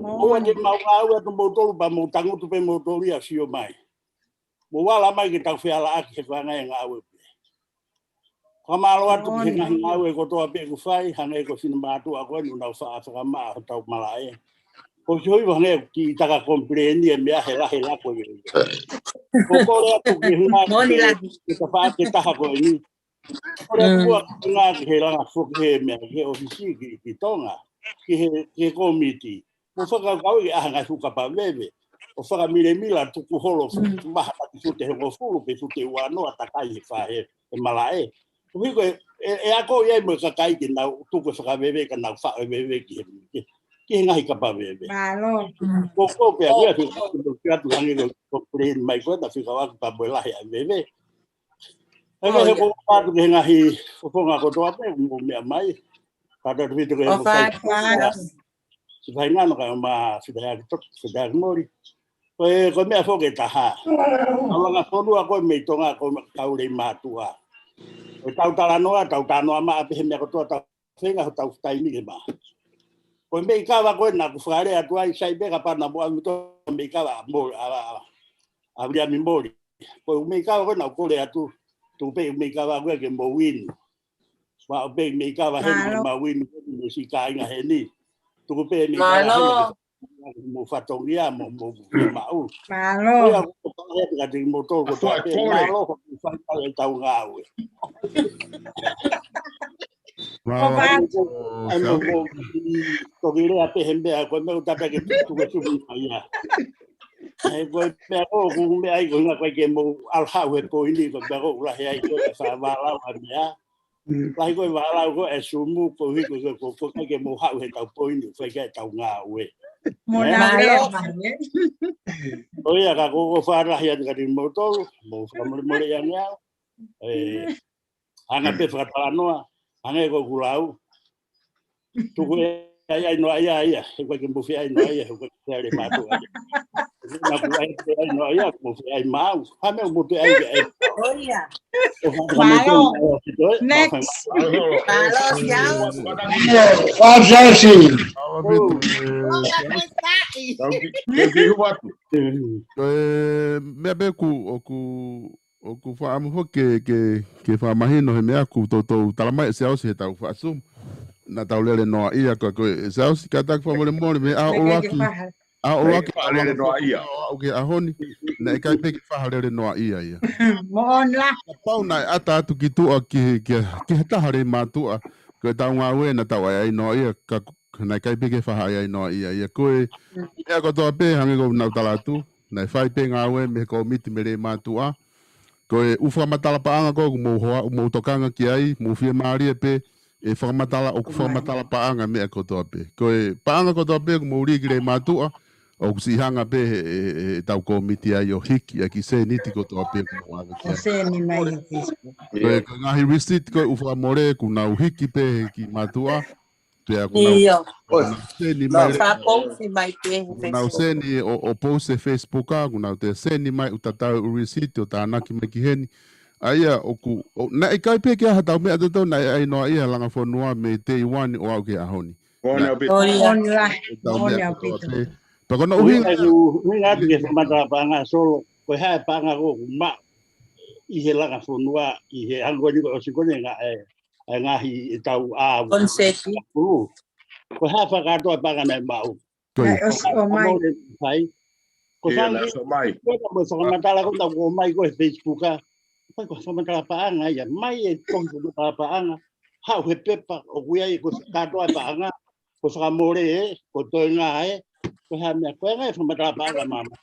ʻOua te mau ngāue atu moutolu pea mou tangutu pē moutolu ia ʻo sio mai. Mou ala mai ke tau fealaʻaki he fanga e ngāue pē. Fakamālō atu ki he ngaahi ngāue kotoa pē ʻoku fai, hangē ko e finemātuʻa ko eni ʻoku nau faʻa fakamaʻa hotau malaʻe. Ko e hoi hangē ko e kiʻi taka komipeleni e meʻa he lahi e lako e meʻa. Ko e kole atu ki he hunga ke tafaʻaki e taha ko eni. Kole atu muʻa ki he ngaahi, ki he langa foki he meʻa, ki he ʻōfisi ki, ki Tonga, ki he, ki he kōmiti. Mou fakakaukauʻi ʻa e ngaahi fuʻu kapa veve ʻo fakamilemila, tuku holo fuʻu maha ʻaki fute hongofulu pe fute uanoa, takai he fā he, he malaʻe. Koeʻuhi ko e, ʻe, ʻe akoʻi ai mo e kakai ke nau tuku e fakaveve ka nau faʻo e veve ki he, ki he, ki he ngaahi kapa veve. Mālō. Ko, ko pea ʻoku ʻi ai e, ʻoku ʻi ai e, ʻoku ʻi ai e, ʻoku ʻi ai e, mai ko ena fekauʻaki pea mo e lahi ʻa e veve. He ko e, he ko e ʻoatu ki he ngaahi fofonga kotoa pē ʻoku mou meʻa mai. Kātaki ʻaupito ke mo fai atu. Siʻi faingataʻa kae ʻumaʻā Fitaiaki Toki, Fitaiaki Moli. Ko e, ko e meʻa foki ʻe taha. Kau Langa Fonua, ko e mei Tonga, ko e kau Leimātuʻa. Ko ʻetau talanoa, tau talanoa maʻa pē he meʻa kotoa, tau feinga hotau taimi ke maʻa. Ko e meʻi kava ko ena ʻoku fakalea atu ai, sai pē kapau naʻa mou ʻalu mei Tonga, meʻi kava mo, ʻa, ʻa, ʻa Viliami Moli. Ko e meʻi kava ko ena ʻoku ou kole atu, tuku pē meʻi kava ko ē ke mou inu. Maʻu pē meʻi kava heni, mālō, mou inu, mo siʻi kāinga heni. Tuku pē meʻi kava heni, mālō, ke mou fatongia, mo, mo, mo maʻu. Mālō. Ko ia, ko e pāhia te kati mo tolu kotoa pē, mālō, ko e fai pau ʻetau ngāue. Mālō. ʻAi mo, mo, toki lea pē he meʻa, ko e meʻa ʻoku tata ke tuku e sumi mai ia. He ko e meʻa ko ē ʻoku meʻa ai ko e ngaahi ko ē ke mou ʻalu haʻu he poini, ko e meʻa ko ē ʻoku lahi ai ko e faʻa vālau ʻa e meʻa. Lahi ko e vālau ko ē e Zoom, koeʻuhi ko e, ko e, ko e ʻikai ke mou haʻu heʻetau poini, fai ki ai ʻetau ngāue. Mo na lea mai, ē? Ko ia ka ko, ko e fakalahi atu kiate kimoutolu, mou fakamolemole ange au. ʻE, hanga pē fakatalanoa, hangē ko ʻeku lau. Tuku e ʻai ʻai noa ia ia, he ʻoku ʻikai ke mou fie ʻai noa ia, he ʻoku ʻikai ke fie ʻai lele mātuʻa. Naʻa ku ʻai ke ʻai noa ia, mou fie ʻai maʻau. Hā meʻa mou toe ʻai ke ʻai. ʻO hā ka mou toe ʻai ʻo fito ē. Next. Mālō, siau. What's happening? Ko e meʻa pē ʻoku, ʻoku ʻoku fakaʻamu foki ke, ke, ke fakamahino he meʻa ʻoku toutou tala mai ʻe Siaosi heʻetau faʻa Zoom. Naʻa tau lele noaʻia ko, ko e Siaosi kātaki fakamolemole mei he ʻaho ʻuluaki. ʻAho ʻuluaki. Lele noaʻia. ʻO aʻu ki he ʻaho ni. Naʻe ʻikai pē ke fakalele noaʻia ia. Moʻoni lā. Kapau naʻe ʻata atu ki tuʻa ki, ki, ki he taha Leimātuʻa. Ko ʻetau ngāue naʻa tau ʻai ʻai noaʻia ka naʻe ʻikai pē ke fakaʻai ʻai noaʻia ia. Ko e, ʻa ia kotoa pē hangē ko ʻenau tala atu. Naʻe fai pē ngāue mei he kōmiti mei Leimātuʻa. Ko e ʻū fakamatala paʻanga ko ē ʻoku mou hoa, ʻoku mou tokanga ki ai, mou fiemālie pē, ʻe fakamatala, ʻoku fakamatala paʻanga meʻa kotoa pē. Ko e paʻanga kotoa pē ʻoku mou lī ki Leimātuʻa, ʻoku siʻi hanga pē he, he, he tau kōmiti ai ʻo hiki ʻaki sēniti kotoa pē ʻoku mou ʻave ki ai. Ko e, ko e ngaahi receipt ko ē ʻū fakamole ʻoku nau hiki pē he ki mātuʻa, pea ʻoku nau, ʻoku nau seni mai, ʻoku nau seni ʻo, ʻo post he Facebook, ʻoku nau toe seni mai ʻū tatau ʻū receipt ʻo tānaki mai ki heni. ʻA ia ʻoku, ʻo, naʻe ʻikai pē ke ʻi ai ha tau meʻa totonu, naʻe ʻi ai noa ia he langa fonua mei day one ʻo aʻu ki he ʻaho ni. Moʻoni ʻaupito. Moʻoni lahi, moʻoni ʻaupito. Pea ko hono ʻuhinga, ʻuhinga atu ki he fakamatala paʻanga Solo, ko e hā e paʻanga ko ē ʻoku maʻu ʻi he langa fonua, ʻi he ʻaho ko eni ko ē ʻosi ko eni ngaahi, ʻa e ngaahi ʻe tau ʻa. Ko e hā fakakātoa e paʻanga naʻe maʻu. Ko e ʻosi ʻomai. Ko e fakamatala ko ē naʻe ʻomai ko ē he Facebook, ʻa. Ko e fakamatala paʻanga ia, mai e tohi fakamatala paʻanga, haʻu he pepa, ʻoku ʻi ai ko e kātoa e paʻanga, ko e fakamole ē, ko e toenga ē, ko e hā e meʻa, ko e ngaahi fakamatala paʻanga māmani.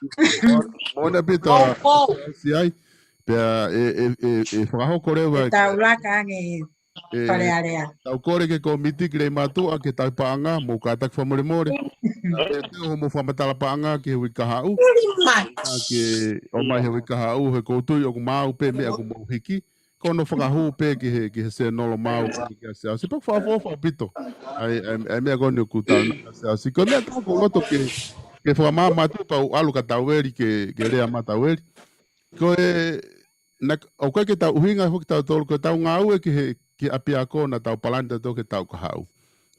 Moʻoni ʻaupito, ʻosi ai, pea ʻe, ʻe, ʻe, ʻe fakahoko leva. Tau laka ange ʻe, Fale Alea. Tau kole ki he kōmiti ki Leimātuʻa ke tau paʻanga, mou kātaki fakamolemole. Pea te u ʻomai hoʻomou fakamatala paʻanga ki he uike kahaʻu. Ke ʻomai he uike kahaʻu, he ʻoku ou tui ʻoku maau pē meʻa ʻoku mou hiki. Ko hono fakahū pē ki he, ki he sēnolo maau ki he siasi. Pea ʻoku fakaʻofoʻofa ʻaupito ʻa e, ʻa e, ʻa e meʻa ko eni ʻoku tau na siasi. Ko e meʻa ʻoku ou loto ke, ke fakamāmā atu pea u ʻalu kia Taueli ke, ke lea mai Taueli. Ko e, naʻa, ʻoku ʻikai ke tau ʻuhinga foki tautolu, ko e tau ngāue ki he, ki he ʻapiako naʻa tau palani tautolu ki he taʻu kahaʻu.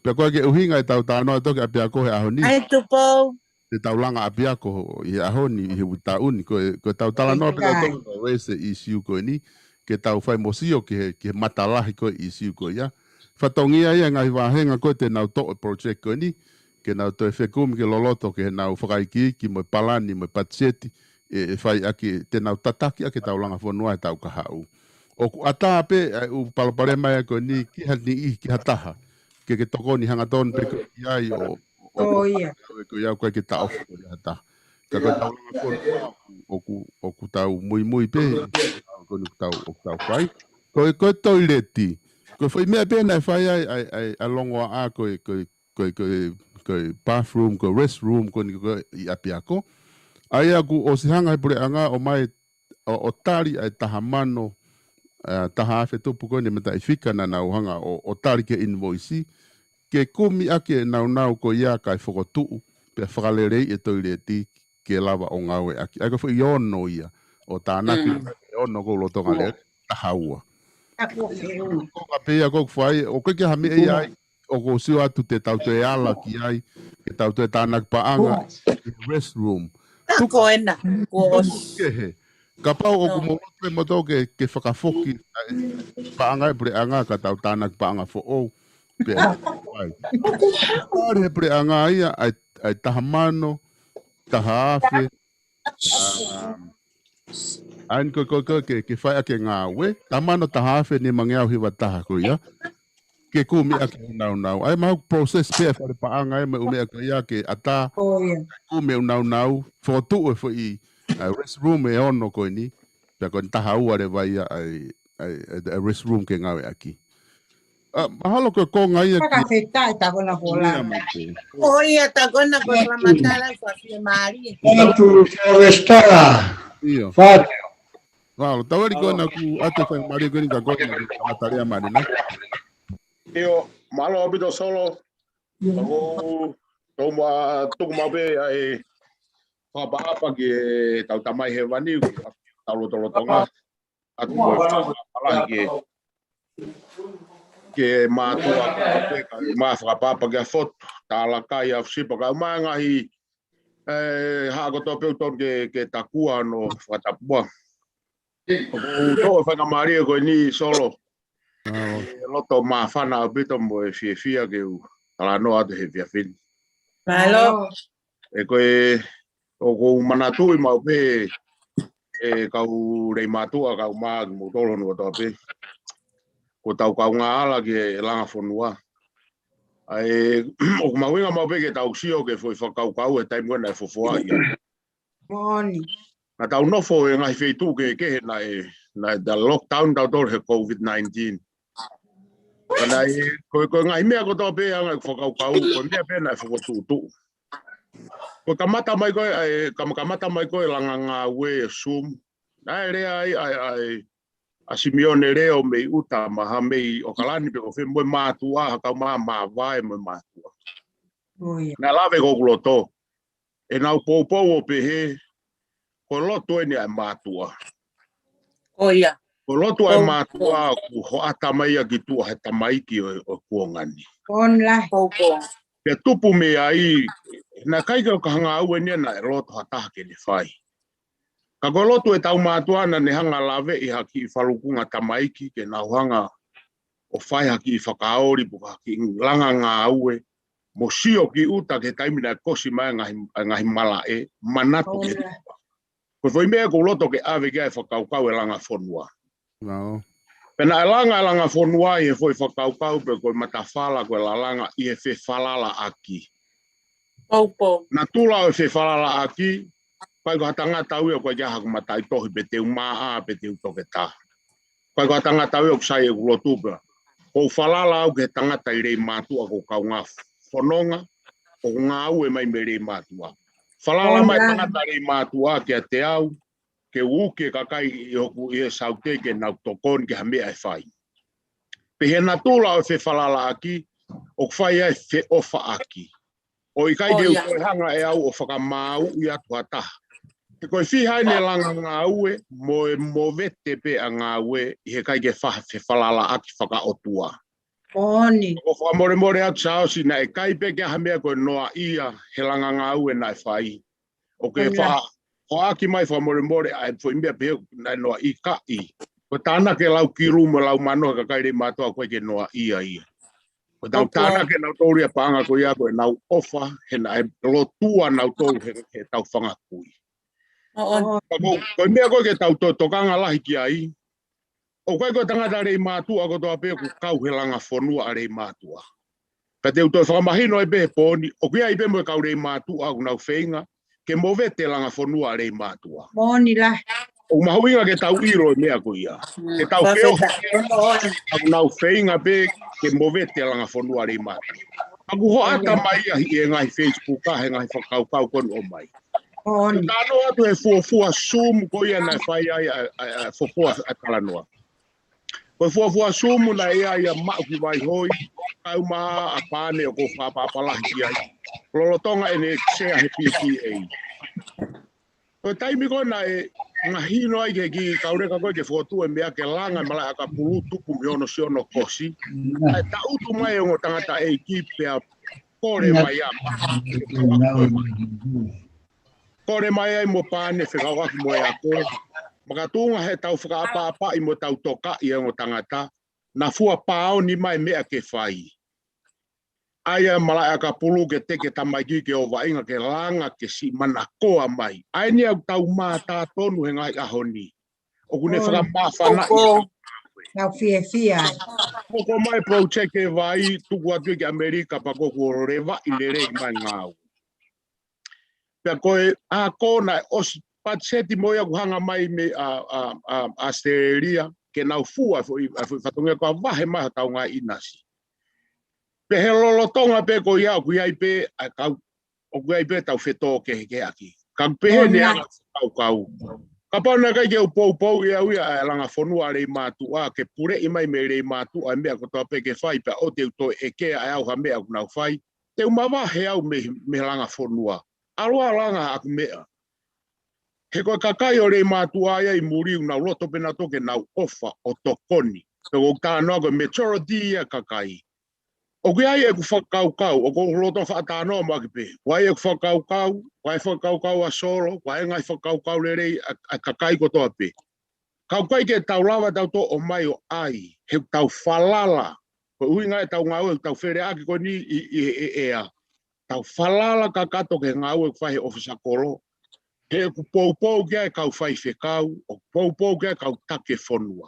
Pea ʻoku ʻikai ke ʻuhinga e tau talanoa tautolu ki he ʻapiako he ʻaho ni. ʻAi Tupou. Te tau langa ʻapiako ʻi he ʻaho ni, ʻi he uike taʻu ni, ko e, ko e tau talanoa pē tautolu ʻo raise e issue ko eni, ke tau fai mo sio ki he, ki he matalahi ko e issue ko ia. Fatongia ia ngaahi vāhenga ko ē te nau toʻo e project ko eni, ke nau toe fekumi ke loloto ke nau fakaikiiki mo e palani mo e patiseti, ʻe, ʻe fai ʻaki, te nau tataki ʻaki e tau langa fonua he taʻu kahaʻu. ʻOku ʻatā pē ʻa e ʻū palopalema ia ko eni ki ha niʻihi, ki ha taha. Ke, ke tokoni hangatonu pē ko ia ʻo, ʻo, ʻo ia. Ko ia ʻoku ʻikai ke taʻofi ko ia ha taha. Ka ko e tau langa fonua ʻoku, ʻoku tau muimui pē, ko eni ʻoku tau, ʻoku tau fai. Ko e, ko e toileti. Ko e foʻi meʻa pē naʻe fai ai, ʻa e, ʻa e, ʻa e longoaʻa ko e, ko e, ko e, ko e, ko e bathroom, ko e restroom, ko eni ko e ʻi ʻapiako. ʻA ia ʻoku ʻosi hanga he puleʻanga ʻo ʻomai ʻo, ʻo tali ʻa e taha mano, ʻa, taha afe tupu ko eni mataʻifika naʻa nau hanga ʻo, ʻo tali ki he invoice. Ke kumi ʻaki e naunau ko ia kae fokotuʻu, pea fakaleleiʻi e toileti ke lava ʻo ngāueʻaki. ʻA ia ko e foʻi ono ia, ʻo tānaki e ono ko e lolotonga lele, taha ua. Ko e konga pē ia ʻoku fai, ʻoku ʻikai ke ha meʻa ia ai, ʻoku ou sio atu te tau toe ala ki ai, ke tau toe tānaki paʻanga, restroom. Tuku ena, kuo ʻosi. Kehe. Kapau ʻoku mou loto pē moutolu ke, ke fakafoki, ʻa e paʻanga e puleʻanga ka tau tānaki paʻanga foʻou. Pea, ai. Tali he puleʻanga ia, ʻa e, ʻa e taha mano, taha afe, ʻa, ʻa eni ko e, ko e, ko e, ke, ke fai ʻaki e ngāue, taha mano taha afe nimangeau hiva taha ko ia. Ke kumi ʻaki e naunau. ʻA ia mahalo process pē ʻa e fale paʻanga ʻa e meʻa, ʻū meʻa ko ia ke ʻatā. Kumi e naunau, fokotuʻu e foʻi, ʻa e restroom e ono ko eni. Pea ko eni taha ua leva ia ʻa e, ʻa e, ʻa e restroom ke ngāueʻaki. ʻA, mahalo ko e konga ia ki. Fakafetaʻi Takona Pola. Ia mai pē. ʻO ia Takona ko e fakamatala ʻoku fiemālie. Atu Forestala. Ia. Fatu. Mahalo, Taueli ko ena ʻoku ʻoatu e faingamālie ko eni kia koe ke fakamatala mai ʻanenai. ʻIo, mālō ʻaupito Solo. ʻOku ou, tou ma, tuku maʻu pē ʻa e fakaʻapaʻapa ki he tau Tamai Hēvani, tau lotolotonga. ʻA ia ko e fakaʻapaʻapa lahi ki he, ki he mātuʻa, kae ʻumaʻā fakaʻapaʻapa kia Fotu, Talakai, ʻa Fusipa, kae ʻumaʻā e ngaahi, ʻe, haʻa kotoa pē ʻoku totonu ke, ke takua hono fakatapua. ʻOku ou toʻo e faingamālie ko eni Solo. ʻE loto māfana ʻaupito mo e fiefia ke u talanoa atu he efiafi ni. Mālō. ʻE ko e, ʻoku ou manatuʻi maʻu pē, ʻe kau Leimātuʻa, kau mā, kimoutolu hono kotoa pē. Ko e tau kaungā ala ki he langa fonua. ʻA ia, ʻoku mahuʻinga maʻu pē ke tau sio ki he foʻi fakakaukau he taimi ko ē naʻe fofoaʻi ai. Moʻoni. Naʻa tau nofo he ngaahi feituʻu kehekehe naʻe naʻe ta lockdown tautolu he COVID nineteen. Ka naʻe, ko, ko e ngaahi meʻa kotoa pē ʻa e ngaahi fakakaukau, ko e meʻa pē naʻe fokotuʻutuʻu. Ko e kamata mai ko ē, ʻa e, kam-, kamata mai ko ē langa ngāue Zoom. Naʻe lea ai, ʻa e, ʻa e, ʻa Simione Leo mei ʻuta, mahalo mei ʻOkalani pe ko fē, mo e mātuʻa, ha kau mā-, māvae mo e mātuʻa. ʻO ia. Naʻe lave ko ʻeku loto. ʻEnau poupou ʻo pehē, ko e lotu eni ʻa e mātuʻa. ʻO ia. Ko e lotu ʻa e mātuʻa ʻoku hoʻata mai ia ki tuʻa he tamaiki ʻo, ʻo e kuonga ni. Online. Poupou. Pea tupu mei ai, naʻe ʻikai ke ʻoka ha ngāue ni naʻe loto ha taha ke ne fai. Ka ko e lotu ʻetau mātuʻa naʻa ne hanga ʻo laveʻi ha kiʻi falukunga tamaiki ke nau hanga ʻo fai ha kiʻi fakaoli pe ko ha kiʻi langa ngāue mo sio ki ʻuta ki he taimi naʻe kosi mai ʻa e ngaahi, ʻa e ngaahi malaʻe, manatu ki he tuʻa. Ko e foʻi meʻa ʻoku ou loto ke ʻave ki ai e fakakaukau e langa fonua. Pea naʻe langa e langa fonua ʻi he foʻi fakakaukau pe ko e matafala ko e lalanga ʻi he fefalalaʻaki. Poupou. Natula ʻo e fefalalaʻaki, ʻikai ko ha tangata au ia ʻoku ʻikai ke ʻi ai haku mataʻitohi pe te u maʻa pe te u toketā. ʻIkai ko ha tangata au ia ʻoku sai ʻeku lotu pea ʻoku ou falala au ki he tangata ʻi Leimātuʻa ʻoku ou kaungā fononga, ʻoku ngāue mai mei Leimātuʻa. Falala mai e tangata Leimātuʻa kiate au, ke u uki e kakai ʻi hoku, ʻi he saute ke nau tokoni ki ha meʻa ʻe fai. Pea ʻi he natula ʻo e fefalalaʻaki, ʻoku fai ai e feʻofaʻaki. ʻOku ʻikai ke u toe hanga ʻe au ʻo fakamāuʻi atu ha taha. He ko e fiha eni e langa ngāue, mo e movete pē ʻa e ngāue, ʻi he ʻikai ke fa-, fefalalaʻaki fakaʻotua. Moʻoni. ʻOku ou fakamolemole atu Siaosi naʻe ʻikai pē ke ʻi ai ha meʻa ko e noaʻia he langa ngāue naʻe fai. ʻOku ke faʻa hoʻaki mai fakamolemole ʻa e foʻi meʻa pehē naʻe noaʻikaʻi. Ko e tānaki e lau kilu mo e lau mano he kakai Leimātuʻa ʻoku ʻikai ke noaʻia ia. Ko ʻetau tānaki ʻe nautolu ia paʻanga ko ia ko ʻenau ʻofa, he naʻe lotua nautolu he, he tau fanga kui. Ka ko, ko e meʻa ko ē ke tau to-, tokanga lahi ki ai, ʻoku ʻikai ko e tangata Leimātuʻa kotoa pē ʻoku kau he langa fonua ʻa Leimātuʻa. Ka te u toe fakamahino ai pē he pooni, ʻoku ʻi ai pē mo e kau Leimātuʻa ʻoku nau feinga ke movete e langa fonua ʻa Leimātuʻa. Moʻoni lahi. ʻOku mahuʻinga ke tau ʻilo e meʻa ko ia. Ke tau feohi ʻoku nau feinga pē ke movete e langa fonua ʻa Leimātuʻa. ʻOku hoʻata mai ia ʻi he ngaahi Facebook, ʻa e ngaahi fakakaukau ko eni ʻoku ʻomai. Moʻoni. Talanoa atu he fuofua Zoom ko ia naʻe fai ai ʻa, ʻa, ʻa, fuofua ʻa e talanoa. Ko e fuofua Zoom naʻe ʻi ai ʻa Maʻuki Vaihoi, kae ʻumaʻā ʻa Pane ʻoku ou fakaʻapaʻapa lahi ki ai. Lolotonga ʻene sea he P T A. Ko e taimi ko ē naʻe mahino ai ki he kiʻi kauleka ko ē ke fokotuʻu e meʻa ke langa e malaʻe ʻakapulu tupu mei hono siʻi hono kosi. Naʻe taʻutu mai e ongo tangataʻeiki pea kole mai ʻa Maʻuki. Kole mai ai mo Pane fekauʻaki mo e ako. Makatuʻunga he tau fakaʻapaʻapaʻi mo tau tokaʻi e ongo tangata, naʻa fua pāoni mai meʻa ke fai. ʻAi ʻa e malaʻe ʻakapulu ke teke tamaiki ke ʻo vaʻinga ke langa ke siʻi manakoa mai. ʻA eni ʻoku tau mātā tonu he ngaahi ʻaho ni. ʻOku ne fakamāfanaʻi. Nau fiefia ai. Hoko mai project e vai, tuku atu ki ʻAmelika pea ko ʻoku levaʻi lelei mai ngāue. Pea ko e ako naʻe ʻosi patiseti mo ia ʻoku hanga mai mei ʻa, ʻa, ʻa, ʻAositelēlia, ke nau fua e foʻi, ʻa e foʻi fatongia ko e vahe mai hotau ngaahi ʻinasi. Pea he lolotonga pē ko ia ʻoku ʻi ai pē, ʻa e kau, ʻoku ʻi ai pē tau fetōkehekeheʻaki. Ka ʻoku pehē ni ʻa e kaukau. Kapau naʻe ʻikai ke u poupou ia au ia ʻa e langa fonua ʻa Leimātuʻa, ke puleʻi mai mei Leimātuʻa e meʻa kotoa pē ke fai, pea ʻoua te u toe ʻeke ʻe au ha meʻa ʻoku nau fai. Te u mavahe au mei, mei he langa fonua. ʻAlu ā langa ʻaku meʻa. He ko e kakai ʻo Leimātuʻa ia ʻi muli ʻoku nau loto pē nautolu ke nau ʻofa ʻo tokoni. Pea ʻoku ou talanoa ko e majority ia kakai. ʻOku ʻi ai ʻeku fakakaukau, ʻoku ou loto fakatalanoa mo ʻaki pē. ʻOku ʻi ai ʻeku fakakaukau, ʻoku ʻi ai e fakakaukau ʻa Solo, ʻoku ʻi ai e ngaahi fakakaukau lelei ʻa, ʻa e kakai kotoa pē. Ka ʻoku ʻikai ke tau lava tautolu ʻo mai ʻo ʻai, he ʻoku tau falala. Ko e ʻuhinga ʻetau ngāue, ʻoku tau feleʻaki ko eni ʻi, ʻi, ʻi, ʻi, ʻea. Tau falala kakato ki he ngāue ʻoku fai he ʻōfisa kolo. He ʻoku poupou ki ai e kau faifekau, ʻoku poupou ki ai e kau taki e fonua.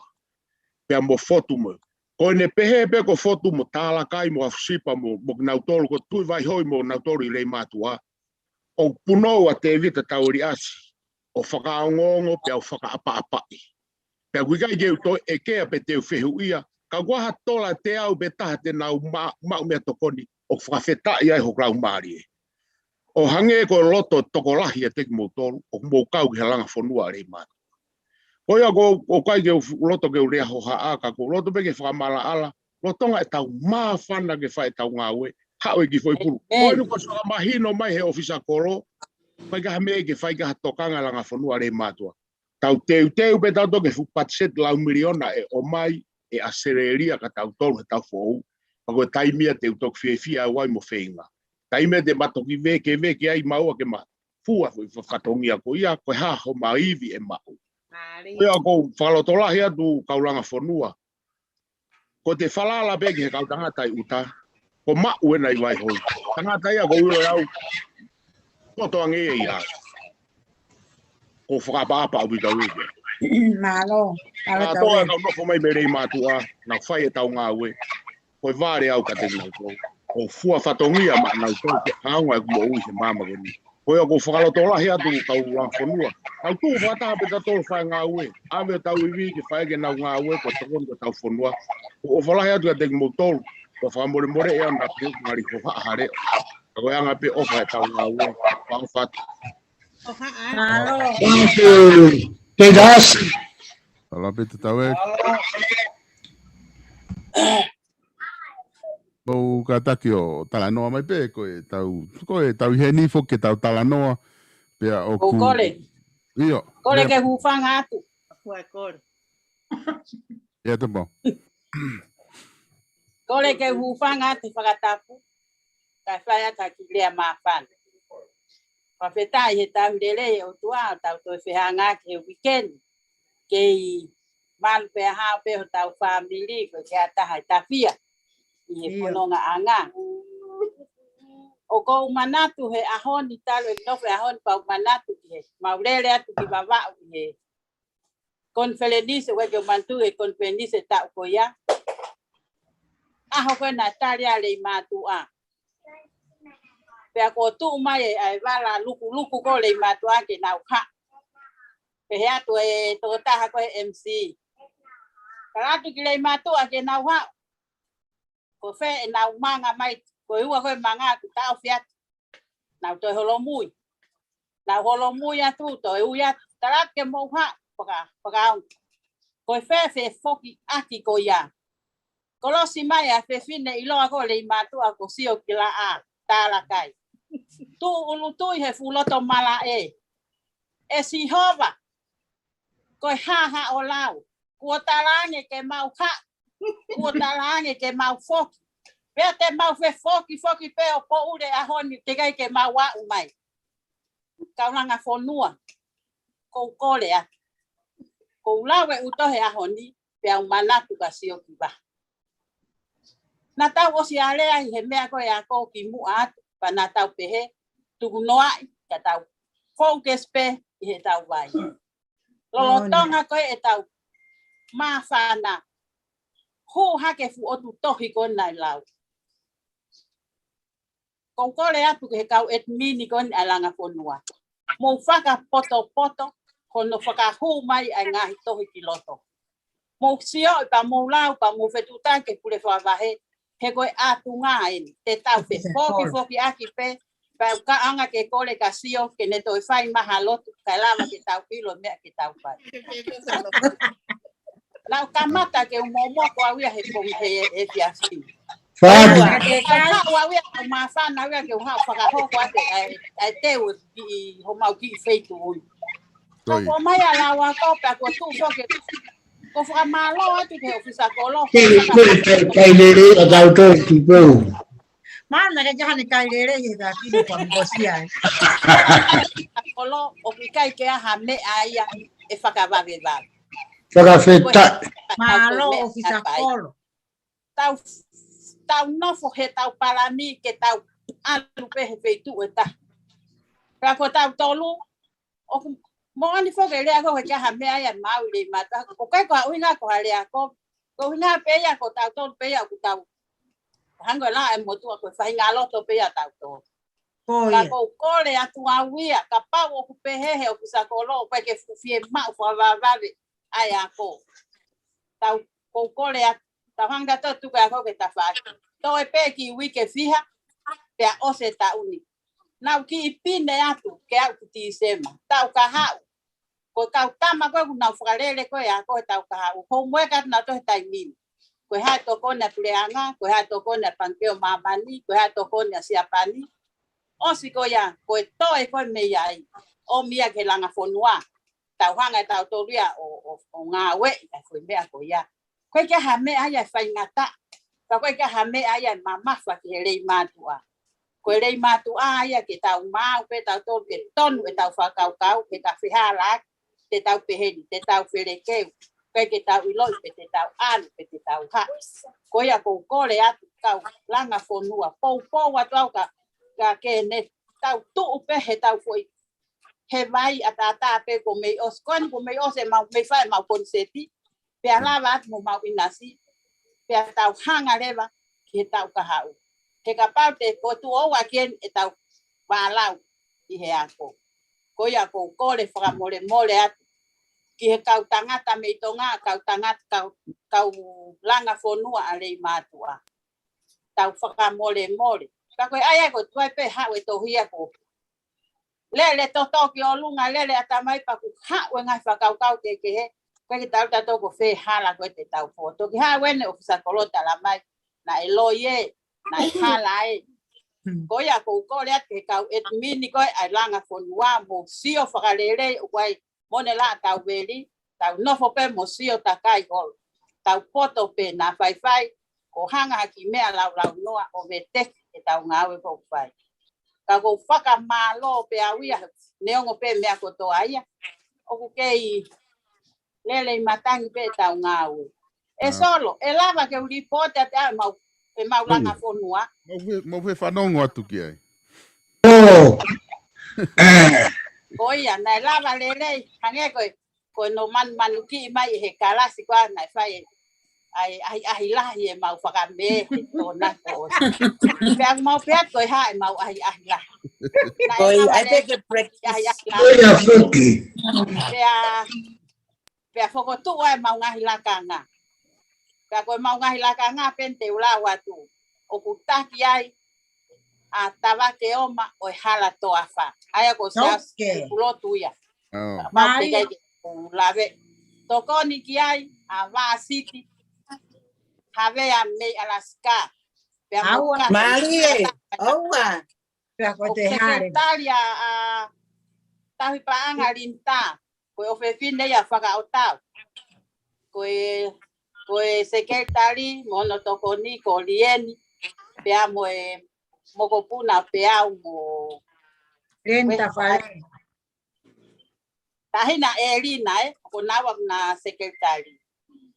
Pea mo Fotu mo. Ko ʻene pehē pē ko Fotu mo Talakai mo Afusipa mo, mo kinautolu ko Tuʻi Vaihoi mo kinautolu ʻi Leimātuʻa. ʻOku punou ʻa Tēvita Taueliasi ʻo fakaongoongo pea ʻo fakaʻapaʻapaʻi. Pea ʻoku ʻikai ke u toe ʻekea pe te u fehuʻia, ka ʻoku ʻi ai ha tola teau pe taha te nau ma-, maʻu meʻatokoni, ʻoku fakafetaʻi ai hoku laumālie. ʻO hangē ko e loto tokolahi ʻiate kimoutolu, ʻoku mou kau ki he langa fonua ʻa Leimātuʻa. Ko ia ʻoku, ʻoku ʻikai ke u loto ke u lea hohaʻa, ka ʻoku ou loto pē ke fakamaʻalaʻala, lolotonga ʻetau māfana ke fai ʻetau ngāue, haʻu e kiʻi foʻi pulu. ʻĒmeni. Ko eni kuo ʻosi fakamahino mai he ʻōfisa kolo, ʻikai ke ʻi ai ha meʻa ke fai ki ha tokanga langa fonua ʻa Leimātuʻa. Tau teuteu pē tautolu ki he fuʻu patiseti lau miliona ʻe ʻomai ʻe ʻAositelēlia kia tautolu he taʻu foʻou. Pea ko e taimi ia te u toki fiefia au ai mo feinga. Taimi ia te ma toki vekeveke ai maua ke ma fua foʻi fa-, fatongia ko ia, ko e hā homa ivi ʻe maʻu. Mālie. Ko ia ʻoku ou fakalotolahi atu kau langa fonua. Ko ʻete falala pē ki he kau tangata ʻi ʻuta, kuo maʻu ʻena ʻi Vaihoi. Tangata ia ʻoku ou ʻilo ʻe au, poto ange ia ia. ʻOku ou fakaʻapaʻapa ʻaupito au ia. Mālō. Mālō. Kātoa ʻa e kau nofo mai mei Leimātuʻa, nau fai ʻetau ngāue. Ko e vale au kiate kinautolu. ʻOku ou fua fatongia maʻanautolu ke ʻaonga ʻeku moʻui he māmani ko eni. Ko ia ʻoku ou fakalotolahi atu kau langa fonua. Tau tuʻu fakataha pē tautolu fai ngāue. ʻAve hotau ivi ke fai ʻaki ʻenau ngāue, ko e tokoni ki hotau fonua. ʻOku ou ʻofa lahi atu kiate kimoutolu. Ko e fakamolemole ʻe au naʻa ku ngali hohaʻa ha leʻo. Ka ko e anga pē ʻofa ʻetau ngāue. Pea ʻofa atu. Mālō. Thank you. Tētasi. Mālō pē te tau e. Mou kātaki ʻo talanoa mai pē, ko e tau, ko e tau ʻi heni foki ke tau talanoa, pea ʻoku ʻOku kole. ʻIo. Kole ke hūfanga atu. Kua kole. ʻIa te mo. Kole ke hūfanga atu fakatapu. Kae fai atu ha kiʻi lea māfana. Fakafetaʻi he tau lele he ʻOtua, tau toe fehangahangai he weekend. Kei malu pē ʻa hao pē hotau fāmili, ko e ke ata hai tafia ʻi he ʻIo. fonongaʻanga. ʻOku ou manatu he ʻaho ni talu e nofo he ʻaho ni pau manatu ki he mau lele atu ki Vavaʻu ʻi he konifelenisi, ʻoku ʻikai ke u manatu he konifelenisi e taʻu ko ia. ʻAho ko ē naʻe tali ai Leimātuʻa. Pea kuo tuʻu mai e, ʻa e vala lukuluku ko Leimātuʻa ke nau haʻu. Pehē atu e tokotaha ko e M C. Tala atu ki Leimātuʻa ke nau haʻu. Ko fē ʻenau manga mai, ko e ua ko e manga ʻoku taʻofi atu. Nau toe holomui. Nau holomui atu, toe ui atu. Tala atu ke mou haʻu, faka-, fakaongo. Ko e fē fefokiʻaki ko ia. Kolosi mai ʻa e fefine ʻiloa ko Leimātuʻa ko Sio ki Laʻā, Talakai. Tuʻu ʻulu tui he fuʻu loto malaʻe. ʻE Sihova, ko e hā haʻo lau. Kuo talaange ke mau haʻu. Kuo talaange ke mau foki. Pea te mau fefokifoki pē ʻo poʻuli ʻaho ni teʻeki ai ke mau aʻu mai. Kau langa fonua. ʻOku ou kole atu. ʻOku ou lau e ʻuto he ʻaho ni, pea u manatu ka Sio ki Vavaʻu. Naʻa tau ʻosi alea ʻi he meʻa ko e ako ki muʻa atu, pea naʻa tau pehē, tuku noaʻi, ka tau focus pē ʻi he tau vai. Lolotonga ko e tau māfana, hū hake fuʻu ʻotu tohi ko ena ʻe lau. ʻOku ou kole atu ki he kau admin ko eni ʻa e langa fonua. Mou fakapotopoto, hono fakahū mai ʻa e ngaahi tohi ki loto. Mou sio ʻi pea mou lau, pea mou fetuʻutaki ki he pule fakavahe, he ko e ʻatunga eni, te tau fefokifokiʻaki pē, pea ʻoku ou ʻaonga ke kole ka Sio, ke ne toe fai mai ha lotu, kae lava ke tau ʻilo meʻa ke tau fai. Naʻa ku kamata ke u momoko au ia he pongi he, he fiasi. Fatu. Ka u haʻu au ia, ka u māfana au ia ke u haʻu fakahoko atu ʻa e, ʻa e teu ki homau kiʻi feituʻu. Ka Toi. ko mai a lau ako pea ko tu so ke, ko fakamālō atu ki he ʻōfisa kolo. Ke le, ke le, kai, kai lele ʻa tautolu ki pou. Mana ke jaha ni kai lele he ka kino pa mbosia. Kolo, ʻoku ʻikai ke ʻi ai ha meʻa ia ʻe fakavavevave. Fakafetaʻi. Mālō ʻōfisa kolo. Tau, tau nofo he tau palani ke tau ʻalu pē he feituʻu ʻe taha. Pea ko tautolu, ʻoku moʻoni foki e lea ko e ʻikai ha meʻa ia ʻe maʻu ʻi Leimātuʻa. ʻOku ʻikai ko ha ʻuhinga ko ha lea ko, ko e ʻuhinga pē ia ko tautolu pē ia ʻoku tau. Hangē ko e lau e motuʻa ko e faʻahinga loto pē ia tautolu. Ko ia. Ka ʻoku ou kole atu au ia, kapau ʻoku pehē he ʻōfisa kolo, ʻoku ʻikai ke fuʻu fiemaʻu fakavavevave ʻa e ako. Tau kou kole atu, tau hanga atu tuku e ako ke tafaʻaki. Toe pē ki uike fiha, pea ʻosi e taʻu ni. Naʻa ku kiʻi pine atu ke aʻu ki Tīsema. Tau kahaʻu. Ko e kau tama ko ē kuo nau fakalele ko ē e ako he tau kahaʻu. Homework atu nautolu he taimi ni. Ko e hā e tokoni ʻa e puleʻanga, ko e hā e tokoni ʻa e Pangikē ʻo Māmani, ko e hā e tokoni ʻa Siapani. ʻOsi ko ia, ko e toe ko ē mei ai. ʻOmi ia ki he langa fonua. Tau hanga ʻe tautolu ia ʻo, ʻo, ʻo ngāueʻi ʻa e foʻi meʻa ko ia. Ko e ʻikai ha meʻa ia ʻe faingataʻa. Ka ko e ʻikai ha meʻa ia ʻe mamafa ki he lei mātuʻa. Ko e lei mātuʻa ia ke tau maau pē tautolu ke tonu e tau fakakaukau, ke ka fehālaaki, te tau pehē ni, te tau felekeu, ke, ke tau ʻiloʻi, pe te tau ʻalu, pe te tau haʻu. Ko ia kou kole atu kau langa fonua, poupou atu au ka, ka ke ne tau tuʻu pē he tau foʻi, he vai ʻataʻatā pē kuo mei ʻosi, ko eni kuo mei ʻosi e mau, mei fai e mau koniseti, pea lava atu mo mau ʻinasi, pea tau hanga leva ki he tau kahaʻu. He kapau te ko tuʻo ua ki eni e tau vālau ʻi he ako. Ko ia kou kole fakamolemole atu ki he kau tangata mei Tonga, kau tangata, kau, kau langa fonua ʻa lei mātuʻa. Tau fakamolemole. Ka ko e ʻai ai ko e tuai pē haʻu e tohi ia ko lele toto ki ʻolunga, lele ʻatamai pea kuo haʻu e ngaahi fakakaukau kehekehe. Ko e ke tau tato ko fē hala ko e te tau fō. Toki haʻu eni ʻofisa kolo tala mai, naʻe loi ē, naʻe hala ē. Ko ia kou kole atu ki he kau ʻetimini ko ē ʻa e langa fonua mo sio fakalelei ʻoku ʻi ai mo ne laʻa tau veli, tau nofo pē mo sio takai holo. Tau poto pē naʻa faifai, ko hanga ha kiʻi meʻa laulau noa ʻo veteki e tau ngāue kou fai. Ka kou fakamālō pē au ia, neongo pē meʻa kotoa ia. ʻOku kei lele ʻi matangi pē e tau ngāue. E solo, ʻe lava ke u lipooti atu ʻa e mau, e mau langa fonua. Mau fē, mau fē fanongo atu ki ai. Ko ia, naʻe lava lelei, hangē ko e, ko e no manumanu kiʻi mai he kalasi ko ā naʻe fai ai, ai, ai lahi e mau fakamē, he tōna ko ʻosi. Pea mau pea ko e hā e mau ai, ai lahi. Naʻe lava lelei, ai, ai lahi. Ko ia foki. Pea, pea fokotuʻu ai mau ngaahi lakanga. Pea ko e mau ngaahi lakanga pē te u lau atu. ʻOku taki ai ʻa Tavake Oma ʻo e Hala Toafa. ʻA ia ko Siaosi Pulotu ia. Mau te kai ke u lave. Tokoni ki ai ʻa Vāsiti Havea mei Alaska. Pea mau ka Malie, ʻoua. Pea ko te hare. Sekelitali ʻa Tauhi Paʻanga Linita. Ko e ʻofefine ia fakaʻotau. Ko e, ko e sekelitali mo hono tokoni ko Lieni, pea mo e mokopuna pea mo Lieni Tafale. Tahina Elina ē, ko naua na sekelitali.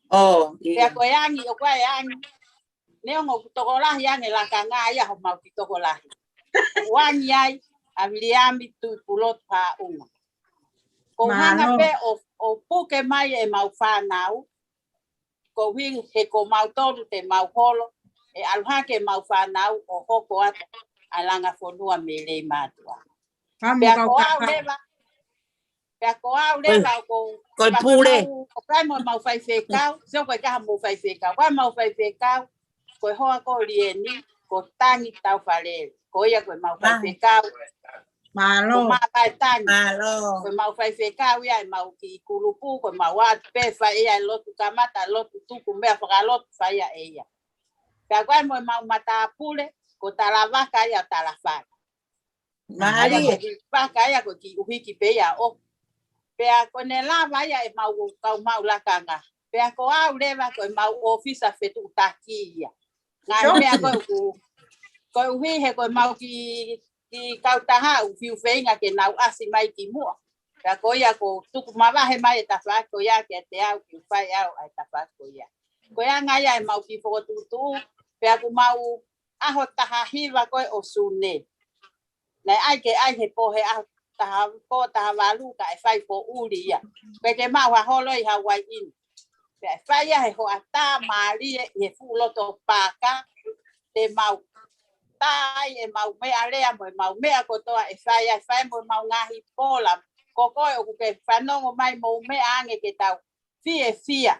ʻO, pea ko e angi, ʻoku ʻi ai e angi. Neongo ʻoku tokolahi ange lakanga ia homau kiʻi tokolahi. ʻOku angi ai ʻa Viliami Tuʻipulotu Haʻunga. Ko u hanga pē ʻo, ʻo puke mai e mau fānau. Ko u hili he ko mautolu te mau holo. ʻE ʻalu hake mau fānau ʻo hoko atu ʻa e langa fonua mei lei mātuʻa. Pea ko au leva, Pea ko au leva ʻoku ou, ko e pule. ʻOku ʻi ai mo mau faifekau, sio ko e kaha mau faifekau, ko e mau faifekau, ko e hoa ko Lieni, ko Tangi Taufalele. Ko ia ko e mau faifekau. Mālō. Ko Makae Tangi. Mālō. Ko e mau faifekau ia e mau kiʻi kulupu, ko e mau atu pē fai ia e lotu kamata, lotu tuku meʻa fakalotu fai ia ʻe ia. Pea ko e mo e mau matāpule, ko Talavaka ia Talafale. Mālie. Ko e kiʻi paka ia ko e kiʻi ʻuhiki pē ia ʻo. Pea ko ne lava ia e mau kau mau lakanga. Pea ko au leva ko e mau ʻōfisa fetuʻutaki ia. Ngaahi meʻa ko e ʻuhi he ko e mau kiʻi, kiʻi kautaha ʻoku fiu feinga ke nau ʻasi mai ki muʻa. Pea ko ia ko tuku mavahe mai e tafaʻaki ko ia ke te au ke fai au ʻa e tafaʻaki ko ia. Ko ia ngaahi ia e mau kiʻi fokotuʻutuʻu. Pea ko mau ʻaho taha hiva ko e ʻo Sune. Naʻe ʻai ke ʻai he pō he ʻaho taha, pō taha valu ka ʻe fai pō ʻuli ia. Pea ke maʻu ha holo ʻi Hawaiʻi ni. Pea ʻe fai ia he hoʻatā mālie ʻi he fuʻu loto paka. Te mau tā ai e mau meʻalea mo e mau meʻa kotoa ʻe fai ai, fai mo e mau ngaahi pola. Ko koe ʻoku ke fanongo mai mo meʻa ange ke tau fiefia.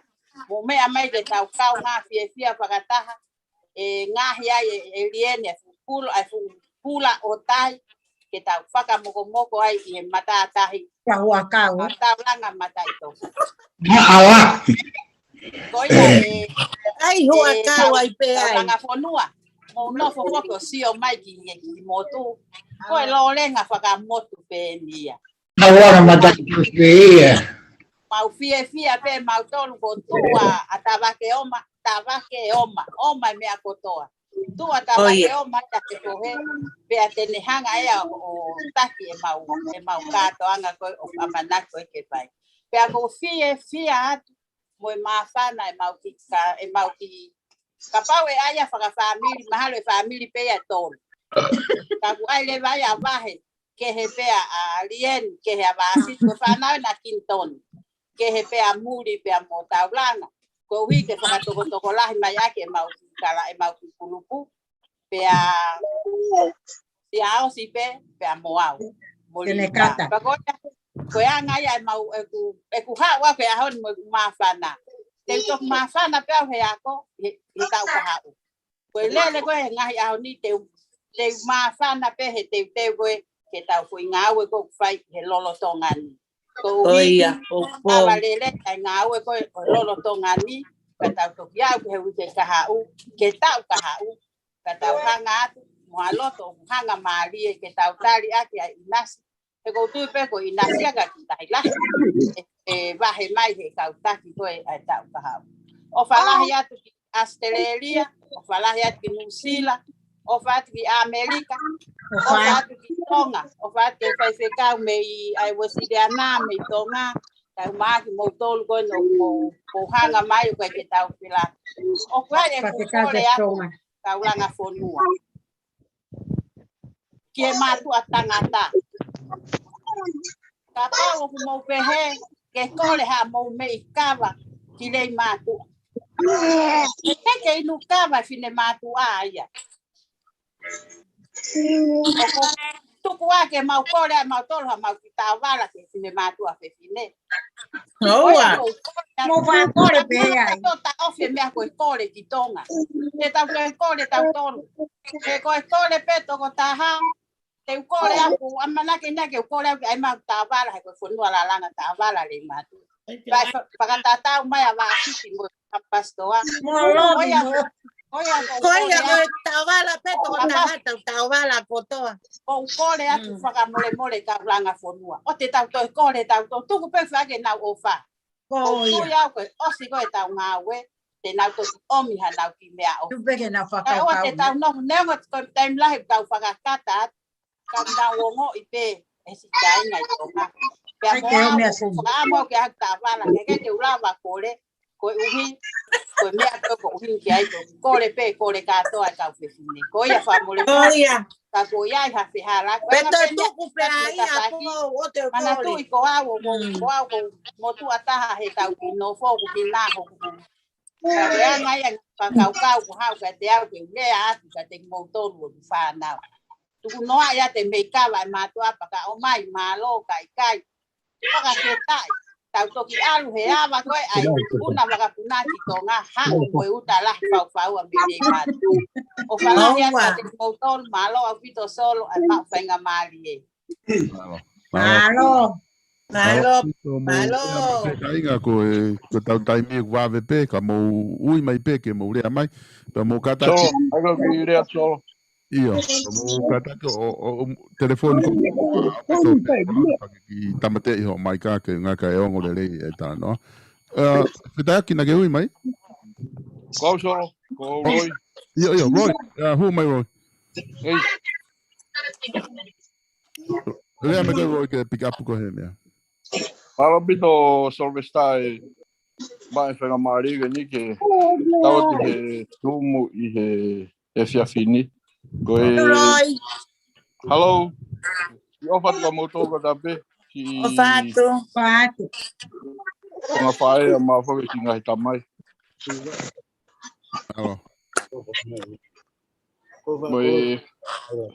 Mo meʻa mai ke tau kaungā fiefia fakataha, ʻe ngaohi ai ʻe, ʻe Lieni ʻa e fuʻu pula, ʻa e fuʻu pula ʻo tahi, ke tau fakamokomoko ai ʻi he matātahi. Ka huʻakau. ʻA Taulanga Mataʻitohi. Maʻala. Ko ia ʻe, ʻAi huʻakau ai pē ai. Taulanga fonua. Mou nofo foki ʻo sio mai ki he kiʻi motu. Ko e lōlenga fakamotu pē eni ia. Taulanga Mataʻitohi pē ia. Mau fiefia pē mautolu ko Tuʻa ʻa Tavake Oma, Tavake Oma, Oma e meʻa kotoa. Tuʻa Tavake Oma ia ke kohe, pea te ne hanga ia ʻo taki e mau, e mau kātoanga ko ē ʻoku ʻamanaki ko ē ke fai. Pea ko e fiefia atu mo e māfana e mau kiʻi ka, e mau kiʻi, kapau ʻe ʻai ia fakafāmili, mahalo e fāmili pē ia ʻe tolu. Ka ʻoku ʻai leva ia ʻa Vahe, kehe pē ʻa Lieni, kehe ʻa Vāsiti, ko e fānau ena Kinitoni. Kehe pē ʻa Muli pea mo Taulanga. Koeʻuhi ke fakatokotokolahi mai ʻaki e mau kiʻi kala, e mau kiʻi kulupu. Pea, pea ʻosi pē, pea mo au. Mo Lika. Pea ko ia, ko e anga ia e mau, ʻeku, ʻeku haʻu ʻaku he ʻaho ni mo ʻeku māfana. Te u toki māfana pē au he ako, he, he taʻu kahaʻu. Ko e lele ko ē he ngaahi ʻaho ni te u, te u māfana pē he teuteu ko ē ke tau foʻi ngāue ko ē ʻoku fai he lolotonga ni. Koeʻuhi ke ʻoua lele ʻa e ngāue ko ē ʻo e lolotonga ni, ka tau toki aʻu ki he uike kahaʻu, ke taʻu kahaʻu, ka tau hanga atu, mo ha loto ʻoku hanga mālie ke tau tali ʻaki ʻa e ʻinasi, he ʻoku ou tui pē ko e ʻinasi ia ka kiʻi tahi lahi. ʻE, ʻe vahe mai he kau taki ko ē ʻa e taʻu kahaʻu. ʻOfa lahi atu ki ʻAositelēlia, ʻofa lahi atu ki Nuʻusila, ʻofa atu ki ʻAmelika, ʻofa atu ki Tonga, ʻofa atu ki he faifekau mei ʻa e Uēsiliana mei Tonga, kae ʻumaʻā kimoutolu ko ē ʻoku mou, mou hanga mai ʻoku ʻikai ke tau pila. ʻOku ʻi ai ʻeku kole atu, Taulanga fonua. Ki he mātuʻa tangata. Kapau ʻoku mou pehē, ke kole haʻamou meʻi kava ki Leimātuʻa. He ke inu kava fine mātuʻa ia. ʻOku tuku ā ke mau kole ʻa mautolu haʻamau kiʻi taʻovala ki he fine mātuʻa fefine. ʻOua. Mou fakakole pē ai. Tau taʻofi e meʻa ko e kole ki Tonga. Te tau kole tautolu. He ko e kole pē tokotaha. Te u kole au, ʻamanaki ʻeni ke u kole au ke ʻai mai ha taʻovala, he ko e fonua lalanga taʻovala Leimātuʻa. Kae fa-, fakatatau mai ʻa Vāsiti mo Kapasitoa. Mo Lovi. Ko ia, ko ia, ko ko ia, ko e taʻovala pē tokotaha, tau taʻovala kotoa. Ko u kole atu fakamolemole Taulanga fonua. ʻOua te tau toe kole, tau toe tuku pē fake nau ʻofa. Ko u tui au ko e ʻosi ko ē ʻetau ngāue, te nau toki ʻomi hanau kiʻi meʻaʻofa. Tuku pē ke nau fakakaukau. Kae ʻoua te tau nofo, neongo ko e taimi lahi tau fakakata atu, ka nau ongoʻi pē ʻe siʻi kāinga ʻi Tonga. Pea mo au, fakaʻamu au ke ʻai ha taʻovala, he ʻikai te u lava kole, koeʻuhi, ko e meʻa ko ē ʻoku ʻuhinga ki ai, ko e kole pē, kole kātoa e kau fefine. Ko ia fakamolemole. Ka ko ia ʻi ha fehālaaki. Pea toe tuku pē ai ʻa ko ʻo te kole. Manatuʻi ko au ʻo mo, ko au ko motuʻa taha he tau kiʻi nofo ʻoku kiʻi naho ʻoku. Ka ko e anga ia e fakakaukau ko haʻu kiate au ke u lea atu kiate kimoutolu ʻoku fānau. Tuku noa ia te mei kava e mātuʻa pea ka ʻomai mālō ka ʻikai. Fakafetaʻi. Tau toki ʻalu he ava ko ē ʻa e puna vakapuna ki Tonga, haʻu mo e uta lahi faufaua mei Leimātuʻa. ʻOfa lahi atu kiate kimoutolu, mālō ʻaupito Solo, ʻa e maʻu faingamālie. Mālō. Mālō. Mālō. Mālō. Kāinga ko e, ko e tau taimi ʻoku vave pē, ka mou ui mai pē ke mou lea mai. Pea mou kātaki. Solo, ʻai ko e kiʻi lea Solo. ʻIo, ka mou kātaki ʻo, ʻo, ʻo telefoni ko, ko, ko, kiʻi tāmateʻi hoʻo maika ke ngata e ongo lelei e talanoa. ʻE, fetaʻaki naʻa ke ui mai? Ko au Solo, ko Roy. ʻIo, ʻio, Roy. ʻIo, hū mai Roy. Lea mai ko Roy ke pick up ko he meʻa. Mālō ʻaupito Sylvester e maʻu e faingamālie ko eni ke tau atu he tumu ʻi he efiafi ni. Ko e Roy. Hello. ʻIo ʻofa atu ka mou tō ka tape. ʻOfa atu. ʻOfa atu. Ko ngā faʻē ʻa mafoke ki ngaahi tamai. Hello. Ko e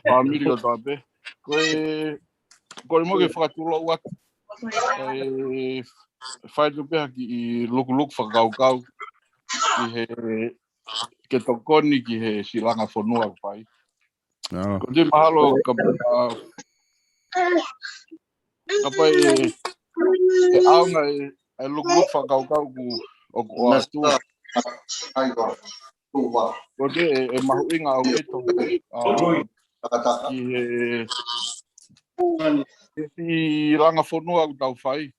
fāmili ko tape. Ko e, ko e mo ke fakatulou atu. ʻE fai atu pē ha kiʻi lukuluku fakakaukau ki he, ke tokoni ki he siʻi langa fonua ʻoku fai. Ko e mahalo ka, ka ʻe, ʻe ʻaonga e, e lukuluku fakakaukau ʻoku, ʻoku ʻoatu. Ko e, ʻe mahuʻinga ʻaupito ki he, he siʻi langa fonua ʻoku tau fai.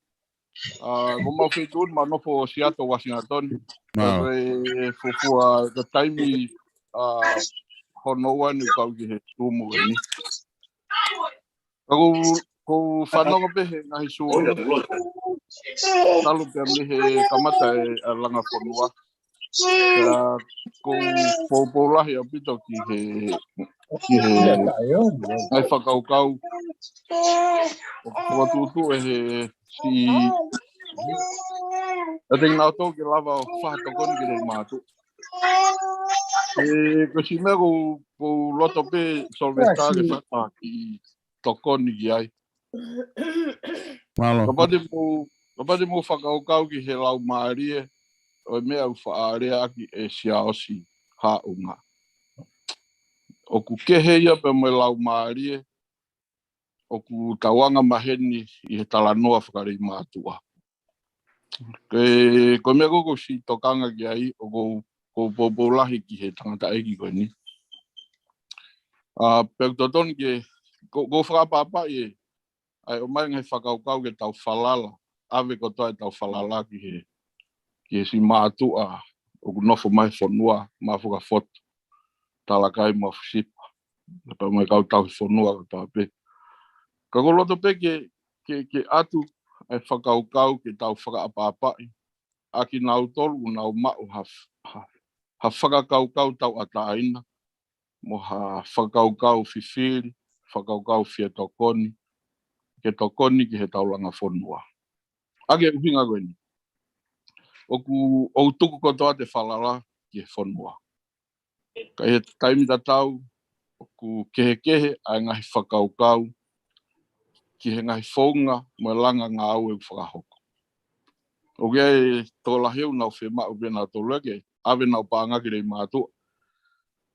ʻA, ko ʻemau feituʻu ni ʻoku mau nofo ʻi Seattle, Washington. Ko e fuofua ka taimi, ʻa, hono ua ni ʻoku kau ki he Zoom ko eni. Ka ʻoku ou, ʻoku ou fanongo pē he ngaahi Zoom. Talu pē mei he kamata e, ʻa e langa fonua. Pea ʻoku ou poupou lahi ʻaupito ki he, ki he ngaahi fakakaukau ʻoku fakatuʻutuʻu ʻe he siʻi, ʻa e tengina o tō ke lava ʻo fakatokoni ki he mātuʻa. ʻE, ko e siʻi meʻa ʻoku ou, ʻoku ou loto pē Sylvester ke fakataha ki tokoni ki ai. Kapau te mou, kapau te mou fakakaukau ki he laumālie ʻo e meʻa ʻoku faʻa lea ʻaki ʻe Siaosi Haʻunga. ʻOku kehe ia pea mo e laumālie ʻoku tau anga maheni ʻi he talanoa fakalimātuʻa. Ko e, ko e meʻa ʻoku ou siʻi tokanga ki ai, ʻoku ou, ʻoku ou poupou lahi ki he tangataʻeiki ko eni. ʻA, pea ʻoku totonu ke, ʻoku, ʻoku ou fakaʻapaʻapaʻi ʻa e ʻomai ngaahi fakakaukau ke tau falala, ʻave kotoa ʻetau falala ki he, ki he siʻi mātuʻa ʻoku nofo mai he fonua, Mafukafotu, Talakai, Mafusipa, pea mo e kau tauhi fonua kotoa pē. Ka ʻoku ou loto pē ke, ke, ke ʻatu ʻa e fakakaukau ke tau fakaʻapaʻapaʻi ʻa kinautolu ʻoku nau maʻu ha, ha, ha fakakaukau tauʻatāina, mo ha fakakaukau fifili, fakakaukau fie tokoni, ke tokoni ki he tau langa fonua. ʻA e ʻuhinga ko eni. ʻOku, ʻoku tuku kotoa ʻete falala ki he fonua. Ka ʻi he taimi tatau, ʻoku kehekehe ʻa e ngaahi fakakaukau ki he ngaahi founga mo e langa ngāue ʻoku fakahoko. ʻOku ʻi ai e tokolahi ʻoku nau fiemaʻu pē nautolu ia ke ʻave ʻenau paʻanga ki he mātuʻa.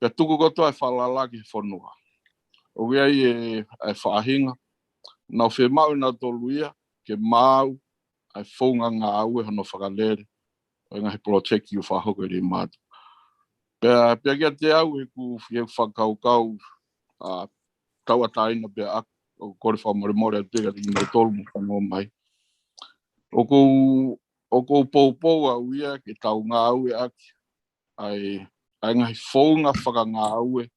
Pea tuku kotoa e falala ki he fonua. ʻOku ʻi ai e, e faʻahinga, nau fiemaʻu nautolu ia ke maau ʻa e founga ngāue hono fakalele ʻo e ngaahi poloteki ʻoku fakahoko ʻe he mātuʻa. Pea, pea kiate au he ʻoku, he ʻoku fakakaukau, ʻa, tauʻatāina pea ʻaku, ʻoku ou kole fakamolemole atu pē kiate kimoutolu mou fanongo mai. ʻOku ou, ʻoku ou poupou au ia ke tau ngāueʻaki ʻa e, ʻa e ngaahi founga fakangāue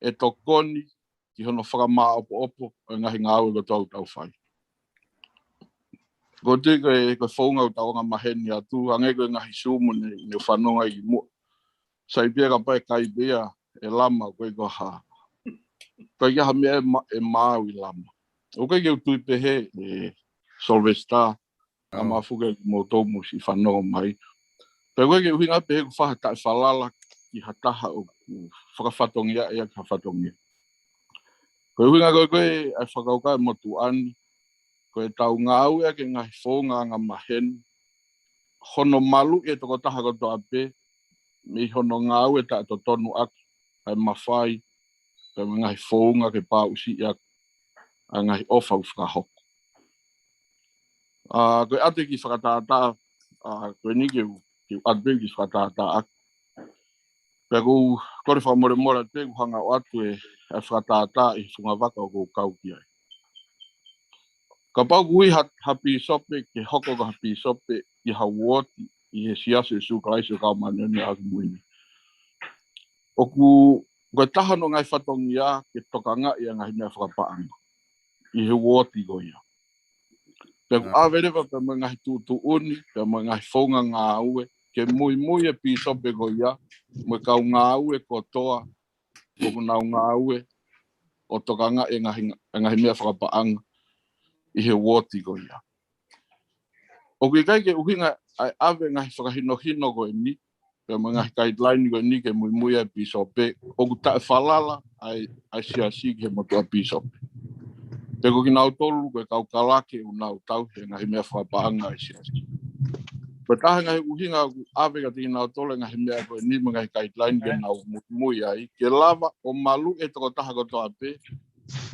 ʻe tokoni ki hono fakamāʻopoʻopo ʻo e ngaahi ngāue kotoa ʻoku tau fai. ʻOku ou tui ko e, ko e founga ʻoku tau anga maheni atu, hangē ko e ngaahi Zoom ne, ne u fanongo ai kimuʻa. Sai pē ia kapau ʻe kai pē ia ʻe Lama, ʻoku ʻikai ko ha, ʻoku ʻikai ha meʻa ʻe ma-, ʻe maau ʻi Lama. ʻOku ʻikai ke u tui pehē ʻe Sylvester, ʻa, mafuke kimoutolu mou siʻi fanongo mai. Pea ʻoku ʻikai ke ʻuhinga pehē ʻoku fai ha taʻefalala ki ha taha ʻoku fakafatongia ia ki ha fatongia. Ko e ʻuhinga ko ē ko e, ʻa e fakakaukau ʻa e motuʻa ni, ko e tau ngāueʻaki e ngaahi founga anga maheni, hono maluʻi e tokotaha kotoa pē, mei hono ngāue taʻetotonu ʻaki ʻa e mafai, pea mo e ngaahi founga ke pāʻusiʻi ʻaki ʻa e ngaahi ʻofa ʻoku fakahoko. ʻA, ko e ʻatu e kiʻi fakatātā, ʻa, ko eni ke u, ke u ʻatu pē e kiʻi fakatātā ʻaku. Pea ʻoku ou kole fakamolemole atu pē ʻoku ou hanga ʻo ʻatu e, e fakatātā ʻi he fungavaka ʻoku ou kau ki ai. Kapau ʻoku ui ha, ha pīsope ke hoko ko ha pīsope ʻi ha uooti ʻi he Siasi ʻo Sīsū Kalaisi ʻo e Kau Māʻoniʻoni ʻi he Ngaahi ʻAho Kimui Ni, ʻoku, ko e taha hono ngaahi fatongia ke tokangaʻi ʻa e ngaahi meʻa fakapaʻanga ʻi he uooti ko ia. Pea ʻoku ʻave leva pea mo e ngaahi tuʻutuʻuni, pea mo e ngaahi founga ngāue, ke muimui e pīsope ko ia mo e kau ngāue kotoa ʻoku nau ngāue ʻo tokangaʻi e ngaahi, e ngaahi meʻa fakapaʻanga ʻi he uooti ko ia. ʻOku ʻikai ke ʻuhinga ʻa e ʻave ngaahi fakahinohino ko eni, pea mo e ngaahi guideline ko eni ke muimui ʻa e pīsope, ʻoku taʻefalala ʻa e, ʻa e siasi ki he motuʻa pīsope. Pe ko kinautolu ko e kau kalake ʻoku nau tauhi e ngaahi meʻa fakapaʻanga ʻa e siasi. Ko e taha e ngaahi ʻuhinga ʻoku ʻave kiate kinautolu e ngaahi meʻa ko eni mo e ngaahi guideline ke nau muimui ai, ke lava ʻo maluʻi e tokotaha kotoa pē,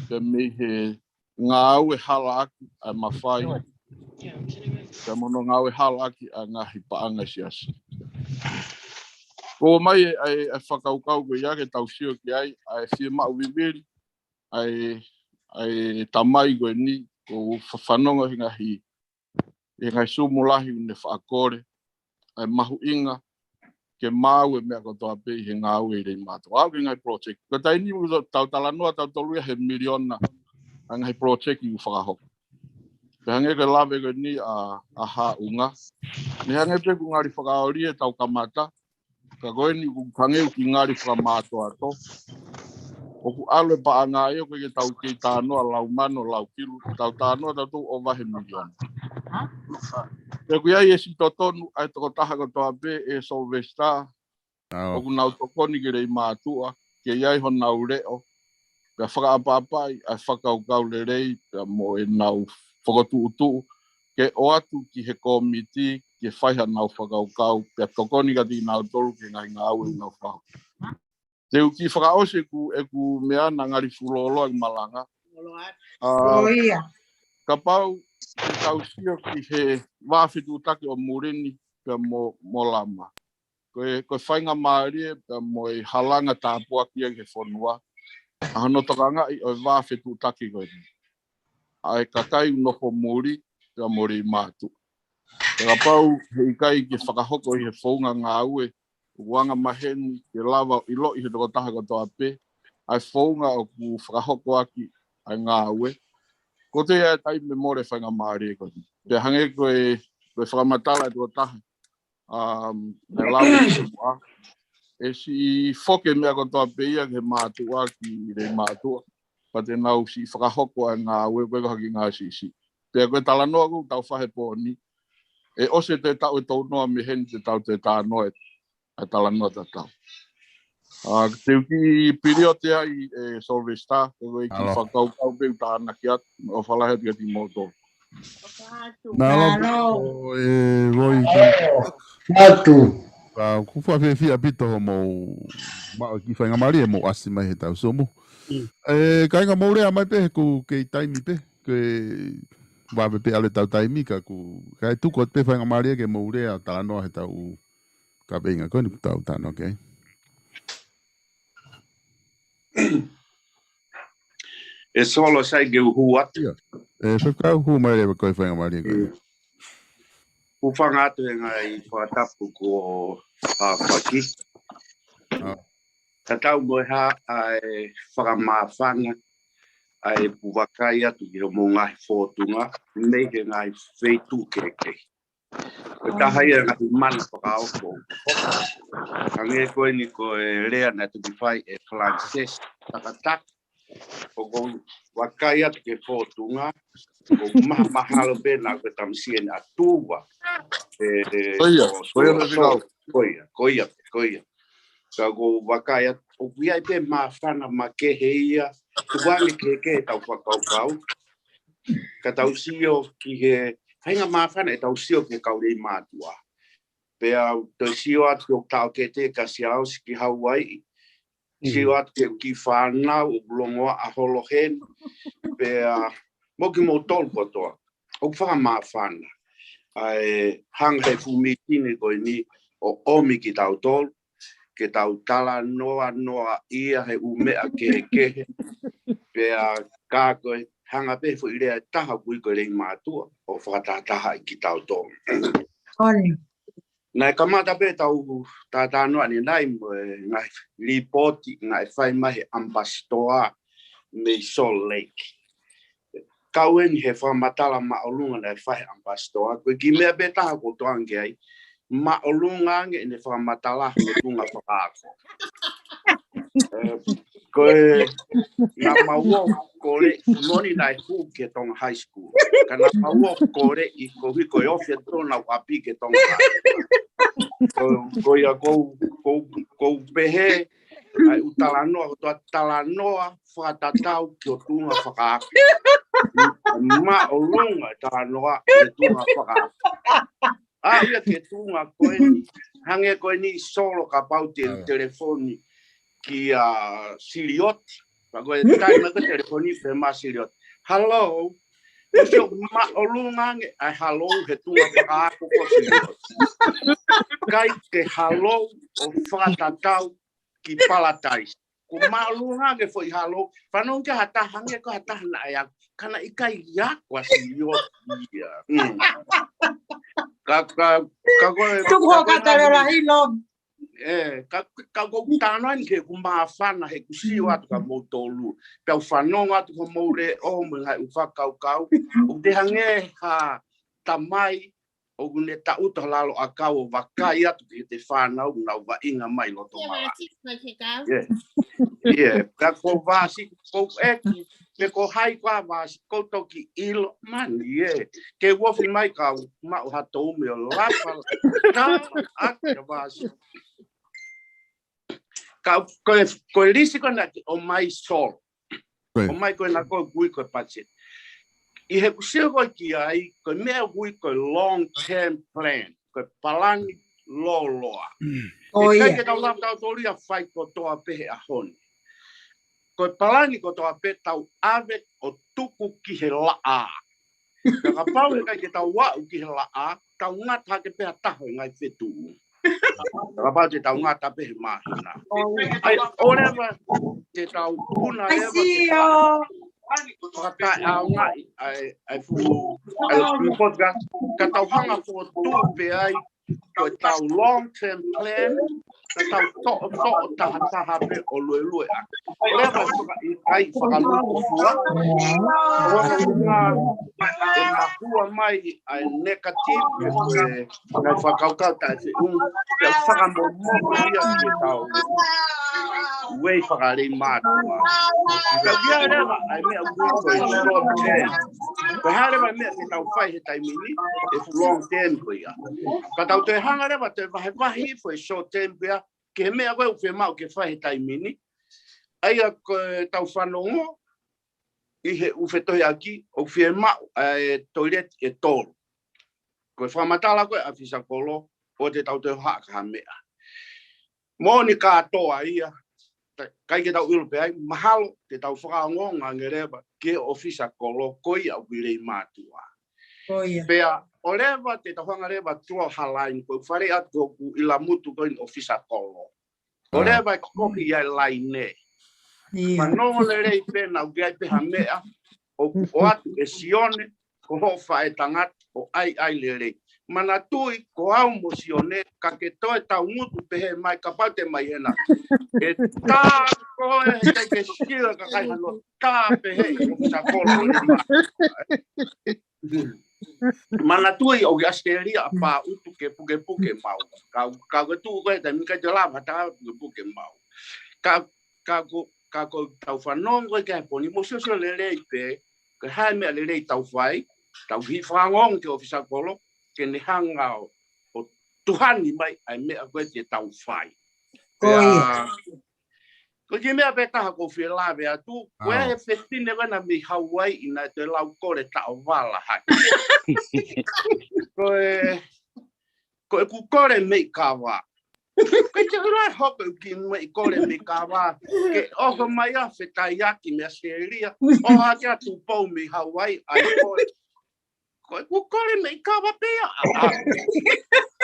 pea mei he ngāue halaʻaki ʻa e mafai, pea mo hono ngāue halaʻaki ʻa e ngaahi paʻanga ʻa e siasi. Ko e ʻomai e, ʻa e, ʻa e fakakaukau ko ia ke tau sio ki ai, ʻa e fiemaʻu vivili, ʻa e, ʻa e tamai ko eni, ʻoku fa-, fanongo he ngaahi, he ngaahi Zoom lahi ʻoku ne faʻa kole, ʻa e mahuʻinga ke maʻu e meʻa kotoa pē ʻi he ngāue ʻi Leimātuʻa. Aʻu ki he ngaahi project. Ko e taimi ni ʻoku tau talanoa tautolu ia he miliona ʻa e ngaahi project ʻoku fakahoko. Pea hangē ko e lave ko eni ʻa, ʻa Haʻunga. Ne hangē pē ʻoku ngali fakaoli ʻetau kamata, ka ko eni ʻoku hangē ʻoku kiʻi ngali fakamātoato. ʻOku ʻalu e paʻanga ia ʻoku ʻikai ke tau kei talanoa lau mano, lau kilu, tau talanoa tautolu ʻo vahe miliona. Pea ʻoku ʻi ai e siʻi totonu ʻa e tokotaha kotoa pē ʻe Sylvester, ʻoku nau tokoni ki Leimātuʻa, ke ʻi ai honau leʻo, pea fakaʻapaʻapaʻi ʻa e fakakaukau lelei, pea mo ʻenau fokotuʻutuʻu, ke ʻoatu ki he kōmiti, ke fai hanau fakakaukau, pea tokoni kiate kinautolu ki he ngaahi ngāue ʻoku nau fakahoko. Te u kiʻi fakaʻosi ʻeku, ʻeku meʻa naʻa ngali fuʻu lōloa ʻeku malanga. ʻA, kapau te tau sio ki he vā fetuʻutaki ʻo Mulini pea mo, mo Lama. Ko e, ko e faingamālie pea mo e halanga tāpuaki ia ki he fonua ʻa hono tokangaʻi ʻo e vā fetuʻutaki ko eni ʻa e kakai ʻoku nofo muli pea mo Leimātuʻa. Pea kapau heʻikai ke fakahoko ʻi he founga ngāue ʻoku anga maheni ke lava ʻiloʻi he tokotaha kotoa pē ʻa e founga ʻoku fakahoko ʻaki ʻa e ngāue, ko e toe ʻi ai e taimi ʻe mole faingamālie ko eni. Pea hangē ko e, ko e fakamatala ʻa e tokotaha, um, ʻe lava ʻe siʻi foki e meʻa kotoa pē ia ki he mātuʻa ki Leimātuʻa. Pea te nau siʻi fakahoko ʻa e ngāue ko e ko haki ngā siʻisiʻi. Pea ko e talanoa ʻoku tau fai he pō ni, ʻe ʻosi e toe taʻu ʻe tolu noa mei heni te tau toe talanoa e, e talanoa tatau. ʻA, te u kiʻi pilio te ai ʻe Sylvester, ko e kiʻi fakakaukau pē ʻoku tānaki atu, ʻofa lahi atu kiate kimoutolu. Mālō, ʻe Roy. Atu. ʻA, ʻoku fakafiefia ʻaupito hoʻomou maʻu e kiʻi faingamālie ʻemou ʻasi mai he tau Zoom. ʻE, kāinga, mou lea mai pē he ʻoku kei taimi pē, ke vave pē ʻalu e tau taimi ka ʻoku, kae tuku atu pē faingamālie ke mou lea talanoa he tau kaveinga ko eni ʻoku tau talanoa ki ai. ʻE Solo, sai ke u hū atu. ʻE, fekau hū mai leva ko e faingamālie ko ē. Hūfanga atu he ngaahi fakatapu kuo fakahoko. Ka tau mo e hā ʻa e fakamāfana ʻa e ʻoku vakai atu ki hoʻomou ngaahi fōtunga mei he ngaahi feituʻu kehekehe. Ko e taha ia e ngaahi mana fakaofo. Hangē ko eni ko e lea naʻe toki fai ʻe Francis Takataka. ʻOku ou vakai atu ki he fōtunga, ʻoku mahamahalo pē naʻa ko e tamasiʻi ʻeni ʻa Tuva. ʻE, ʻe, ko ia, ko ia, ko ia, ko ia. Ka ʻoku ou vakai atu, ʻoku ʻi ai pē māfana makehe ia, tuku ange kehekehe ʻetau fakakaukau. Ka tau sio ki he, faʻahinga māfana ʻetau sio ki he kau Leimātuʻa. Pea u toe sio atu ki ʻo taʻokete ka sia ʻosi ki Hauaiʻi. Sio atu ki he kiʻi fānau ʻoku longoaʻa holo heni. Pea mo kimoutolu kotoa ʻoku fakamāfana ʻa e hanga he fuʻu mītini ko eni ʻo ʻomi kitautolu ke tau talanoa noa ia he ʻū meʻa kehekehe. Pea ka ko e hanga pē foʻi lea ʻe taha ʻoku ui ko e Leimātuʻa ʻo fakatahatahaʻi kitautolu. Naʻe kamata pē ʻetau talanoa ʻanenai mo e ngaahi lipooti naʻe fai mai he ʻamipasitoa mei Salt Lake. Kau eni he fakamatala māʻolunga naʻe fai he ʻamipasitoa, ko e kiʻi meʻa pē taha ʻoku ou tokanga ki ai, māʻolunga ange ʻene fakamatala hono tuʻunga fakaako. ʻE, ko e, naʻa mau ō kole, moʻoni naʻe hū ki he Tonga High School. Ka naʻa mau ō kole ʻi ko hi ko e ofi atu naʻa mau ʻapi ki he Tonga High. Ko, ko ia ʻoku ou, ʻoku ou, ʻoku ou pehē, ʻa e ʻū talanoa, ko e talanoa fakatatau ki ho tuʻunga fakaako. Māʻolunga e talanoa he tuʻunga fakaako. ʻA ia ki he tuʻunga ko eni, hangē ko eni Solo kapau te u telefoni kia Silioti. Pea ko e taimi ko e telefoni pē maʻa Silioti. Hello. Sio māʻolunga ange ʻa e hello he tuʻunga fakaako ko Silioti. ʻIkai ke hello ʻo fakatatau ki Paradise. Ko māʻolunga ange foʻi hello. Fanongo ki ha taha hangē ko ha taha naʻe ako. Ka naʻe ʻikai ako ʻa Silioti ia. Mm. Ka, ka, ka ko e, Tuku ka ko e hokatalo lahi lo. ʻE, ka, ka ko u talanoa ni ke u māfana he ʻeku sio atu kia moutolu. Pea u fanongo atu ki homou leʻo mo e ngaahi ʻū fakakaukau. ʻOku te hangē ha tamai ʻoku ne taʻuta lalo ʻakau ʻo vakai atu ki heʻete fānau ʻoku nau vaʻinga mai loto malaʻe. ʻIo. ʻIo. Ka ko Vasi, ko ʻeku, pe ko hai ko ā Vasi, ko u toki ʻilo, mani ē. Ke u ofi mai ka u maʻu ha toʻu meʻa ʻo lapa, ka ake Vasi. Ka ko e, ko e lisi ko ena ke ʻomai Solo. ʻOmai ko ena ko e ʻuhi ko e budget. ʻI heʻeku sio ko ē ki ai, ko e meʻa ʻoku ui ko e long term plan. Ko e palani lōloa. ʻIkai ke tau lava tautolu ia fai kotoa pē he ʻaho ni. Ko e palani kotoa pē tau ʻave ʻo tuku ki he laʻā. Ka kapau heʻikai ke tau aʻu ki he laʻā, tau ngata hake pē ha taha ʻi he ngaahi fetuʻu. Kapau te tau ngata pē he māhina. ʻAi, ʻoleva, te tau puna leva, te tau fakataʻeʻaongaʻi ʻa e, ʻa e fuʻu, ʻa e fuʻu podcast, ka tau hanga fokotuʻu pē ai, ko e tau long term plan, ka tau toʻo, toʻo taha taha pē ʻo luelue ʻaki. ʻOleva e faka-, ʻikai fakalūkufua. ʻOleva e ngā, ʻe mahua mai ʻa e negative, ʻe ko e ngaahi fakakaukau taʻefeʻunga, pea fakamomoho ia ke tau uei fakalei mātuʻa. Ka ʻi ai leva ʻa e meʻa ʻoku ui ko e short term. Ko e hā leva e meʻa ke tau fai he taimi ni, ʻe fuʻu long term ko ia. Ka tau toe hanga leva toe vahevahe hifo e short term ko ia, ki he meʻa ko ē ʻoku fiemaʻu ke fai he taimi ni. ʻA ia ko e tau fanongo, ʻi he ʻū fetohiʻaki, ʻoku fiemaʻu ʻa e toileti ʻe tolu. Ko e fakamatala ko ē ʻa e ʻofisa kolo, ʻoua te tau toe hohaʻa ki ha meʻa. Moʻoni kātoa ia, ʻikai ke tau ʻilo pē ai, mahalo te tau fakaongoongo ange leva ki he ʻofisa kolo, ko ia ʻoku ʻi Leimātuʻa. Pea ʻoleva te tau hanga leva tuʻo halaini, ko e fale atu ko ʻoku ʻi Lamutu ko eni ʻofisa kolo. ʻOleva e kohi ia e laine. Fanongo lelei pē naʻa ʻoku ʻi ai pē ha meʻa, ʻoku ʻoatu ʻe Sione, ko hoʻo faʻētangata ʻo ʻaiʻai lelei. Manatuʻi, ko au mo Sione, ka ke toe tau ngutu pehē mai, kapau te mai hena. ʻE tā koe, heʻikai ke sio e kakai hano tā pehē ʻi he ʻofisa kolo ʻo Leimātuʻa. Manatuʻi ʻoku ʻi ʻAositelēlia ʻa Pāutu ke pukepuke maʻu. Ka, ka ko e tuʻu ko ē, taimi ʻikai te lava ha taha pukepuke maʻu. Ka, ka ko, ka ko tau fanongo ko ē ki he poini mo siosio lelei pē, ko e hā e meʻa lelei tau fai, tau hifo ange ki he ʻofisa kolo, ke ne hanga ʻo, ʻo tuhani mai ʻa e meʻa ko ē te tau fai. Ko ia. Ko e kiʻi meʻa pē taha ʻoku ou fie lave atu, ko e fefine ko ena mei Hauaiʻi naʻe toe lau kole taʻovala hake. Ko e, ko ʻeku kole mei Kava. Ko e te ula hoko ʻeku kiʻi meʻi kole mei Kava. Ke ʻoho mai ʻa Fetaiaki mei ʻAositelēlia. ʻOho hake ʻa Tupou mei Hauaiʻi, ʻai kole. Ko ʻeku kole mei Kava pē ia.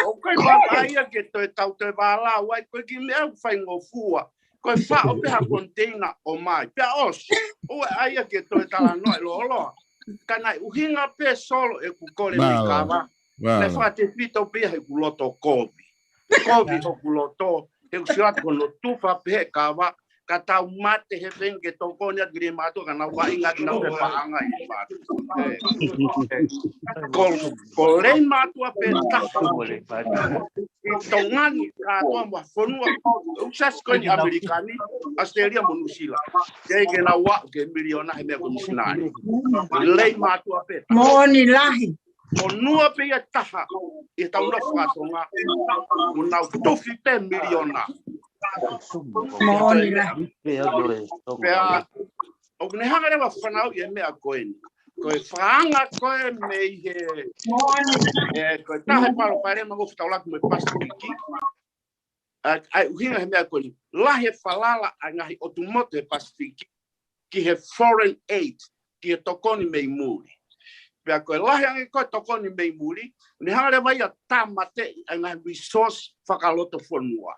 ʻOku ʻikai ke ʻai ia ke toe tau toe vālau ai, ko e kiʻi meʻa ʻoku faingofua. Ko e faʻo pē ha container ʻo mai. Pea ʻosi, ʻoua ʻe ʻai ia ke toe talanoa ʻe lōloa. Ka naʻe ʻuhinga pē Solo ʻeku kole mei Kava. Naʻe fakatefito pē ia heʻeku loto kovi. Kovi hoku loto, heʻeku sio atu ko hono tufa pē he Kava, ka tau mate he fengi ke tokoni atu ki Leimātuʻa ka nau vaʻinga ʻaki ʻenau pepaʻanga ʻi Leimātuʻa. Ko, ko Leimātuʻa pē taha ʻi Tonga ni kātoa mo e fonua, ʻoku siasi ko eni ʻAmelika ni, ʻAositelēlia mo Nuʻusila. Ke ke nau aʻu ki he miliona he meʻa ko e misinale. Leimātuʻa pē taha. Moʻoni lahi. Fonua pē ia taha ʻi he tau nofo ʻa Tonga. ʻOku nau tufi pē miliona. Moʻoni lahi. Pea, ʻoku ne hanga leva fanauʻi e meʻa ko eni. Ko e fakaanga ko ē mei he, ē, ko e taha e palopalema ʻoku fetaulaki mo e Pasifiki. ʻA, ʻa e ʻuhinga he meʻa ko eni, lahi e falala ʻa e ngaahi ʻotu motu he Pasifiki ki he foreign aid, ki he tokoni mei muli. Pea ko e lahi ange ko ē tokoni mei muli, ne hanga leva ia ʻo tāmateʻi ʻa e ngaahi resource fakalotofonua.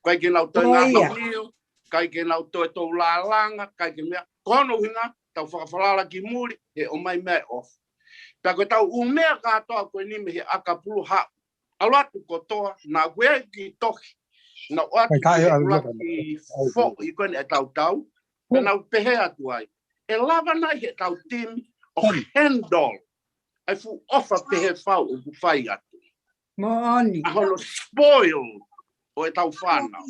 ʻIkai ke nau toe ngaahi ʻio, ʻikai ke nau toe tau lālanga, ʻikai ke meʻa, ko hono ʻuhinga, tau fakafalala ki muli, he ʻomai meʻa ʻe ʻofa. Pea ko e tau ʻū meʻa kātoa ko eni mei he ʻakapulu haʻu. ʻAlu atu kotoa, naʻa ku ʻi ai ki tohi. Naʻa ku ʻoatu ki he ʻuluaki foʻi ko eni ʻetau tau. Pea naʻa ku pehē atu ai, ʻe lava nai he tau timi ʻo handle ʻa e fuʻu ʻofa pehē fau ʻoku fai atu. ʻA hono spoil ʻo ʻetau fānau.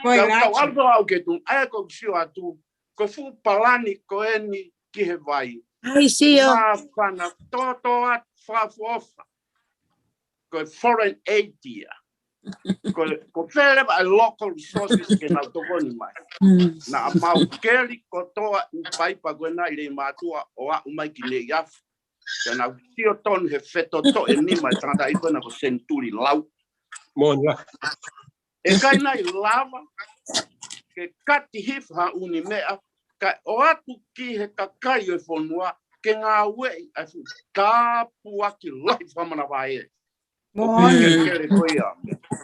Tau ʻalu atu ke tu, ʻa ia ko ʻeku sio atu, ko e fuʻu palani ko eni ki he vai. Māfana toto atu fakaʻofoʻofa. Ko e foreign aid ia. Ko, ko fē leva e local resources ke nau tokoni mai. Naʻa mau keli kotoa ʻū paipa ko ena ʻi Leimātuʻa ʻo aʻu mai ki Neiafu. Pea naʻa ku sio tonu he fetotoʻi e nima e tangataʻeiki ko ena ko Senituli Lau. ʻE ʻikai nai lava ke kati hifo ha ʻū meʻa, kae ʻoatu ki he kakai ʻo e fonua ke ngāueʻi ʻa e fuʻu tāpuaki lahi fakamanavahē. ʻOku ʻikai ke kele ko ia.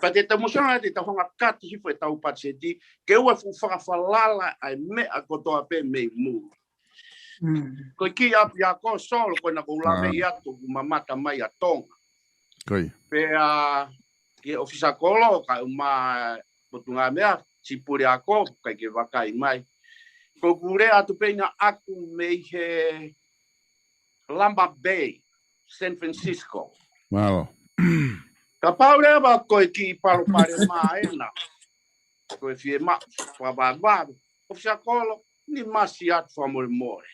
Pea te tau masiʻi ʻa e tau hanga kati hifo ʻetau patiseti, ke ʻoua fuʻu fakafalala ʻa e meʻa kotoa pē mei muli. Ko e kiʻi ʻapiako Solo ko ena ʻoku ou lave atu ʻoku mamata mai ʻa Tonga. Pea ki he ʻofisa kolo, kae ʻumaʻā Potungāue Meʻa, Sipuliako, ʻikai ke vakai mai. Ko ʻeku lea atu pē ʻaʻaku mei he Lama Bay, San Francisco. Kapau leva ko e kiʻi palopalema ena, ko e fiemaʻu fakavavevave, ʻofisa kolo, ni masi atu fakamolemole.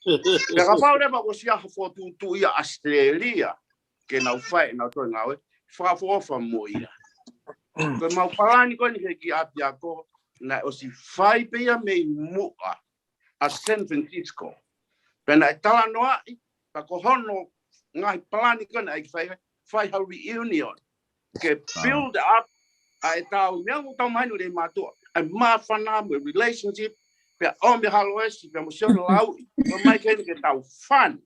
Pea kapau leva ko e ʻosi ha fokotuʻutuʻu ia ʻAositelēlia, ke nau fai ʻenau toe ngāue, fakaʻofoʻofa mo ia. Ko e mau palani ko eni he kiʻi ʻapiako, naʻe ʻosi fai pē ia mei muʻa ʻa San Francisco. Pea naʻe talanoaʻi, pea ko hono ngaahi palani ko ena ʻai ke fai, fai ha reunion. Ke build up ʻa e tau meʻa ʻoku tau mahino Leimātuʻa. ʻA e māfana mo e relationship, pea ʻomi ʻa Haloesi, pea mo Sione Lauʻi, ʻomai ke ni ke tau fun.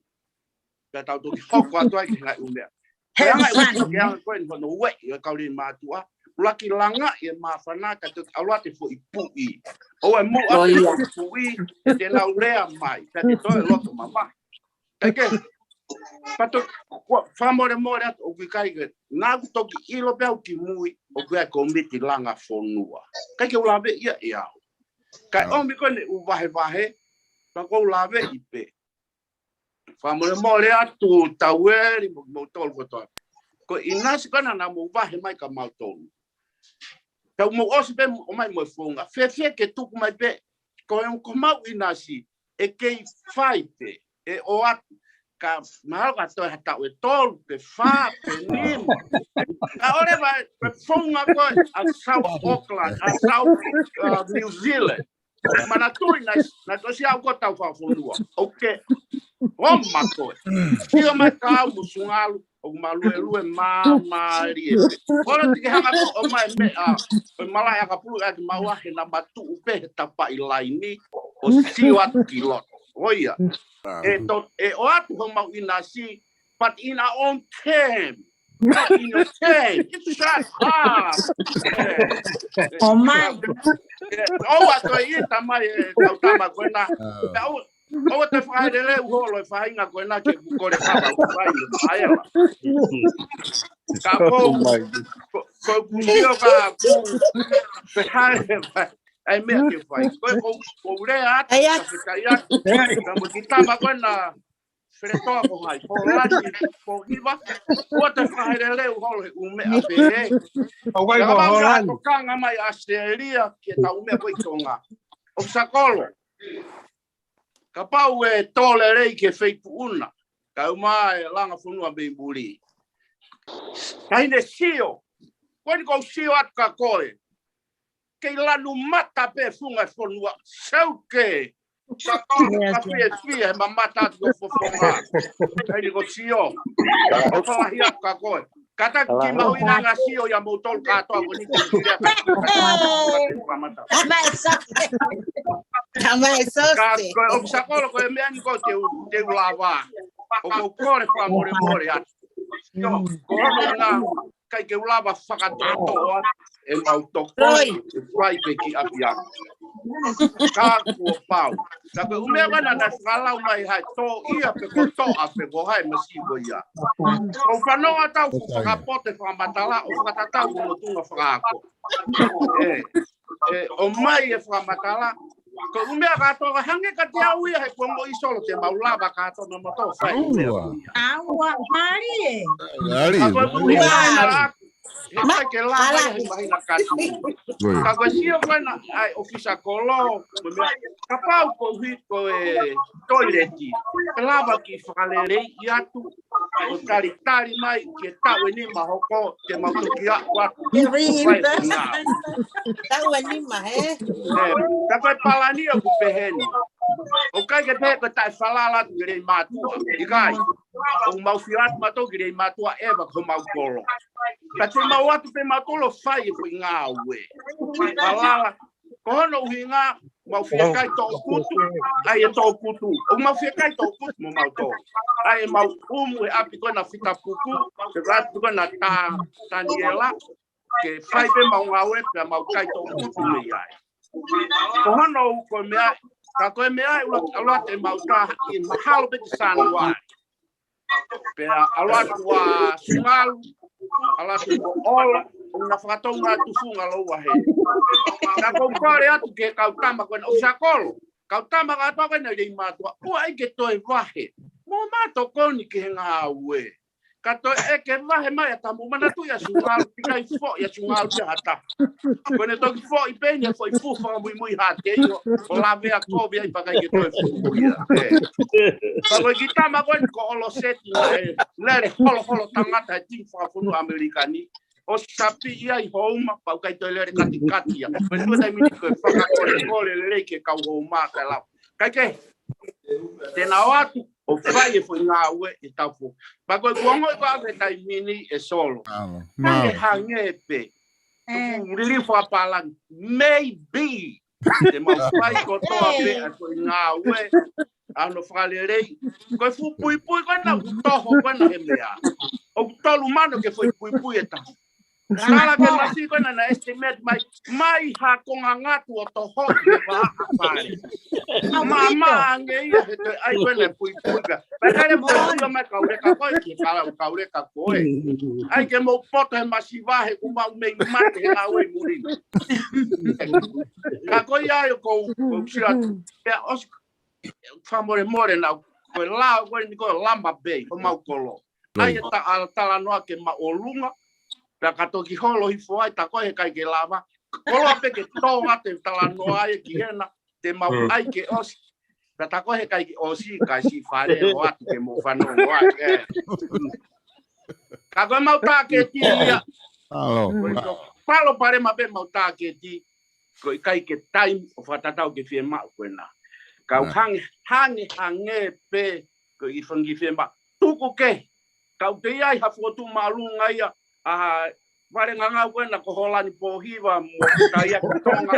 Pea tau toki hoko atu ai ki he ngaahi ʻū meʻa. He anga e ʻuhinga ke anga ko eni hono ueʻi ʻo e kau Leimātuʻa. ʻUluaki langaʻi e māfana kae toki ʻalu atu e foʻi puʻi. ʻOua ʻe muʻa ke foʻi puʻi, ʻe te nau lea mai, pea te toe loto mamahi. Kae kehe, pea toki, ʻoku fakamolemole atu ʻoku ʻikai ke, naʻa ku toki ʻilo pē au ki mui, ʻoku ʻi ai e kōmiti langa fonua. ʻIkai ke u laveʻi ia ʻe au. Kae ʻomi ko eni ʻū vahevahe, pea ʻoku ou laveʻi pē. Fakamolemole atu Taueli mo, mo tolu kotoa. Ko e ʻinasi ko ena naʻa mou vahe mai kia mautolu. Tau mou ʻosi pē ʻomai mo e founga. Fēfē ke tuku mai pē. Ko e ongo ko mau ʻinasi, ʻe kei fai pē, ʻe ʻoatu. Ka mahalo ka toe ha taʻu ʻe tolu, pe fā, pe nima. Ka ʻoua leva, pe founga ko ē, ʻa South Auckland, ʻa South, uh, New Zealand. Manatuʻi naʻe, naʻe tosi au ko tau fakafonua. ʻOku ke, ʻo ma ko ē. Sio mai kia au mo Sungalu, ʻoku ma luelue māmālie pē. Holo tiki hanga ko ʻomai meʻa, ʻo e malaʻe ʻakapulu ʻaki maua he naʻa ma tuʻu pē he tapaʻi laini, ʻo sio atu ki loto. ʻOia. ʻE to, ʻe ʻoatu homau ʻinasi, but in our own term. Not in your term. Shut up. ʻOmai. ʻOua toe ʻita mai e kau tama ko ena. Ka ʻoua, ʻoua toe fakaheleleu holo e faʻahinga ko ena ke kole kama ʻoku fai mo ʻaela. Ka ko, ko, ko ʻeku sio ka ku, pe hale, ʻai meʻa ke fai. Ko, ko, ko lea atu, ka fekai atu. Ka mo ki tama ko ena, Feletoa ko hai, ko Holani, ko Hiva, ʻoua te fakaheleleu holo he ʻū meʻa pehē. ʻOku ʻi ai ko Holani. Tokanga mai ʻAositelēlia, ke tau meʻa ko ē ʻi Tonga. ʻOfisa kolo. Kapau ʻe tō lelei ke fei puʻuna, kae ʻumaʻā e langa fonua mei muli. Taʻahine sio, ko eni ʻoku ou sio atu kia koe. Kei lanu mata pē funga e fonua, seuke. Ka ko ka fiefia he mamata atu ko fofonga. Ai ni ko sio. Ko falahi atu ka koe. Kata ki mahuʻinga sio ia moutolu kātoa ko ni ko sio ia ka ki ka ki ka ki ka mata. Ama e soke. Ama e Ka soke. ko e ʻofisa kolo ko e meʻa ni ko te u te u lava. ʻOku ou kole fakamolemole atu. Ko hono ʻuhinga ʻikai ke u lava fakatoto atu e mau tokoni e fai pe ki ʻapiako. Ka kuo pau. Ka ko e ʻū meʻa ko ena naʻe fakalau mai hai tō ia pe ko toʻa pe ko hai masi ko ia. Ko fanongo atu ʻoku fakapote fakamatala ʻo fakatatau ki lotunga fakaako. ʻE, ʻe, ʻomai e fakamatala. Ko e ʻū meʻa kātoa ka hangē ka te au ia he kuo mo isolo te mau lava kātoa na mato fai e meʻa ko ia. Aua, mālie. Lali. Ka ko e ʻū meʻa na la. He ʻikai ke lava ia he mahina kati. Ka ko e sio ko ena ai ʻofisa kolo. Mo e meʻa kapau ko hit ko e toileti. Ke lava ki fakalelei atu. Ko talitali mai ke tau e nima hoko te mau toki aʻu atu. Ke Reimburse. Tau e nima, he? Ka ko e palani ʻoku peheni. ʻOku ʻikai ke pehē ko e taʻe falala atu ke lei mātuʻa. ʻIkai. ʻOku mau fia atu matou ke lei mātuʻa ʻeva ko mau kolo. Ka te mau atu pe mau tolo fai e foʻi ngāue. Falala. Ko hono ʻuhinga mau fia kai toʻo kutu. ʻAi e toʻo kutu. ʻOku mau fia kai toʻo kutu mo mau tolo. ʻAi e mau ʻumu e ʻapi ko ena fita puku. Ke atu ko ena tā Taniela. Ke fai pe mau ngāue pea mau kai toʻo kutu mei ai. Ko hono ʻuhinga ko e meʻa, ka ko e meʻa ʻe ʻuluaki ʻalu atu e mau tā i mahalo pe ki Sānuali. Pea ʻalu atu ʻa Sungalu, ʻalu atu ko Ola, ʻo na fakatonga tufunga loua he. Ka ko u kole atu ke kau tama ko ena ʻofisa kolo. Kau tama kātoa ko ena lei mātuʻa. ʻOua ʻai ke toe vahe. Mo mātou ko ni ke he ngāue. Ka toe ʻeke vahe mai ʻa tamu manatu ia Sungalu, ʻikai foʻi ia Sungalu ia hata. Ko ena toki foʻi peni e foʻi fufa muimui hake io, ko lavea kovi ai pakai ke toe fufu ia. ʻE. Ka ko e ki tama ko ena ko Olo Seti na e, lele holoholo tangata e timi fakafonu ʻAmelika ni. ʻO sapi ia i houma, pau kai toe lele katikati ia. Ko e tuʻu taimi ni ko e fakakole kole lelei ke kau houma ka lau. Kai ke, te na o atu, ʻo fai e foʻi ngāue e tau fo. Pea ko e kuongo e kua ke taimi ni e solo. Hangē, hangē pe. Tuku lili fakapālangi. Maybe. Te mau fai kotoa pe a foʻi ngāue. ʻA hono fakalelei. Ko e fuʻu puipui ko ena ʻoku toho ko ena he meʻa. ʻOku tolu mano ke foʻi puipui e taha. Kala ke masi ko ena na estimate mai, mai ha konga ngatu ʻo toho ke vaha pale. Mama ange ia he toe ʻai ko ena puipui ka. Pea kale mo ia mai kauleka koe ki kala kauleka koe. ʻAi ke mo poto he masi vahe ku mau mei mate he ngāue i muri. Ka ko ia ai ko u, ko u sio atu. Pea ʻosi fakamolemole na ko e lao ko eni ko e lama pei, ko mau kolo. ʻAi e ta, ʻa talanoa ke ma ʻolunga, pea ka toki holo hifo ai, ta ko e he kai ke lava. Kolo pe ke tō atu e talanoa ai ki hena, te mau ʻai ke ʻosi. Pea ta ko e he kai ke ʻosi, kai si fale o atu ke mo fanongo ai. Ka ko e mau taketi ia. Ko e ko palo pale ma pe mau taketi. Ko e kai ke taimi ʻo fakatatau ke fie maʻu ko ena. Kau hangē, hangē, hangē pe ko e fangi fie maʻu. Tuku ke. Kau te ia i ha fotu malunga ia. ʻA vale ngangau ko ena ko Holani Pōhiva mo Taia ko Tonga.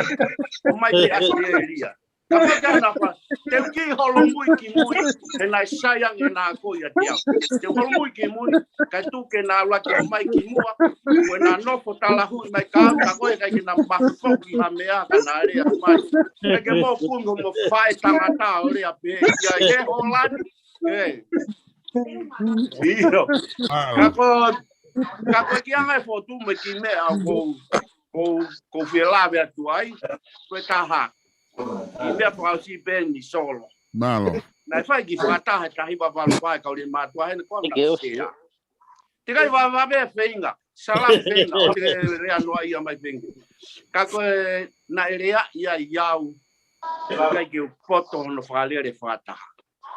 ʻO mai ke Australia. Ka paka na pa, te u ki holomui ki mui, he naʻe sai ange na ko ia te au. Te u holomui ki mui, ka tu ke na laki mai ki mua, ko na nofo talahui mai ka, ka ko e kai ke na mafo ki ha meʻa, ka na lea mai. Ka ke mo fun mo fai tangata o lea pe, ia e Holani, e. Io. Ka ko, ka ko ki anga e fotu me ki meʻa ko, ko, ko fie lave atu ai, ko e taha. I meʻa fakaʻosi peni solo. Malo. Naʻe fai ki fakataha e tahi vavalu fai kau le mātuʻa hene kua na sea. Te kai vavave feinga, sala feinga, o te lea noa ia mai feinga. Ka ko e naʻe lea ia i au, kai ke u poto hono fakalele fakataha.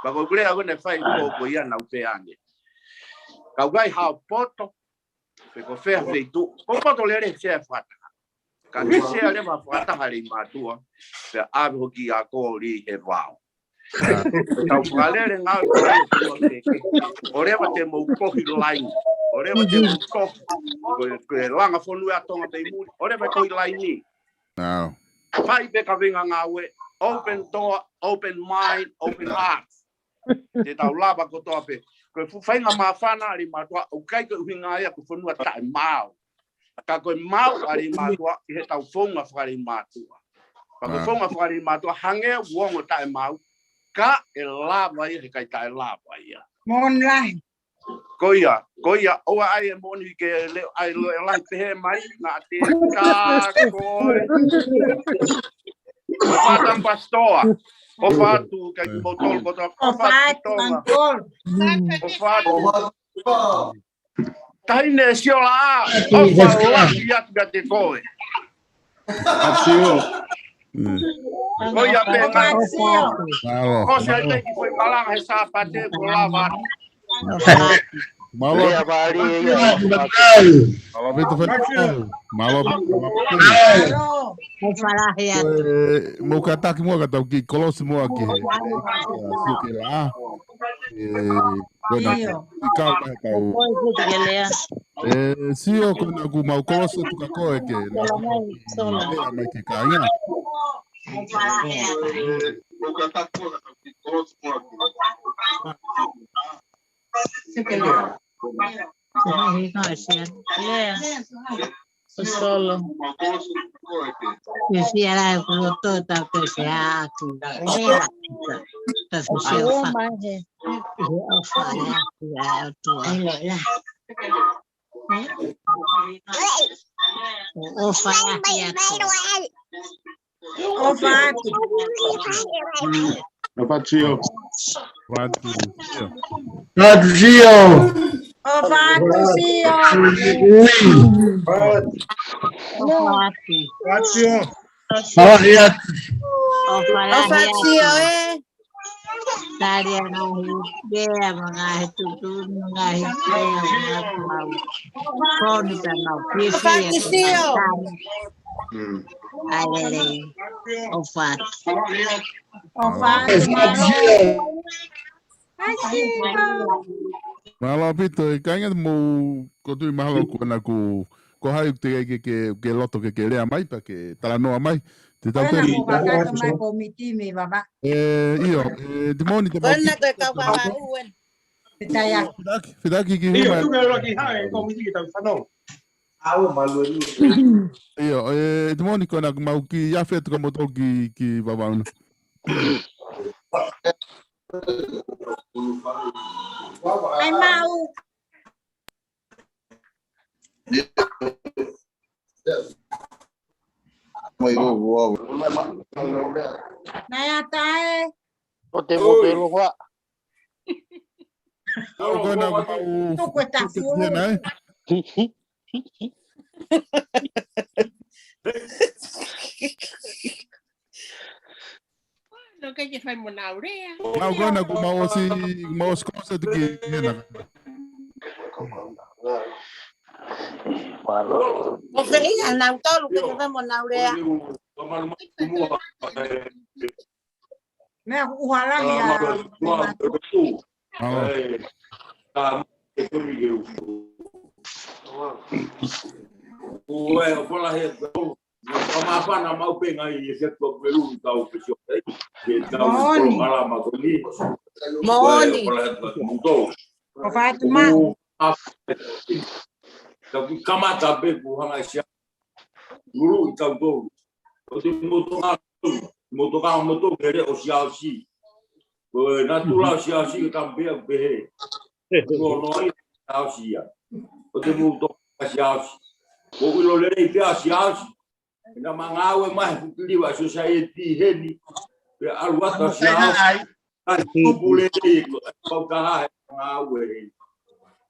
Ka ko e lea ko ne fai ko ko ia nau pe ange. Kau kai hao poto, pe ko fea feitu, ko poto lele sea fakataha. Ka ke sea leva fakataha le mātuʻa, pea ave hoki a ko li he vao. Tau fakalele ngāue ko e fonua kehekehe. ʻOleva te mou kohi laini. ʻOleva te mou kohi. Ko e, ko e langa fonua ʻa Tonga pē ʻi muli. ʻOleva kohi laini. Fai pē kaveinga ngāue. Open door, open mind, open heart. Te tau lava kotoa pē. Ko e fuʻu faʻahinga māfana ʻa e mātuʻa, ʻoku ʻikai ko e ʻuhinga ia ko e fonua taʻemaau. Ka ko e maau ʻa e mātuʻa ʻi heʻetau founga fakalelei mātuʻa. Ka ko e founga fakalelei mātuʻa, hangē ʻoku ongo taʻemaau, ka ʻe lava ia he ʻikai taʻelava ia. Moʻoni lahi. Ko ia, ko ia, ʻoua ʻe moʻoni ke leʻo, ʻai leʻo lahi pehē mai, ngā te tā koe. ʻOfa atu Pasitoa. ʻOfa atu kimoutolu kotoa. ʻOfa atu Tonga. ʻOfa atu. Taʻahine Siola, ʻofa lahi atu kiate koe. Ko ia pē ngā. Ko se te ki fai malanga he Sāpate ko lava. Mālō. Mālō. Mālō. Mālō. Mou kātaki muʻa ka tau kiʻi kolosi muʻa ki he. Ko ena, ʻio. ʻIkai mai tau. Ko e kuta ke lea. ʻE, Sio, ko ena kuo mau kolosi atu ka ko e ke. Sola mai, sola. Lea mai ke kāinga. Sio ke lea. Sio ke lea. Lea. Sosolo. Ke fia la e kulo tō ta ke fia aku. Ka fia fa. Ke ʻofa atu ʻa e ʻOtua. ʻOfa atu. ʻOfa atu. ʻOfa atu Sio. ʻOfa atu Sio. ʻOfa atu Sio. ʻOfa atu. ʻOfa atu. ʻOfa atu Sio ē. Tali ʻa ngaahi lea, mo ngaahi tuʻutuʻuni, mo ngaahi lea, mo ngaahi mau. Koni pē mau. ʻOfa atu Sio. ʻAlele. ʻOfa atu. ʻOfa atu. Mālō ʻaupito, ʻe kāinga, mou ko tui mahalo ko ena kuo, ko hai te ke, ke, ke loto ke, ke lea mai pea ke talanoa mai. Te tau te. Ko ena kuo kakato mai ko miti mi vava. ʻE, ʻio, ʻe, Timoni, te ko ena te kau vava uen. Te tai ake. Fitaki, fitaki ki huma. ʻIo, ʻe, Timoni, ko ena mau kiʻi afe atu ka mau toki ki Vavauna. ʻAi mau. Mai ro ro. Nai ata ē. ʻO te mo te ro hua. Ko ena kuo mau tuku e tafu. Nai. Lo ke ke fai mo nau lea. Mau ko ena kuo mau ʻosi, mau ʻosi kolosi atu ki hena. Ko fē ia nau tolu ke ke fai mo nau lea. Meʻa ʻuhala ia. Ue, ʻo pala he, ʻo māfana mau pē ngai e se tua pelu i tau ke sio, e, ke tau Moʻoni. Kolo malama ko ni. Moʻoni. Ue, ʻo pala he tua muto. ʻOfa atu ma. Ka kui kamata pē ku hanga e sia. Lulu i tau tolu. ʻO te motoka, motoka, motoka, kere ʻo Siaosi. Ko e natula ʻo Siaosi, ko e tampea pehē. Ko noa i Siaosi ia. ʻO te motoka Siaosi. Ko ʻilo lelei pea Siaosi. Ina mangau e mahe kukiliva, so sa e ti heni. Pe alu ata Siaosi. Ai, tupu lelei, ko, pau ka ha, ngau e.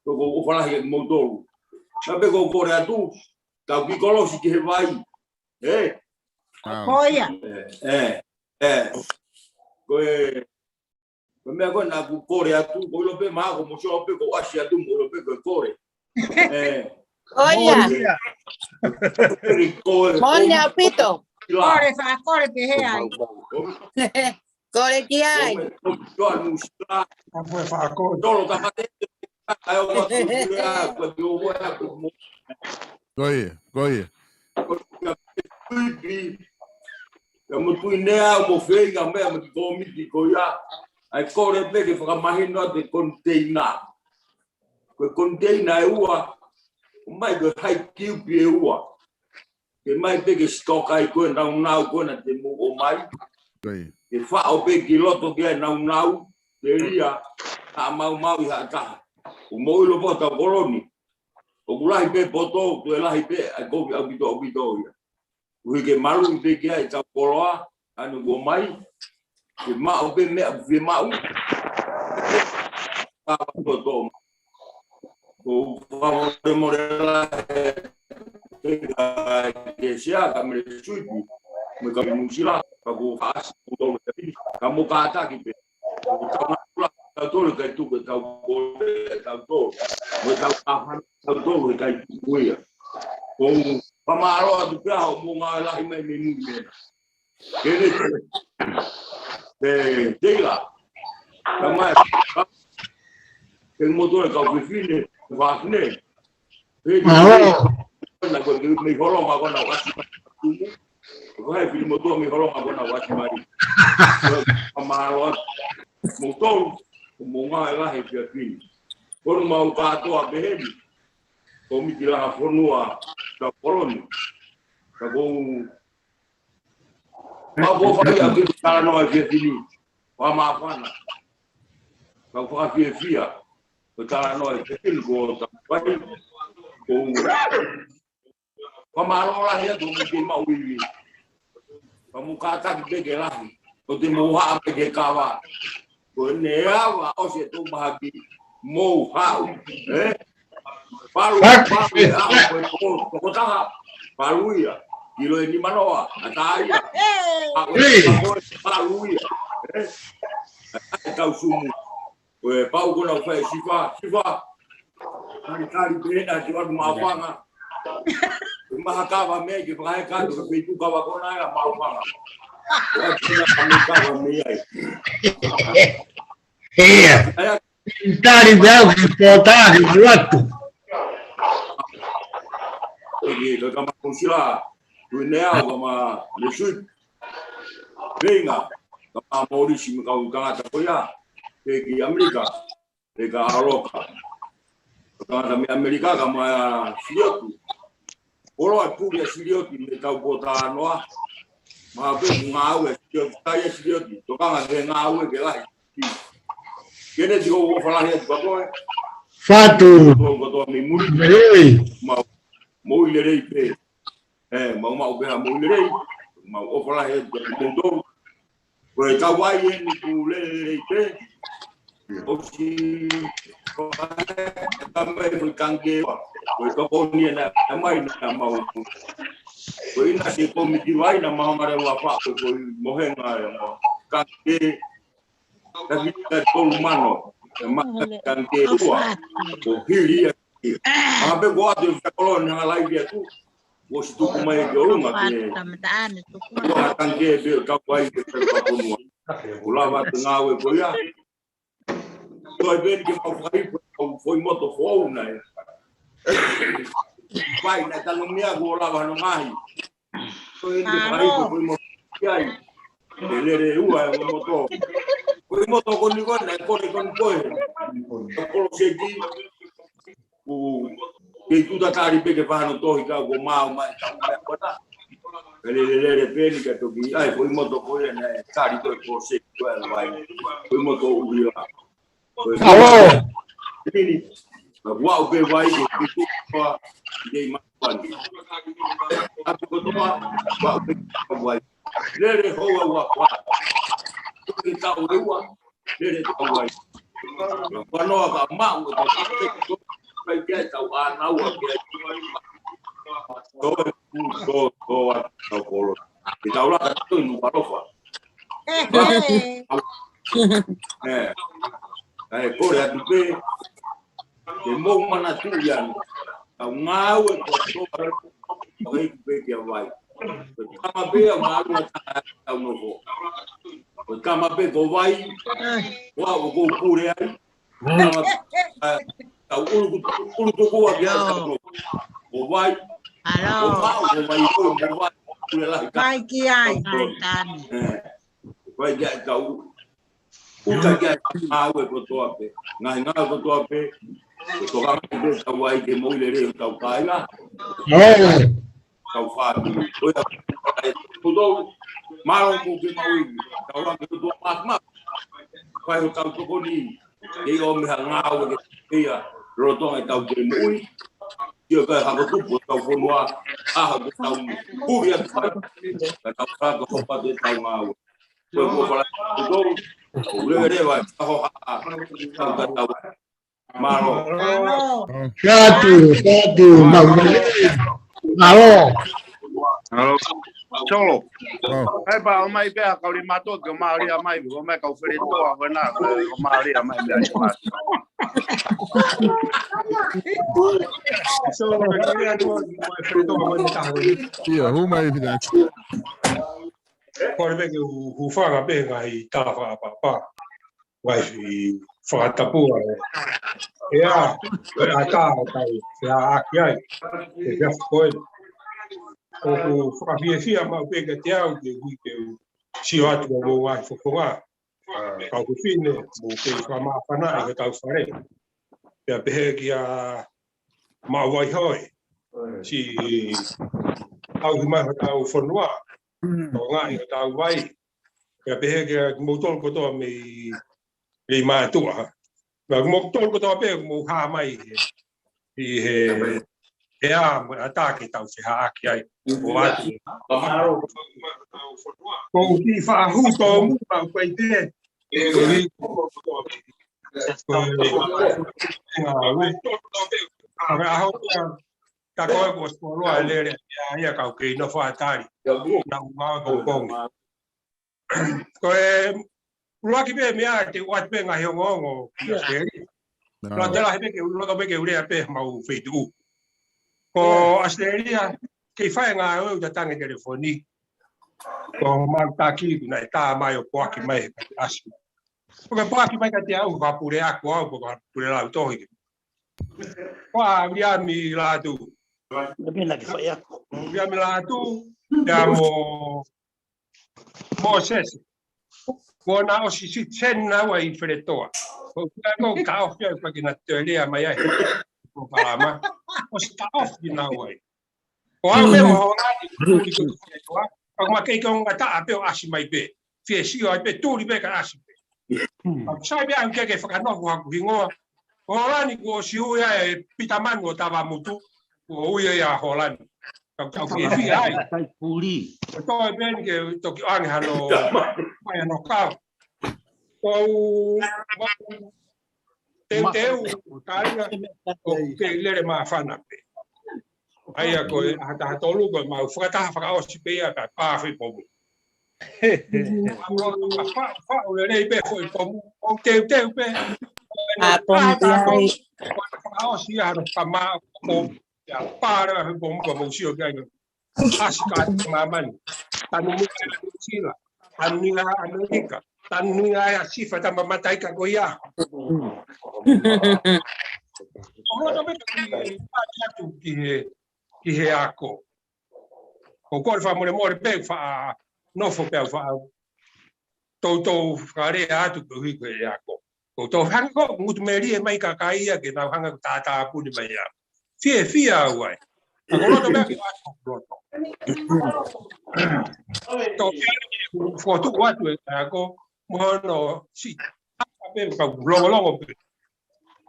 Ko, ko, ko falahi e moutolu. Ka pe ko kore atu, ka ki kolosi ki he vai. Ē? Ko ia. Ē, ē, ē. Ko e, ko e meʻa ko ena ku kole atu, ko ilo pē maha ko mosio pē ko ʻasi atu, ko ilo pē ko e kole. Ē. Ko ia. Ko e. Moʻoni ʻaupito. Kole, fakakole pē he ai. Kole ki ai. Ko e toa Nuʻusila. Ka fue fako. Tolo tamate. Ai o ma tu le a ko tu o a ko mo. Ko ia, ko ia. Ko ia, tuipi. Ka mo tui nea mo feinga meʻa mo ki komiti ko ia. Ai kole pē ke fakamahino atu e konteina. Ko e konteina ʻe ua. Mai ko hai kiupi ʻe ua. Ke mai pē ke sitoka ai ko e naunau ko ena te mou ʻomai. Ko ia. Ke faʻo pē ki loto ki ai naunau. Ke lia. Ka maumau ʻi ha taha. ʻO mou ʻilo pē ʻetau koloni. ʻOku lahi pē poto, toe lahi pē, ʻa e kovi ʻaupito, ʻaupito ia. ʻUhi ke malu pē ki ai ʻetau koloa, ʻa eni ʻoku ʻomai. Ke maʻu pē meʻa, ke maʻu. Ka poto. Ko u fakamolemole lahi, ke sea, ka mele suipi. Mo e kau Nuʻusila, ka ko u haʻasi, ko u tolu, ka mo kātaki pē. Ko e tau matula, tau tolu, kai tuku, tau kole, tau tolu. Mo e tau kāfana, tau tolu, kai tuku ia. Ko u fakamālō atu pē ʻa hoʻomou ngāue lahi mai mei mui mena. Kele te, te, teila. Ka mai, ka, ke mo tole kau fefine, fafine. Mālō. Ko e mei holonga ko ena ʻoku ʻasi mai tumu. Ko hai fili mo tō mei holonga ko ena ʻoku ʻasi mai. Ko e fakamālō atu. Mo tō, ko mo ngā e lahi pia pini. Ko no mau kātoa peheni. Ko miti laha fonua, ka koloni. Ka ko u Mau ko fai a ki talanoa e fia fini. Wa mafana. Kau fakafiefia. Ko talanoa e fia fini ko ta fai. Ko u. Ka mālō lahi atu mo ke mau ivi. Ka mo kātaki pē ke lahi. Ko te mo haʻa pē ke kava. Ko ʻene ava ʻosi e tō mahaki mou haʻu, ē? Palu, palu, ē, haʻu, ko e toko, toko taha, palu ia. Kilo e nima noa, ʻatā ia. Haʻu, ko e palu ia, ē? ʻAi tau sumu. Ko e pau ko ena ʻoku fai Sifa, Sifa. Tali, tali, pehena, ki watu maʻufanga. Ko e maha kava mei, ke fakahe katu, ko e peitu kava ko ena ia maʻufanga. Ko e puna ka mei kava mei ai. Ia. Aya. Tali, pea, ki pōtā, ki watu. Oke, ka kama kōsila, kui nea, kama, le sui. Venga, kama Morisi, me kau tangata ko ia. Pē ki ʻAmelika. Pē ka ʻAloka. Tangata mei ʻAmelika ka mai ʻa Silioti. Kolo ʻa puli ʻa Silioti mei tau pōtā noa. Maha pē ku ngāue ʻa Silioti, tai ʻa Silioti. Tokanga ke ngāue ke lahi. Kene tiko ʻofa lahi atu ka koe. Fatu. Tō kotoa mei muli. Lelei. Mau, mau lelei pē. ʻE, mau mau pē ha mou lelei, mau ʻofa lahi atu kiate kimoutolu. Ko e kau ai eni ʻoku lelei pē. ʻOsi, ka mai ko e kangē ua. Ko e tokoni ena, ʻa mai na mau. Ko ʻIna se komiti vai na mau ngare ua fa, ko e mohenga ʻa e mau. Kangē, ka kita tolu mano. Ka ma-, kangē ua. Ko hili ia. Maha pē ko atu e fia kolo ni hanga laivi atu. Kuo ʻosi tuku mai ki ʻolunga ke. Kuo ha kangē pē kau ai ke fai fakonua. Kuo lava atu ngāue ko ia. Ko e peni ke mau fai, kau foʻi moto foʻou na e. Fai na tanumia kuo lava hano ngahi. Ko e ni fai ko foʻi moto ki ai. Ke lele ua e moto. Foʻi moto ko ni ko na, ko ni ko ni ko e. Ko lo se ki. Ku, ke tuta tali pē ke fano tohi ka ko mau mai ka mai kota. Ka lele lele peni ka toki. ʻAi, foʻi moto ko e na, tali ko e ko se ko e vai. Foʻi moto ui la. Ko e ʻAlo. Peni. Ka ua upe vai ke ke tu kua. Ke i ma pani. Atu ko toa, ua upe vai. Lele hoa ua kua. Ke tau e ua. Lele tau ai. Panoa ka maʻu e tau ake. Kai kia e tau ʻānaua kia e tau ai. Tō e kū, tō, tō a tau kolo. Ke tau laka tau i Nukuʻalofa. ʻE. ʻE. Kae kole atu pē. Ke mou manatuʻi ʻa e. Tau ngāue ko tō a. Kau hei kupe kia vai. Ko e kama pē ʻa mālua taha ʻetau nofo. Ko e kama pē ko vai, ʻoku ou pule ai. Kama, ʻa, tau ʻuluku, ʻuluku ko ʻetau nofo. Ko vai, ko vai, ko vai, ko vai, pule lahi ka. Vai ki ai, tau tō. Tani. Ē, vai ki ai tau ʻuta ki ai ngāue kotoa pē. Ngaahi ngāue kotoa pē. Ko e tokanga pē tau ai ke moʻui lelei hotau kāinga. Tau fāmili. Ko ia, ko ia, ko tau, mālō mo ke maʻu ivi. Tau anga kotoa mākma. Fai hotau tokoni. Ke ʻi ai ha ngāue ke ia. Lolotonga ʻetau moʻui. Ia ka hako tupu hotau fonua. ʻAho ke tau ui atu ai. Ka tau fakahopa ke tau ngāue. Mālō. Mālō. Mālō. Mālō. Solo. ʻAi pā, ʻomai pē ʻa e kau lima toa, ke ʻomai ʻa e mai, ʻomai kau feletoa, ko ena, ʻomai ʻa e mai, mai, mai. Solo, ke ʻomai ʻa e feletoa, ʻomai ʻa e mai. Ia, hū mai, Pita. Kole pē ke u, u hūfanga pē he ngaahi tala fakaʻapaʻapa. Ngaahi fakatapu ē. ʻE ʻa, ʻe ʻatā ʻo tau feʻaʻaki ai. ʻE ia ko ē. ʻOku fakafiefia maʻu pē kiate au ke ui ke u sio atu ki hoʻomou ngaahi fofonga. Kau fefine, mou kei fakamāfanaʻi hotau fale. Pea pehē kia Maʻu Vai Hoe. Siʻi tauhi mai hotau fonua. Tokanga ʻi hotau vai. Pea pehē kia kimoutolu kotoa mei, mei mātuʻa. Pea kimoutolu kotoa pē, mou hā mai he, ʻi he, he ʻā mo e ʻatā ke tau feʻaʻaki ai. ʻO atu. Ko u ki faʻahu tō mu, mau kai te. Ko i, ko i, ko i, ko i, ka ko e kuo sipoloa e lele, ia, ia kau kei nofo ʻa tali. Na u ngāue ko kongi. Ko e ʻuluaki pē meʻa te u ʻoatu pē ngaahi ongoongo ki ʻAositelēlia. Loto lahi pē ke, loto pē ke u lea pē mau feituʻu. Ko ʻAositelēlia, kei fai ngāue ʻuta tangi telefoni. Ko mau taki, naʻe tā mai ʻo poaki mai he kate ʻasi. Ko ke poaki mai kiate au, ka pule ako au, ko ka pule lau tohi. Ko ʻa Viliami Lātū. Viliami Lātū, pea mo Mōsese. Kuo na ʻosi sitisen naua ʻi Feletoa. Ko ka ko ka ofi ai ka kina tele a mai ai. Ko palama. ʻOsi ka ofi naua ai. Ko au pē mo Holani, tuli ko Feletoa. Ka ma kei ko ngata a pē ʻo ʻasi mai pē. Fie sio ai pē tuli pē ka ʻasi pē. Ka sai pē au ke ke fakanofo haku hingoa. Ko Holani kuo ʻosi ui ai e Pita Manu ʻo Tavamutu. Kuo ui ai ʻa Holani. Ka, ka fiefia ai. Ko e toe pē ni ke toki ʻange hano, mai hano kau. Ko u, teuteu, kāinga, ʻoku kei lele māfana pē. ʻA ia ko e ʻaho taha tolu ko e mau fakataha fakaʻosi pē ia ka pā foʻi pomu. Faʻu, faʻu lelei pē foʻi pomu. ʻOku teuteu pē. ʻA pomu ʻa taha tolu, ko e fakaʻosi ia hano kamā pomu. Ia pā leva foʻi pomu ka mou sio ki ai. ʻAsi ka ʻi māmani. Tanu muʻa ʻa Nuʻusila. Tanu muʻa ʻa ʻAmelika. Tanu muʻa ʻa Sifa tama mataika ko ia. ʻO loto pē ki, atu ki he, ki he ako. Ko kore fakamolemole pē faʻa nofo pē au faʻa toutou fakalea atu koeʻuhi ko e ako. Ko tau hanga ko ngutu melie mai kakai ia ke tau hanga ko tātāpuni mai ia. Fiefia au ai. Ka ko loto meʻa ke ʻoatu loto. Tau fotu atu e ako mo hono si. Pē ka longolongo pē.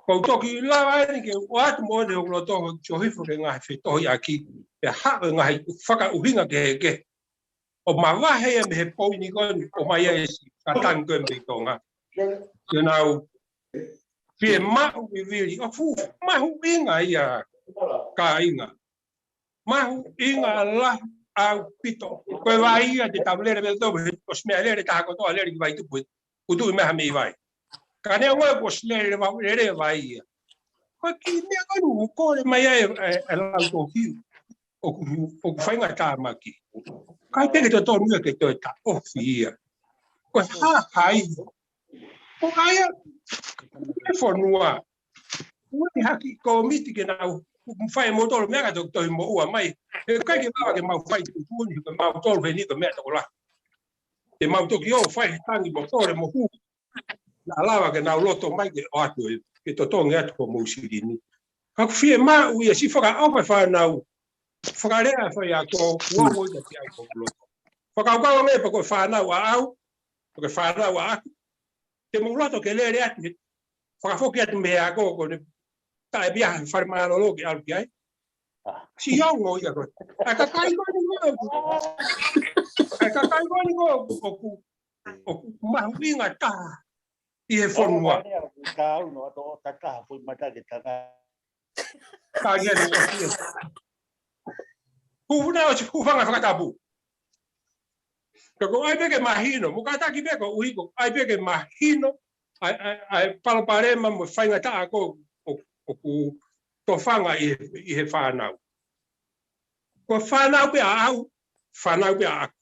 Ko toki lava eni ke ʻoatu mo hono loto ko hifo ke ngaahi fetohiʻaki. Pea haʻu e ngaahi fakaʻuhinga kehekehe. ʻO mavahe ia mei he poini ko eni, ʻomai ai e siʻi katangi ko eni mei Tonga. Ke nau fie maʻu vivili, ʻo fuʻu mahuʻinga ia kāinga. Mahuʻinga lahi ʻaupito. Ko e vai ia te tau lele mei Tonga, he ʻosi meʻa lele taha kotoa lele ki Vaitupu, kutu i meʻa mei vai. Ka neongo kuo ʻosi lele, lele vai ia. Ko e kiʻi meʻa ko eni ʻoku kole mai ai e, e, e lau tohi. ʻoku, ʻoku faingatāmaki. ʻIkai pē ke totonu ia ke toe taʻofi ia. Ko e hā ha ivi. Ko ia, ʻe fonua. ʻOku ʻi ai ha kiʻi kōmiti ke nau fai mo tolo meʻa ka toki toe moʻua mai. ʻE ʻikai ke vava ke mau fai tuʻutuʻuni, ke mau tolo heni ko e meʻa tokolahi. Ke mau toki ō fai he tangi mo kole mo hū. Naʻa lava ke nau loto mai ke ʻoatu e, ke totongi atu homou silini. Ka ʻoku fiemaʻu ia siʻi fakaʻofa e fānau. Fakalea e faiako, ua ua ia ki ai ko loto. Fakakaukau ange pe ko e fānau ʻaʻau, pe ko e fānau ʻaʻaku. Te mou loto ke lele atu he, fakafoki atu mei he ako ko ʻene taʻe pia he fale mālōlō ke ʻalu ki ai. Siʻi ongo ia ko ē. ʻA e kakai ko eni ko ē ʻoku, ʻa e kakai ko eni ko ē ʻoku, ʻoku, ʻoku mahuʻinga taha ʻi he fonua. Ka ia ni. Hūfanga ʻo si hūfanga fakatapu. Ka ko e ʻai pē ke mahino, mo kātaki pē ko ui ko e ʻai pē ke mahino, ʻa e, ʻa e, ʻa e palopalema mo e faingataʻa ko ē ʻoku, ʻoku tofanga ʻi he, ʻi he fānau. Ko e fānau pē ʻaʻau, fānau pē ʻaʻaku.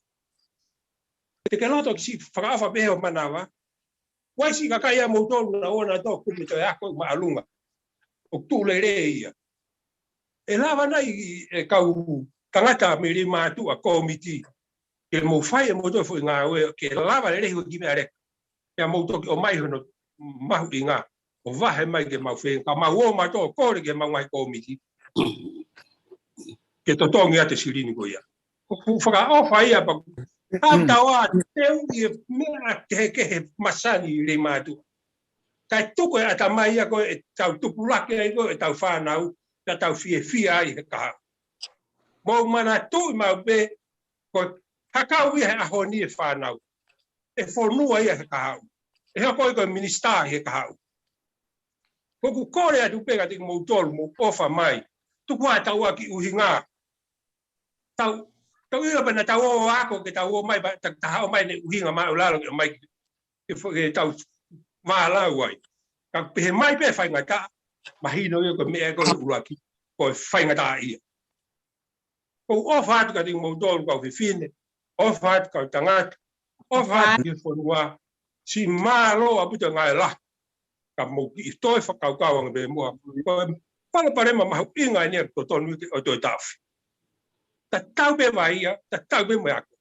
Te ke loto ke siʻi fakaʻofa pē he ʻo manava. ʻOku ʻi ai siʻi kakai ʻa moutolu naʻa nau ō naʻa nau tō kumi toe ako ʻi māʻolunga. ʻOku tuʻu lelei ia. ʻE lava nai e kau tangata mei Leimātuʻa kōmiti. Ke mou fai e moutolu foʻi ngāue, ke lava lelei ho ki meʻa leka. Pea mou toki ʻomai hono mahuʻinga, ʻo vahe mai ke mau feinga, ka mau ō mautolu kole ke mau ngaahi kōmiti. Ke totongi atu e silini ko ia. ʻOku fakaʻofa ia pea ʻoku tau tau ā teu ʻi he meʻa kehekehe masani ʻi Leimātuʻa. Kae tuku e ʻatamai ia ko ē ʻetau tupulaki ai ko ē ʻetau fānau, ka tau fiefia ai he kahaʻu. Mou manatuʻi maʻu pē, ko e hakau ia he ʻaho ni e fānau. ʻE fonua ia he kahaʻu. ʻE hoko ia ko e minisitā he kahaʻu. ʻOku ou kole atu pē kiate kimoutolu, mou ʻofa mai. Tuku ā ʻetau ʻaki ʻuhinga. Tau, tau ʻilo pē naʻa tau ō ako ke tau ō mai, pea ta, ta haʻu mai ʻene ʻuhinga māʻulalo ke ō mai ke, ke fo-, ke tau vālau ai. Ka pehē mai pē faingataʻa, mahino ia ko e meʻa ko e ʻuluaki, ko e faingataʻaʻia. ʻOku ou ʻofa atu kiate kimoutolu kau fefine, ʻofa atu kau tangata, ʻofa atu ki he fonua, siʻi mālō ʻaupito e ngāue lahi. Ka mou kiʻi toe fakakaukau ange pē muʻa. Ko e palopalema mahuʻinga eni ʻoku totonu ke ʻoua toe taʻofi. Tatau pē vai ia, tatau pē mo e ako.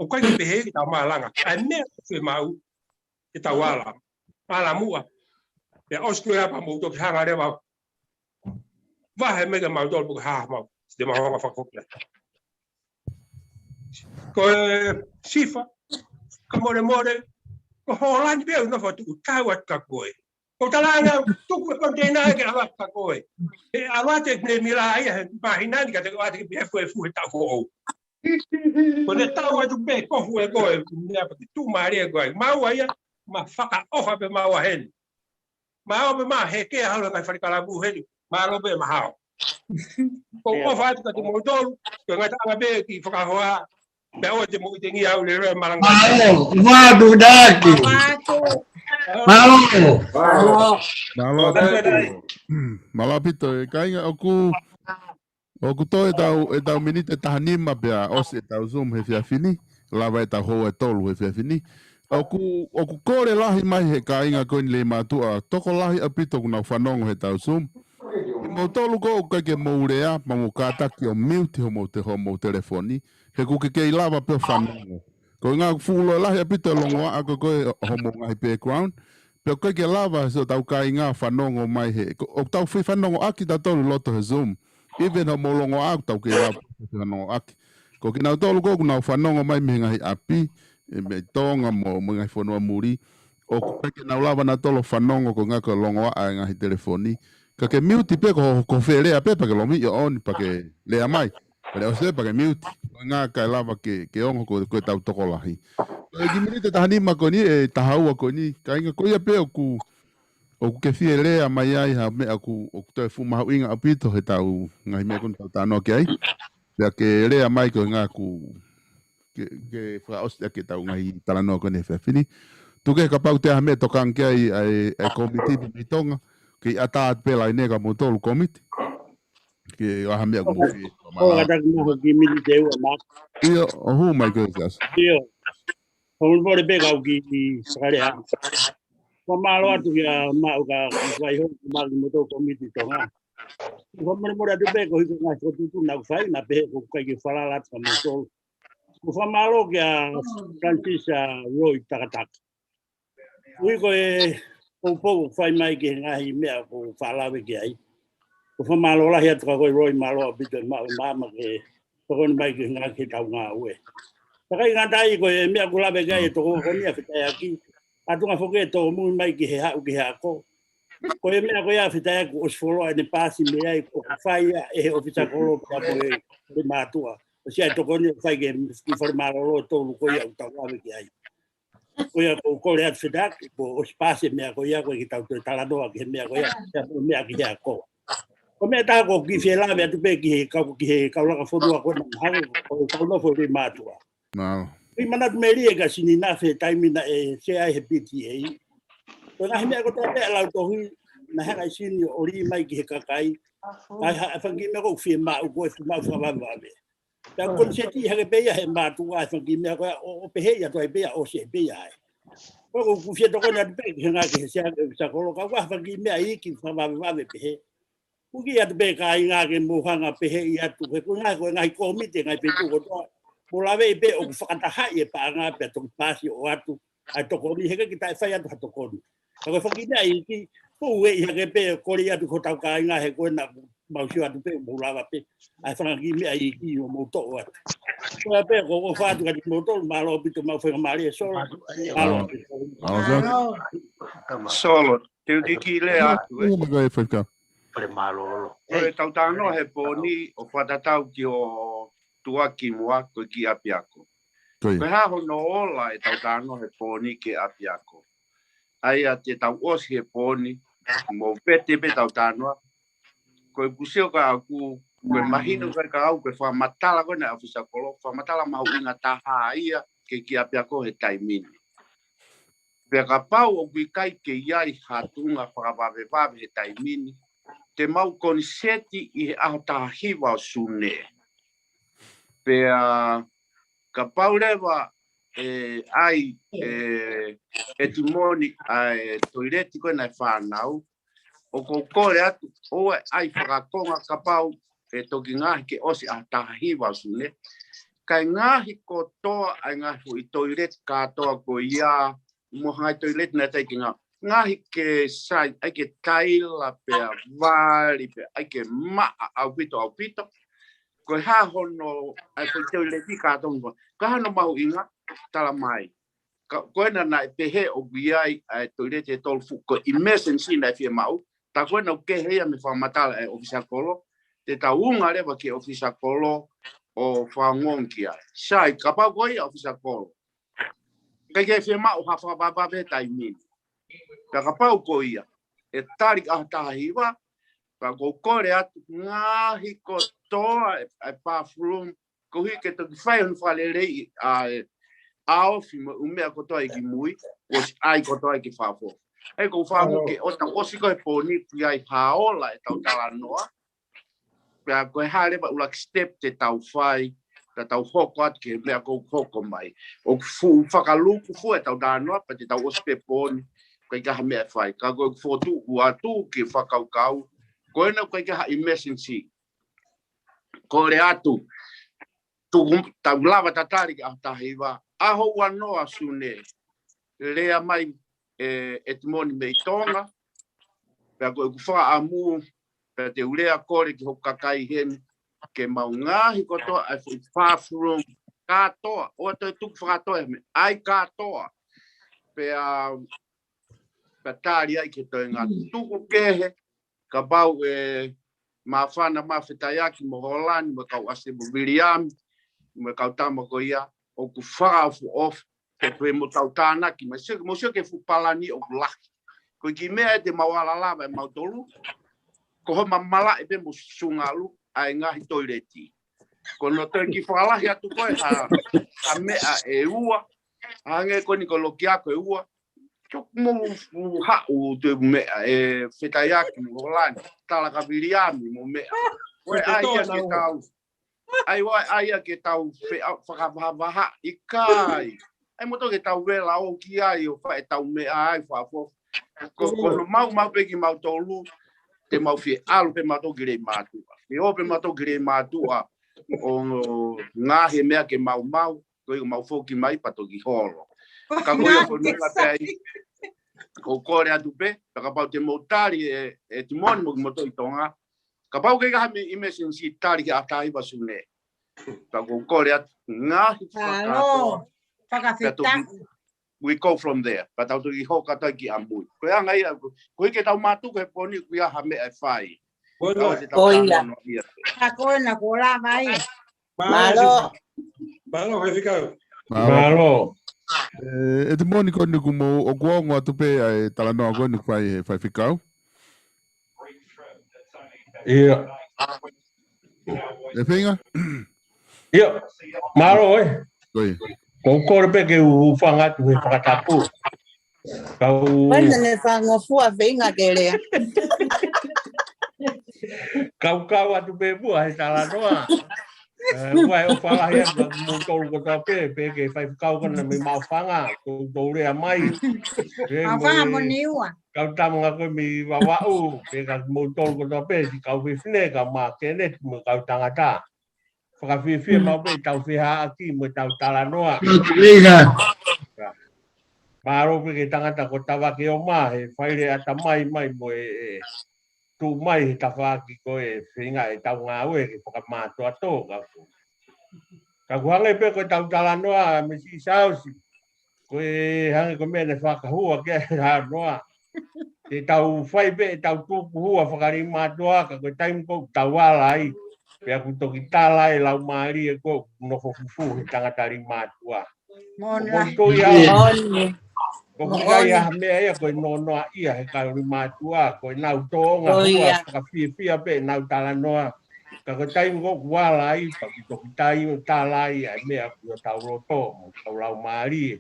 ʻOku ʻikai ke pehē ke tau malanga. ʻA e meʻa ʻoku fiemaʻu ke tau ala. Ala muʻa. Pea ʻosi ko ia pea mou toki hanga leva. Vahe mai kia mautolu pe ko e hā mau. Siʻi mau hanga fakafoki. Ko e Sifa, ka molemole, ko Hōlani pē ʻoku nofo atu ʻoku tau atu kia koe. Ko e talaange au, tuku e konteina ke ʻalu atu kia koe. ʻE ʻalu atu e mila ia he māhina ni ka te ʻalu atu ke pehē fuefu he taʻu foʻou. Ko ʻene tau atu pē kofu ʻe koe, meʻa pē ke tuʻumālie ʻe koe. Mau ai ia, ma fakaʻofa pē mau ʻa heni. Mau pē ma heke ʻa halo kai fale kalapu heni. Mālō pē mahalo. ʻOku ou ʻofa atu kiate kimoutolu, ko e ngataʻanga pē kiʻi fakahoa, pea ʻoua te mou ʻitengia au lelei malanga. Mālō, mālō, Daki. Mālō. Mālō ʻaupito. Mālō ʻaupito, ʻe kāinga ʻoku ʻOku toe ʻetau, ʻetau miniti ʻe taha nima pea ʻosi ʻetau Zoom he efiafi ni, lava ʻetau houa ʻe tolu he efiafi ni. ʻOku, ʻoku kole lahi mai he kāinga ko eni Leimātuʻa, tokolahi ʻaupito ʻoku nau fanongo heʻetau Zoom. Kimoutolu ko ē ʻoku ʻikai ke mou lea, pea mou kātaki ʻo mute homou te-, homou telefoni, he ʻoku ke kei lava pē ʻo fanongo. Ko e ʻuhinga ʻoku fuʻu loi lahi ʻaupito e longoaʻa ko ē ʻo homou ngaahi background, pea ʻoku ʻikai ke lava siʻotau kāinga fanongo mai he, ko, ʻoku tau fai fanongoʻaki tautolu loto he Zoom. Even hoʻomou longoaʻa ʻoku tau kei lava fanongoʻaki. Ko kinautolu ko ē ʻoku nau fanongo mai mei he ngaahi ʻapi, ʻe mei Tonga mo, mo e ngaahi fonua muli. ʻOku ʻikai ke nau lava nautolu fanongo ko e ʻuhinga ko e longoaʻa e ngaahi telefoni. Ka ke mute pē ko, ko e fē lea pē pea ke lomi ʻio ʻoni pea ke lea mai. Pea lea ʻosi pea ke mute. Ko e ʻuhinga kae lava ke, ke ongo ko, ko ʻetau tokolahi. Ko e kiʻi miniti ʻe taha nima ko eni, ʻe taha ua ko eni, kāinga ko ia pē ʻoku, ʻoku ke fie lea mai ai ha meʻa ʻoku, ʻoku toe fuʻu mahuʻinga ʻaupito heʻetau ngaahi meʻa ko eni ʻoku tau talanoa ki ai. Pea ke lea mai ko e ʻuhinga ʻoku ke, ke fakaʻosi ʻaki ʻetau ngaahi talanoa ko eni he efiafi ni. Tuku kehe kapau ʻoku toe ʻi ai ha meʻa ʻe tokanga ki ai ʻa e, ʻa e kōmiti mei Tonga. Kei ʻatā atu pē laine kia moutolu kōmiti. ke ʻoua ha meʻa ʻoku mou fie. ʻO kātaki mo hoku kiʻi miniti ʻe ua, Mark. ʻIo, ʻo hū mai ko e siasi. ʻIo. Fakamolemole pē kau kiʻi fakalea. Fakamālō atu kia Maʻu ka fai hou ki Maʻu mo e kau kōmiti Tonga. Fakamolemole atu pē ko e hiko ngaahi fokotuʻutuʻu naʻa ku fai, naʻe pehē ʻoku ʻikai ke falala atu kia moutolu. Ko e fakamālō kia Francis, ʻa, Roy Takataka. Ui ko e poupou ʻoku fai mai ki he ngaahi meʻa ʻoku faʻa lave ki ai. Ko e fakamālō lahi atu kia koe Roy, mālō ʻaupito e maʻu e maama ke tokoni mai ki he ngaahi ke tau ngāue. Takai ngata ai ko e meʻa ʻoku lave ki ai e tokoni ʻa Fetaiaki. ʻA e tuʻunga foki e tōmui mai ki he haʻu ki he ako. Ko e meʻa ko ia Fetaiaki ʻosi fuoloa ʻene paasi mei ai ʻoku fai ia ʻe he ʻofisa kolo pea mo e, mo e mātuʻa. ʻOsi ʻi ai e tokoni ʻoku fai ki he, ki he fale mālōlō ʻe tolu ko ia ʻoku tau lave ki ai. Ko ia ʻoku ou kole atu Fetaiaki, kuo ʻosi paasi e meʻa ko ia, ʻoku ʻikai ke tau toe talanoa ki he meʻa ko ia, pea mo e meʻa ki he ako. Ko e meʻa ʻe taha ʻoku ou kiʻi fie lave atu pē ki he kau, ki he kau langa fonua ko ena hangē ko e kau nofo ʻi mātuʻa. Mālō. Kiʻi manatu melie kia Sininafe he taimi naʻe sea ai he P T A. Ko e ngaahi meʻa kotoa pē ʻa e lautohi, naʻe hanga ʻe Sini ʻo lī mai ki he kakai. Kae ʻi ai ha fanga kiʻi meʻa ʻoku fiemaʻu, ko e fiemaʻu fakavavevave. Pea ʻoku koniseti hake pē ia he mātuʻa e fanga kiʻi meʻa ko ia ʻo, ʻo pehē ia toe pē ia ʻosi pē ia ai. Ko ʻeku fie tokoni atu pē ki he ngaahi ki he sea ki he ʻofisa kolo ka ʻoku ʻi ai ha fanga kiʻi meʻa iiki fakavavevave pehē. ʻOku kiʻi atu pē kāinga ke mou hanga pehē atu he ko e ngaahi, ko e ngaahi kōmiti ngaahi feituʻu kotoa. Mou laveʻi pē ʻoku fakatahaʻi e paʻanga pea toki paasi ʻo ʻoatu ʻa e tokoni, heʻikai ke taʻe fai atu ha tokoni. Ka ko e fanga kiʻi meʻa iiki, ko e ʻuhinga ia ke pē kole atu ki hotau kāinga he ko ena mau sio atu pē, mou lava pē ʻa e fanga kiʻi meʻa iiki ʻo mou toʻo atu. Ko ia pē, ʻoku ou ʻofa atu kiate kimoutolu, mālō ʻaupito maʻu faingamālie, Solo. Mālō. Mālō, Solo. Solo, te u kiʻi lea atu, ē. Ko e mālō. Ko e tau talanoa he pō ni ʻo fakatatau ki hoʻo tuʻa kimuʻa ko e kiʻi ʻapiako. Ko ia. Ko e hā hono ola e tau talanoa he pō ni ki he ʻapiako? ʻA ia te tau ʻosi he pō ni, mou pete pē tau talanoa. Ko e kusi ʻoku ou, ko e mahino ko e kau, ko e fakamatala ko ena ʻa e ʻofisa kolo, fakamatala mahuʻinga taha ia ki he kiʻi ʻapiako he taimi ni. Pea kapau ʻoku ʻikai ke ʻi ai ha tuʻunga fakavavevave he taimi ni, te mau koniseti ʻi he ʻaho taha hiva ʻo Sune. Pea kapau leva ʻe ʻai ʻe, ʻe Timoni ʻa e toileti ko ena ʻa e fānau, ʻoku ou kole atu, ʻoua ʻe ʻai fakakonga kapau ʻe toki ngaohi ke ʻosi ʻaho taha hiva ʻo Sune. Kae ngaohi kotoa ʻa e ngaahi foʻi toileti kātoa ko ia, mo e ngaahi toileti naʻe teʻeki ke ngāue. Ngaohi ke sai, ʻai ke taila pea vali pea ʻai ke maʻa ʻaupito, ʻaupito. Ko e hā hono, ʻa e foʻi toileti kātoa mo, ko e hā hono mahuʻinga, tala mai. Ka, ko ena naʻe pehē ʻoku ʻi ai ʻa e toileti ʻe tolu fuʻu ko e emergency naʻe fiemaʻu. Tā ko ena ʻoku kehe ia mei he fakamatala ʻa e ʻofisa kolo. Te tau unga leva ki he ʻofisa kolo ʻo fakaongoongo ki ai. Sai, kapau ko ia ʻofisa kolo, ʻikai ke fiemaʻu ha fakavavevave he taimi ni. Ka kapau ko ia ʻe tali ki he ʻaho taha hiva, pea ʻoku ou kole atu ngaohi kotoa ʻa e, ʻa e bathroom, koeʻuhi ke toki fai hono fakaleleiʻi ʻa e ʻaofi mo e ʻū meʻa kotoa ʻi ki mui, ʻosi ʻai kotoa ʻi ki fafo. ʻE ʻoku ou fakaʻamu ke ʻoua ʻosi ko e pō ni ʻoku ʻi ai ha ola ʻetau talanoa. Pea ko e hā leva ʻuluaki step te tau fai, ka tau hoko atu ki he meʻa ʻoku hoko mai. ʻOku fuʻu fakalūkufua ʻetau talanoa, pea te tau ʻosi pē pō ni, ʻikai ke ʻi ai ha meʻa ʻe fai. Ka ko ʻeku fokotuʻu atu ke fakakaukau, ko ena ʻoku ʻikai ke ʻi ai ha emergency. Kole atu, tuku, tau lava tatali ki he ʻaho taha hiva, ʻaho ua noa Sune, lea mai ʻe, ʻe Timoni mei Tonga, pea ko ʻeku fakaʻamu, pea te u lea kole ki hoku kakai heni, ke mau ngaohi kotoa ʻa e foʻi bathroom kātoa, ʻoua toe tuku fakakātoa e meʻa, ʻai kātoa. Pea, pea tali ai ki he toenga, tuku kehe, kapau ʻe māfana mai Fetaiaki mo Holani, mo e kau ʻasi mo Viliami, mo e kau tama ko ia, ʻoku fakaʻofoʻofa, pea pē mo tau tānaki mai, sio, mo sio ki he fuʻu palani ʻoku lahi. Ko e kiʻi meʻa ʻe te mau ala lava ʻe mautolu, ko homa malaʻe pē mo sungalu ʻa e ngaahi toileti. Ko hono toe kiʻi fakalahi atu ko e ha, ha meʻa ʻe ua, hangē ko eni ko e loki ako ʻe ua, toku mo u haʻu te u meʻa ʻe Fetaiaki mo Holani, tala kia Viliami mo meʻa. Ko e ʻai ia ke tau. ʻAi ʻo ʻai ia ke tau feʻa-, fakavahavaha ʻikai. ʻAi moutolu ke tau vela ʻo ki ai ʻo fai ʻetau meʻa ai fafo. Ko, ko hono maumau pē kimautolu, te mau fie ʻalu pē mautolu ki Leimātuʻa. Ke ō pē mautolu ki Leimātuʻa ʻo ngaohi e meʻa ke maumau, ko ia mau foki mai pea toki holo. Ka ko ia ko e meʻa pē ai, ʻoku ou kole atu pē, pea kapau te mou tali ē, ē Timoni mo kimoutolu ʻi Tonga. Kapau ʻoku ʻikai ha meʻa emergency, tali ki he ʻaho taha hiva Sune. Pea ʻoku ou kole atu, ngaohi fakakātoa. Pea toki, we go from there. Pea tau toki hoko atu ai ki ʻamui. Ko e anga ia, ko e ke tau mātuku he pō ni ʻoku ʻi ai ha meʻa ʻe fai. Ko ia. Ka ko ena ko lava ia. Mālō. Mālō, Faifekau. Mālō. Mālō. ʻE, ʻe Timoni, ko eni kuo mou, ʻoku ongo atu pē ʻa e talanoa ko eni fai he Faifekau. ʻIo. ʻE Feinga? ʻIo. Mālō, ē. Ko ia. ʻOku ou kole pē ke u hūfanga atu he fakatapu. Kau Ko ena ne fangofua Feinga ke lea. Kau kau atu pē muʻa he talanoa. ʻE, ʻoku ʻai ʻofa lahi atu kiate kimoutolu kotoa pē, pehē ki he Faifekau ko ena mei Maʻufanga, ʻoku tau lea mai. Pehē mo Maʻufanga mo e Niua. Kau tama ko ē mei Vavaʻu, pehē kia kimoutolu kotoa pē, siʻi kau fefine, kau Makeneti, mo e kau tangata. Fakafiefia maʻu pē ʻetau fehaʻaki mo ʻetau talanoa. Mālō pē ki he tangata ko Tavake Oma, he faile ʻatamai mai mo e, e tuʻu mai he tafaʻaki ko e Feinga ʻetau ngāue ke fakamātoato ka ko. Ka ʻoku hangē pē ko ʻetau talanoa mei Sisausi. Ko e hangē ko e meʻa ne fakahua ki ai e talanoa. Te tau fai pē ʻetau tukuhua fakalimātuʻa, ka ko e taimi ko ē ʻoku tau ala ai, pea ʻoku toki tala ai e laumālie ko ē ʻoku nofo fufū he tangata limātuʻa. Moʻoni. ʻOku ou tui au. Moʻoni. ʻOku ʻikai ha meʻa ia ko e nonoʻa ia he kau limātuʻa, ko ʻenau tōʻonga hua fakafiefia pē ʻenau talanoa. Ka ko e taimi ko ē ʻoku ala ai, pea ʻoku toki taimi tala ai ʻa e meʻa ʻoku ʻi hotau loto, mo hotau laumālie.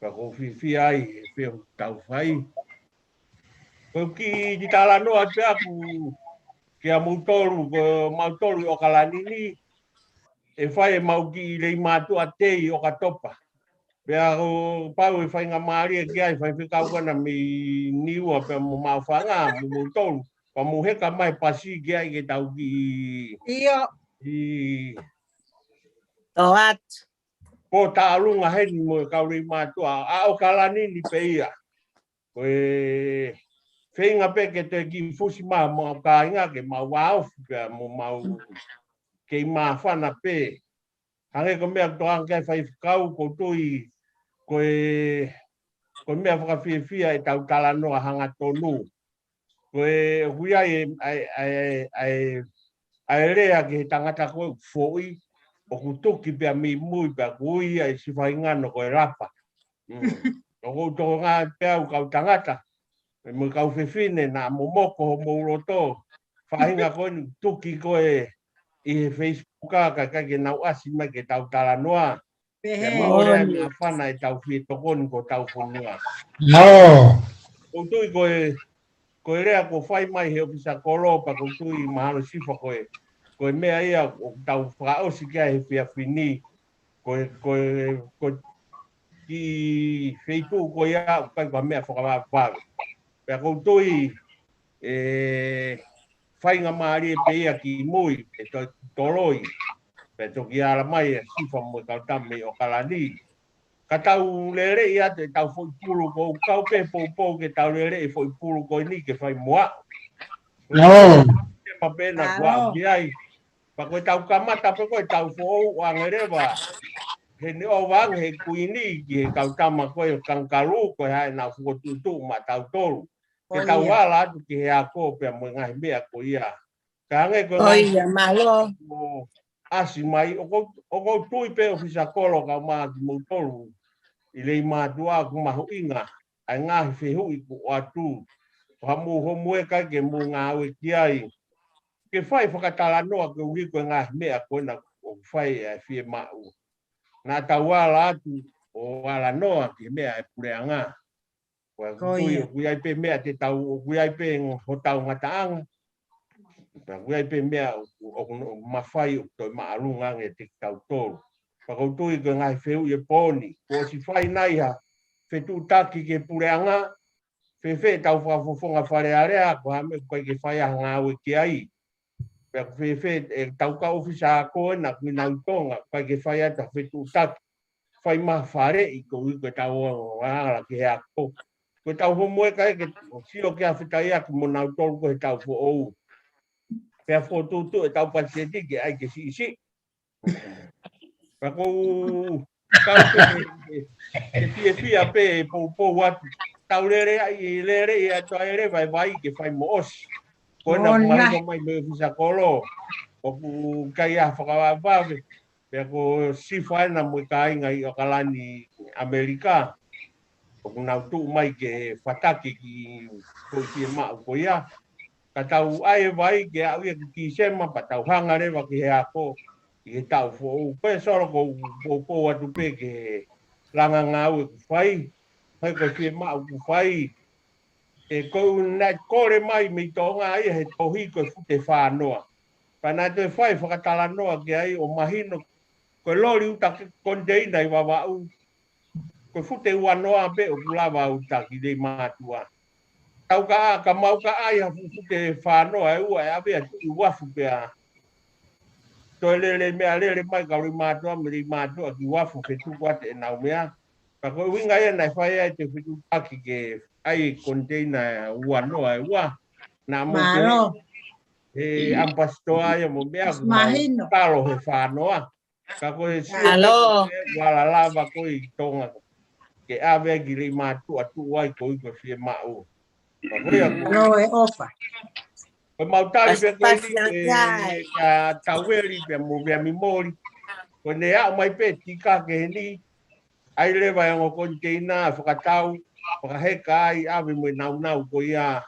Pea ʻoku ou fiefia ai he fehuʻi ʻoku tau fai. Ko e kiʻi talanoa pē ʻaku kia moutolu, ko mautolu ʻi ʻOkalani ni, ʻe fai ʻemau kiʻi Leimātuʻa Day ʻi ʻOkatopa. Pea ʻoku pau ʻe faingamālie ki ai e Faifekau ko ena mei Niua pea mo Maʻufanga, mo moutolu. Pea mou heka mai pasi ki ai ke tau kiʻi ʻIo. ʻi Tō atu. Pō Taʻalunga heni mo e kau Leimātuʻa, ʻa ʻOkalani ni pē ia. Ko e feinga pē ke te kiʻi fusi mai mo e kāinga ke mau vāofi pea mo mau kei māfana pē. Hangē ko e meʻa ʻoku tokanga ki ai e Faifekau, ʻoku ou tui ko e, ko e meʻa fakafiefia ʻetau talanoa hangatonu. Ko e, ʻoku ʻi ai e, ʻa e, ʻa e, ʻa e, ʻa e lea ki he tangata ko ē ʻoku foʻi, ʻoku tuki pea mei mui pea ʻoku ui ia ʻe siʻi faʻahinga ko e lapa. Mm. ʻOku ou tokanga pē au kau tangata, mo e kau fefine naʻa momoko homou loto. Faʻahinga ko eni tuki ko ē ʻi he Facebook ka ʻikai ke nau ʻasi mai ke tau talanoa. Pehē. Pea mo e lea ʻa e māfana ʻetau fie tokoni ki hotau fonua. ʻIo. ʻOku ou tui ko e, ko e lea kuo fai mai he ʻōfisa kolo pea ʻoku ou tui mahalo Sifa ko e, ko e meʻa ia ʻoku tau fakaʻosi ki ai he efiafi ni. Ko e, ko e, ko e kiʻi feituʻu ko ia ʻoku ʻikai ko ha meʻa fakavavevave. Pea ʻoku ou tui ʻe faingamālie pē ia ki mui, ʻe toe toloi. Pea toki ala mai ʻa Sifa mo e kau tama mei ʻOkalani. Ka tau lele ia ʻetau foʻi pulu, ʻoku ou kau pē poupou ke tau lele e foʻi pulu ko eni ke fai mo aʻu. ʻIo. Te mapena kuo aʻu ki ai. Pea ko ʻetau kamata pē ko ʻetau foʻou ange leva. He neʻe ʻova ange he kuini ki he kau tama ko e kangalū ko e hā ʻenau fokotuʻutuʻu maʻatautolu. Ke tau ala atu ki he ako pea mo e ngaahi meʻa ko ia. Ka hangē ko e ngaahi ʻasi mai, ʻoku ou, ʻoku ou tui pē ʻōfisa kolo kae ʻumaʻā kimoutolu ʻi Leimātuʻa ʻoku mahuʻinga ʻa e ngaahi fehuʻi kuo ʻoatu. Ko ha mou homo ʻikai ke mou ngāue ki ai. Ke fai fakatalanoa koeʻuhi ko e ngaahi meʻa ko ena ʻoku fai ʻa e fiemaʻu. Naʻa tau ala atu ʻo ala noa ki he meʻa ʻa e puleʻanga. Ko ia. ʻOku ʻi ai pē meʻa te tau, ʻoku ʻi ai pē hotau ngataʻanga. Pea ʻoku ʻi ai pē meʻa ʻoku, ʻoku, ʻoku mafai ʻoku toe māʻolunga ange kiate kitautolu. Pea ʻoku ou tui ko e ngaahi fehuʻi ʻe pō ni, kuo ʻosi fai nai ha fetuʻutaki ki he puleʻanga, fēfē ʻetau fakafofonga Fale Alea, ko e hā e meʻa ʻoku ʻikai ke fai ha ngāue ki ai. Pea ko e fēfē ʻetau kau ʻōfisa ako ʻena ʻoku nau ʻi Tonga, ʻoku ʻikai ke fai atu ha fetuʻutaki, fai mai ha faleʻi koeʻuhi ko ʻetau ala ki he ako. Ko ʻetau homo ʻeka ē ke sio ki he fakafetaʻi atu mo nautolu ko ʻetau foʻou. Pea fokotuʻutuʻu ʻetau palesiteni ke ʻai ke siʻisiʻi. Pea ʻoku ou kau pē ke, ke, ke fiefia pē ʻe poupou atu. Tau lele ai, lele ʻi atu ai leva e vai ke fai mo ʻosi. Ko ʻena ʻoku mahino mai mei he ʻōfisa kolo, ʻoku ʻikai ha fakavavevave. Pea ko Sifa ʻena mo e kāinga ʻi ʻAokalani ʻAmelika, ʻoku nau tuʻu mai ke fataki ki he foʻi fiemaʻu ko ia. Ka tau ʻai e vai ke aʻu ia ki Tīsema pea tau hanga leva ki he ako ʻi he taʻu foʻou. Ko e Solo, ʻoku ou poupou atu pē ki he langa ngāue ʻoku fai, mai ko e fiemaʻu ʻoku fai. ʻE, ko ʻeku, naʻe kole mai mei Tonga ia he tohi ko e fute fānoa. Pea naʻe toe fai fakatalanoa ki ai ʻo mahino ko e loli uta ke koniteina ʻi Vavaʻu, ko e fute uanoa pē ʻoku lava uta ki Leimātuʻa. Tau ka, ka mau ka ʻai ha fuʻu fute fānoa ʻe ua ʻe ʻave atu ʻi Uafu pea toe lele meʻalele mai kau Leimātuʻa mei Leimātuʻa ki Uafu fetuku atu ʻenau meʻa. Ka ko e ʻuhinga ia naʻe fai ai e fetuʻutaki ke ʻai e koniteina uanoa ʻe ua. Naʻa mo e, ʻe ʻamipasitoa ia mo e meʻa ʻoku mau talo he fānoa. Ka ko e sio ʻoku ala lava ko ē ʻi Tonga ke ʻave ai ki Leimātuʻa tuʻu ai koeʻuhi ko e fiemaʻu. Ka ko ia ko e ʻofa. Ko e mau tali pē ko eni kia Taueli pea mo Veamimoli. Ko ʻene aʻu mai pē tika ki heni, ʻai leva e ongo koniteina, fakatau, fakaheka ai, ʻave mo e naunau ko ia.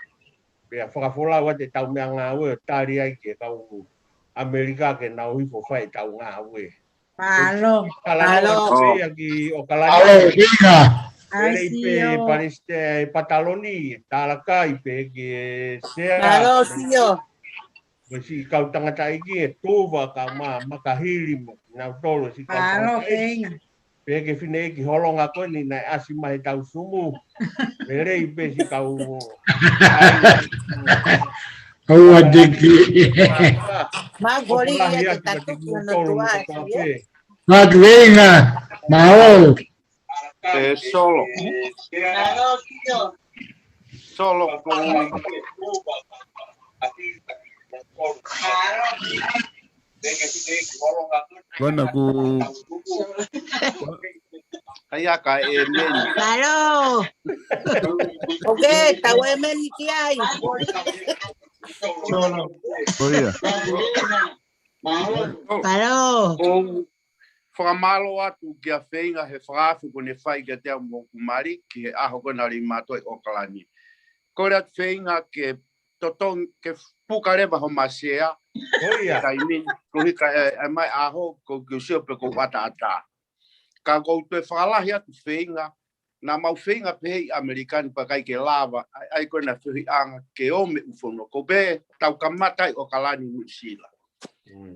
Pea fakafolau atu ʻetau meʻangāue ʻo tali ai ki he kau ʻAmelika ke nau hifo fai ʻetau ngāue. Mālō. Mālō. Pea ki ʻAokalani. Mālō, Ina. Pea lei pē palesiteni, pataloni, talakai pē ki he sea. Mālō, Sio. Mo e siʻi kau tangataʻeiki ʻe Tuva, kau ma, Makahili mo nautolu siʻi kau tangataʻeiki. Pea ki he fineʻeiki Holonga ko eni naʻe ʻasi mai he tau sumu. Lelei pē siʻi kau. Kau atiki. Mālō, Lina, ke tatu ki hono tuai. Mālō, Lina. Mālō. ʻE Solo. Solo ko Kona ku. Ai aka e meni. Mālō. ʻOkei, tau e meni ki ai. Solo. Ko ia. Mālō. Ko fakamālō atu kia Feinga he fakaafe kuo ne fai kiate au mo hoku mali ki he ʻaho ko ena Leimātuʻa ʻi ʻAokalani. Kole atu Feinga ke totongi ke puka leva homa sea. Ko ia. Taimi, koeʻuhi ka e, e mai ʻaho, ko ke sio pe ko ʻataʻatā. Ka ʻoku ou toe fakalahi atu Feinga, naʻa mau feinga pehē ʻi ʻAmelika ni pea ʻikai ke lava, ʻa e, ʻa e ko ena fehuʻiʻanga ke ō mei ʻū fonua. Ko pē, tau kamata ʻi ʻAokalani Nuʻusila.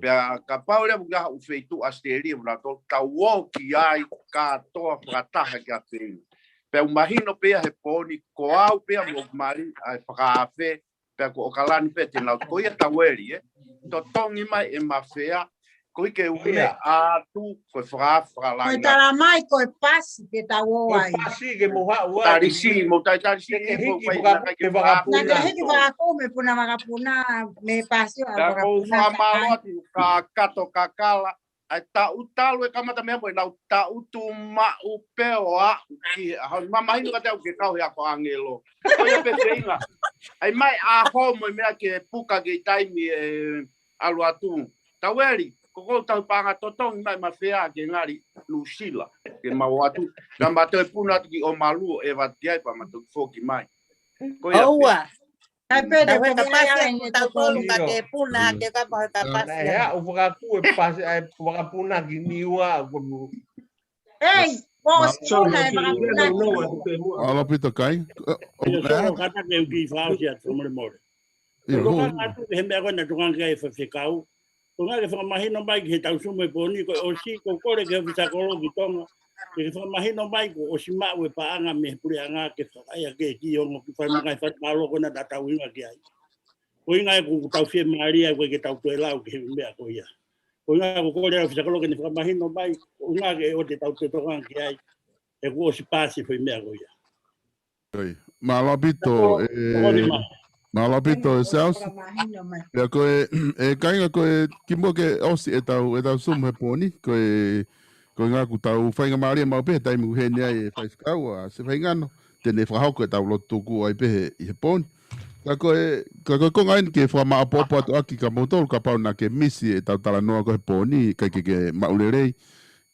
Pea kapau leva ʻoku ʻi ai haʻo feituʻu ʻAositelēlia, ʻo na tau, tau ō ki ai, kātoa fakataha kia Feinga. Pea ʻoku mahino pē ia he pō ni, ko au pē ia mo hoku mali, ʻa e fakaafe, pea ko ʻAokalani pē te nau, ko ia Taueli, ē. Totongi mai e mafea, koeʻuhi ke u meʻa atu, ko e faka-, fakalanga. Ko e tala mai, ko e pasi ke tau ō ai. Ko e pasi ke mou haʻu ai. Talisi, mou tai talisi, ke hiki fakapu-, ke fakapuna. Naʻa ke hiki fakapu-, mei he puna vakapuna, mei he pasi ʻo e vakapuna. Pea ʻoku ou fakamālō atu kia Kato Kakala, ʻa e taʻu talu e kamata meʻa mo e nau taʻutu maʻu pē ʻo aʻu ki he ʻaho ni. Mahino kiate au ke kau he ako ʻāngelo. Ko ia pē Feinga. ʻAi mai ʻaho mo e meʻa ke puka ki he taimi ʻe ʻalu atu. Taueli, ko ʻeku tauhi paʻanga, totongi mai mafea ke ngali Nuʻusila. Ke mau ō atu. Ka mau toe puna atu ki ʻOmalu ʻo ʻeva ki ai pea mau toki foki mai. Ko ia pē. ʻOua. ʻAi pē, tau heka pasi ʻa e tautolu ka ke puna, ke kapa heka pasi. Naʻe haʻu fakakū e pasi, ʻa e fakapuna ki Niua, ko. Ei, ko Solo, puna e fakapuna ki Niua. Alo pito kai. Io, Solo, kata ke uki fau sia, so mole mole. ʻIo, Ko hou. ka atu ki he meʻa ko ena tuku ange ki ai e faifekau. Ko e ngaahi ke fakamahino mai ki he tau sumu e pōni ko e ʻosi, ko e kole ki he ʻofisa kolo ki Tonga. Ke ke fakamahino mai ko e ʻosi maʻu e paʻanga mei he puleʻanga ke fakaʻai ake ki ongo ki fai makai fai mālō ko ena tatau inga ki ai. Ko inga e ko tau fiemālie ai ko e ke tau toe lau ki he meʻa ko ia. Ko inga ko e kole ʻa e ʻofisa kolo ke ne fakamahino mai, ko inga ke ʻoua te tau toe tokanga ki ai. He kuo ʻosi pasi fai meʻa ko ia. Mālō ʻaupito, e, mālō ʻaupito, e Sales. Pea ko e, e kāinga ko e, kimuʻa ke ʻosi e tau, e tau sumu he pōni, ko e, ko e ngaahi ʻoku tau faingamālie maʻu pē, taimi ʻoku heni ai e faifekau, ʻa Sefeingano, te ne fakahoko e tau lotu tuku ai pē he, ʻi he pōni. Ka ko e, ka ko e konga eni ke fakamāʻopoʻopo atu ʻaki kia moutolu, kapau naʻa ke misi e tau talanoa ko e he pōni, ʻikai ke ke maʻu lelei.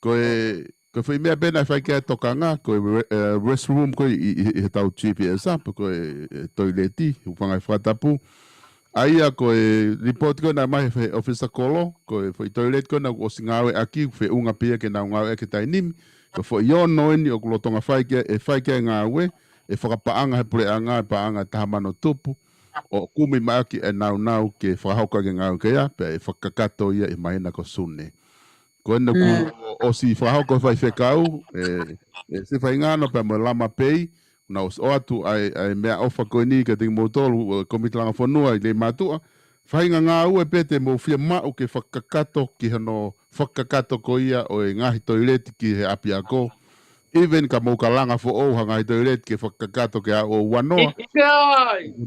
Ko e, ko e foʻi meʻa pē naʻe fai ki ai e tokanga, ko e re-, e, restroom ko ē ʻi, ʻi, ʻi he tau G P S app, ko e, e toileti, ʻoku fanga e fakatapu. ʻA ia ko e lipooti ko ē naʻe ʻomai he ʻofisa kolo, ko e foʻi toileti ko ē naʻe ʻosi ngāueʻaki, feʻunga pē ia ke nau ngāueʻaki he taimi ni. Ko e foʻi ono eni ʻoku lolotonga fai ki ai, ʻe fai ki ai e ngāue, ʻe fakapaʻanga he puleʻanga, e paʻanga ʻe taha mano tupu, ʻo kumi mai ʻaki e naunau ke fakahoko ʻaki e ngāue ko ia, pea ʻe fakakakato ia ʻi he māhina ko Sune. Ko ena kuo ʻosi fakahoko e faifekau, e, e Sefeingano pea mo e Lama Pei, naʻa nau ʻosi ʻoatu ai, ai meʻaʻofa ko eni kiate kimoutolu, e komiti langa fonua ʻi Leimātuʻa. Faʻahinga ngāue pē te mou fiemaʻu ke fakakakato ki hono fakakakato ko ia ʻo e ngaahi toileti ki he ʻapiako. Even ka mou ka langa foʻou ha ngaahi toileti ke fakakakato ke aʻu ʻo uanoa.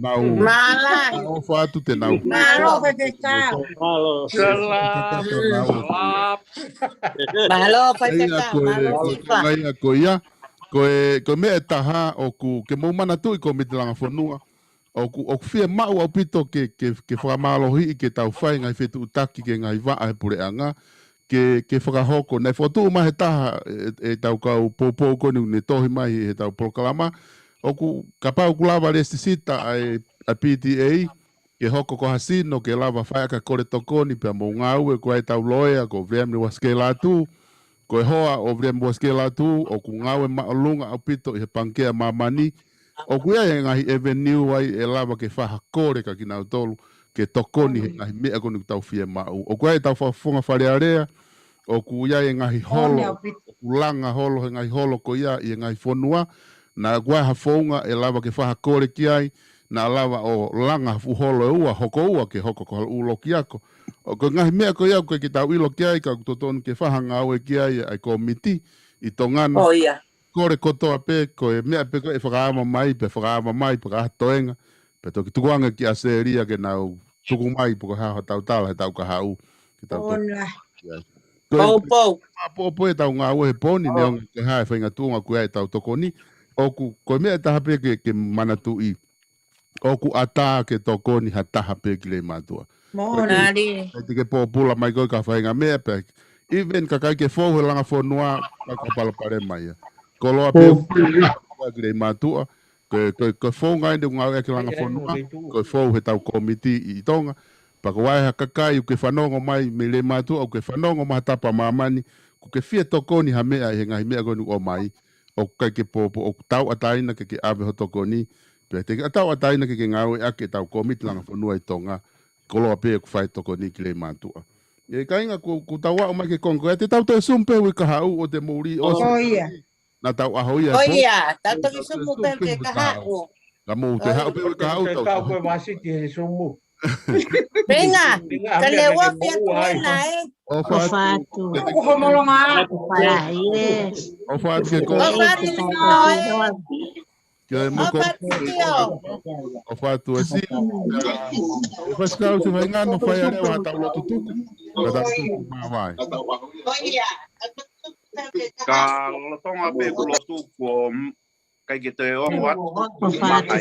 Nau, Mālō. ʻofa atu te nau. Mālō, faifekau. Mālō. Salam. Salam. Mālō, Ia faifekau. ko e, Mālō, ko e Sifa. konga ia ko ia. Ko e, ko e meʻa ʻe taha ʻoku, ke mou manatuʻi komiti langa fonua. ʻOku, ʻoku fiemaʻu ʻaupito ke, ke, ke fakamālohiʻi ke tau fai ngaahi fetuʻutaki ki he ngaahi vaʻa he puleʻanga. Ke, ke fakahoko. Naʻe fokotuʻu mai he taha e, e tau kau poupou ko eni ne tohi mai he tau polokalama. ʻOku kapau ʻoku lava lesisita ʻa e, ʻa e P T A, ke hoko ko ha sino, ke lava fai ʻaki ha kole tokoni pea mo ngāue ko e tau loea, ko Viliami Uasikela atu, ko e hoa ʻo Viliami Uasikela atu, ʻoku ngāue māʻolunga ʻaupito ʻi he Pangikē ʻa Māmani, ʻoku ʻi ai e ngaahi avenue ai ʻe lava ke fai ha kole kia kinautolu, ke tokoni he ngaahi meʻa ko eni ʻoku tau fiemaʻu. ʻOku ʻi ai e tau fakafofonga Fale Alea, ʻoku ʻi ai e ngaahi holo, ʻoku langa holo he ngaahi holo ko ia ʻi he ngaahi fonua, naʻa ʻoku ʻi ai ha founga ʻe lava ke fai ha kole ki ai, naʻa lava ʻo langa ha fuʻu holo ʻe ua, hoko ua ke hoko ko ha ʻū loki ako. ʻOku ʻi ai e ngaahi meʻa ko ia ʻoku ʻikai ke tau ʻilo ki ai, ka ʻoku totonu ke fai ha ngāue ki ai ʻa e komiti ʻi Tonga na. Kole kotoa pē, ko e meʻa pē ko ē ʻe fakaava mai, pea fakaava mai, pea ka ha toenga, pea toki tukuange kia Selia ke nau tuku mai, pe ko e hā hotau tala, he tau kahaʻu, ke tau tokoni ki ai. Ko e, poupou e tau ngāue he pōni, neongo ko e hā e faʻahinga tuʻunga ʻoku ʻi ai e tau tokoni, ʻoku, ko e meʻa ʻe taha pē ke, ke manatuʻi, ʻoku ʻatā ke tokoni ha taha pē ki Leimātuʻa. Moʻoni. ʻIkai te ke pōpula mai koe ka faʻahinga meʻa pē. Even ka ʻikai ke fou he langa fonua, ka ka palopalema ia. Koloa pē ki Leimātuʻa, ko e, ko e, ko e founga eni ʻoku ngāueʻaki he langa fonua, ko e fou he tau komiti ʻi Tonga. Pea ko e hā ha kakai ʻoku ke fanongo mai mei Leimātuʻa, ʻoku ke fanongo mai ha tapa ʻo māmani, ʻoku ke fie tokoni ha meʻa ʻi he ngaahi meʻa ko eni ʻoku ʻomai, ʻoku ʻikai ke pōpula, ʻoku tauʻatāina ke ke ʻave ho tokoni, pea te ke tauʻatāina ke ke ngāueʻaki e tau komiti langa fonua ʻi Tonga, koloa pē ʻoku fai tokoni ki Leimātuʻa. ʻE kāinga, ʻoku, ʻoku tau aʻu mai ki he konga ko ia, te tau toe sumu pē he uike kahaʻu ʻo te mou lī ʻosi. Naʻa tau ʻaho ia. ʻIo, tau toki sumu pē he uike kahaʻu. Ka mou toe haʻu pē he uike kahaʻu, tau toe haʻu. Pea ʻikai ke lava ʻo fai atu e konga. ʻOfa atu ke konga. ʻOfa atu ke konga. Ke mou konga. ʻOfa atu e si. ʻE faifekau Sefeingano, fai ʻa e lea ʻo ha tau lotu tuku. Ka tau tuku mai. Ka lolotonga pē ʻeku lotu kuo ʻikai ke toe ongo atu. ʻOfa atu.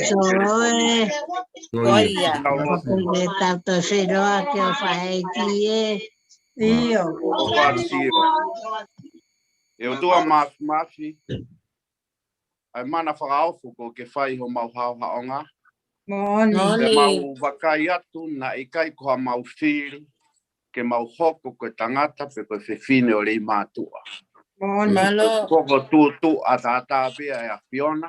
ʻIo. ʻE ʻOtua Māfimafi, ʻa e mana fakaofo kuo ke fai homau haohaonga. Moʻoni. Pea mau vakai atu naʻe ʻikai ko hamau fili ke mau hoko ko e tangata pe ko e fefine ʻo Leimātuʻa. Moʻoni. Ko e tūtuʻa tātā pē ʻa e ʻAfiona.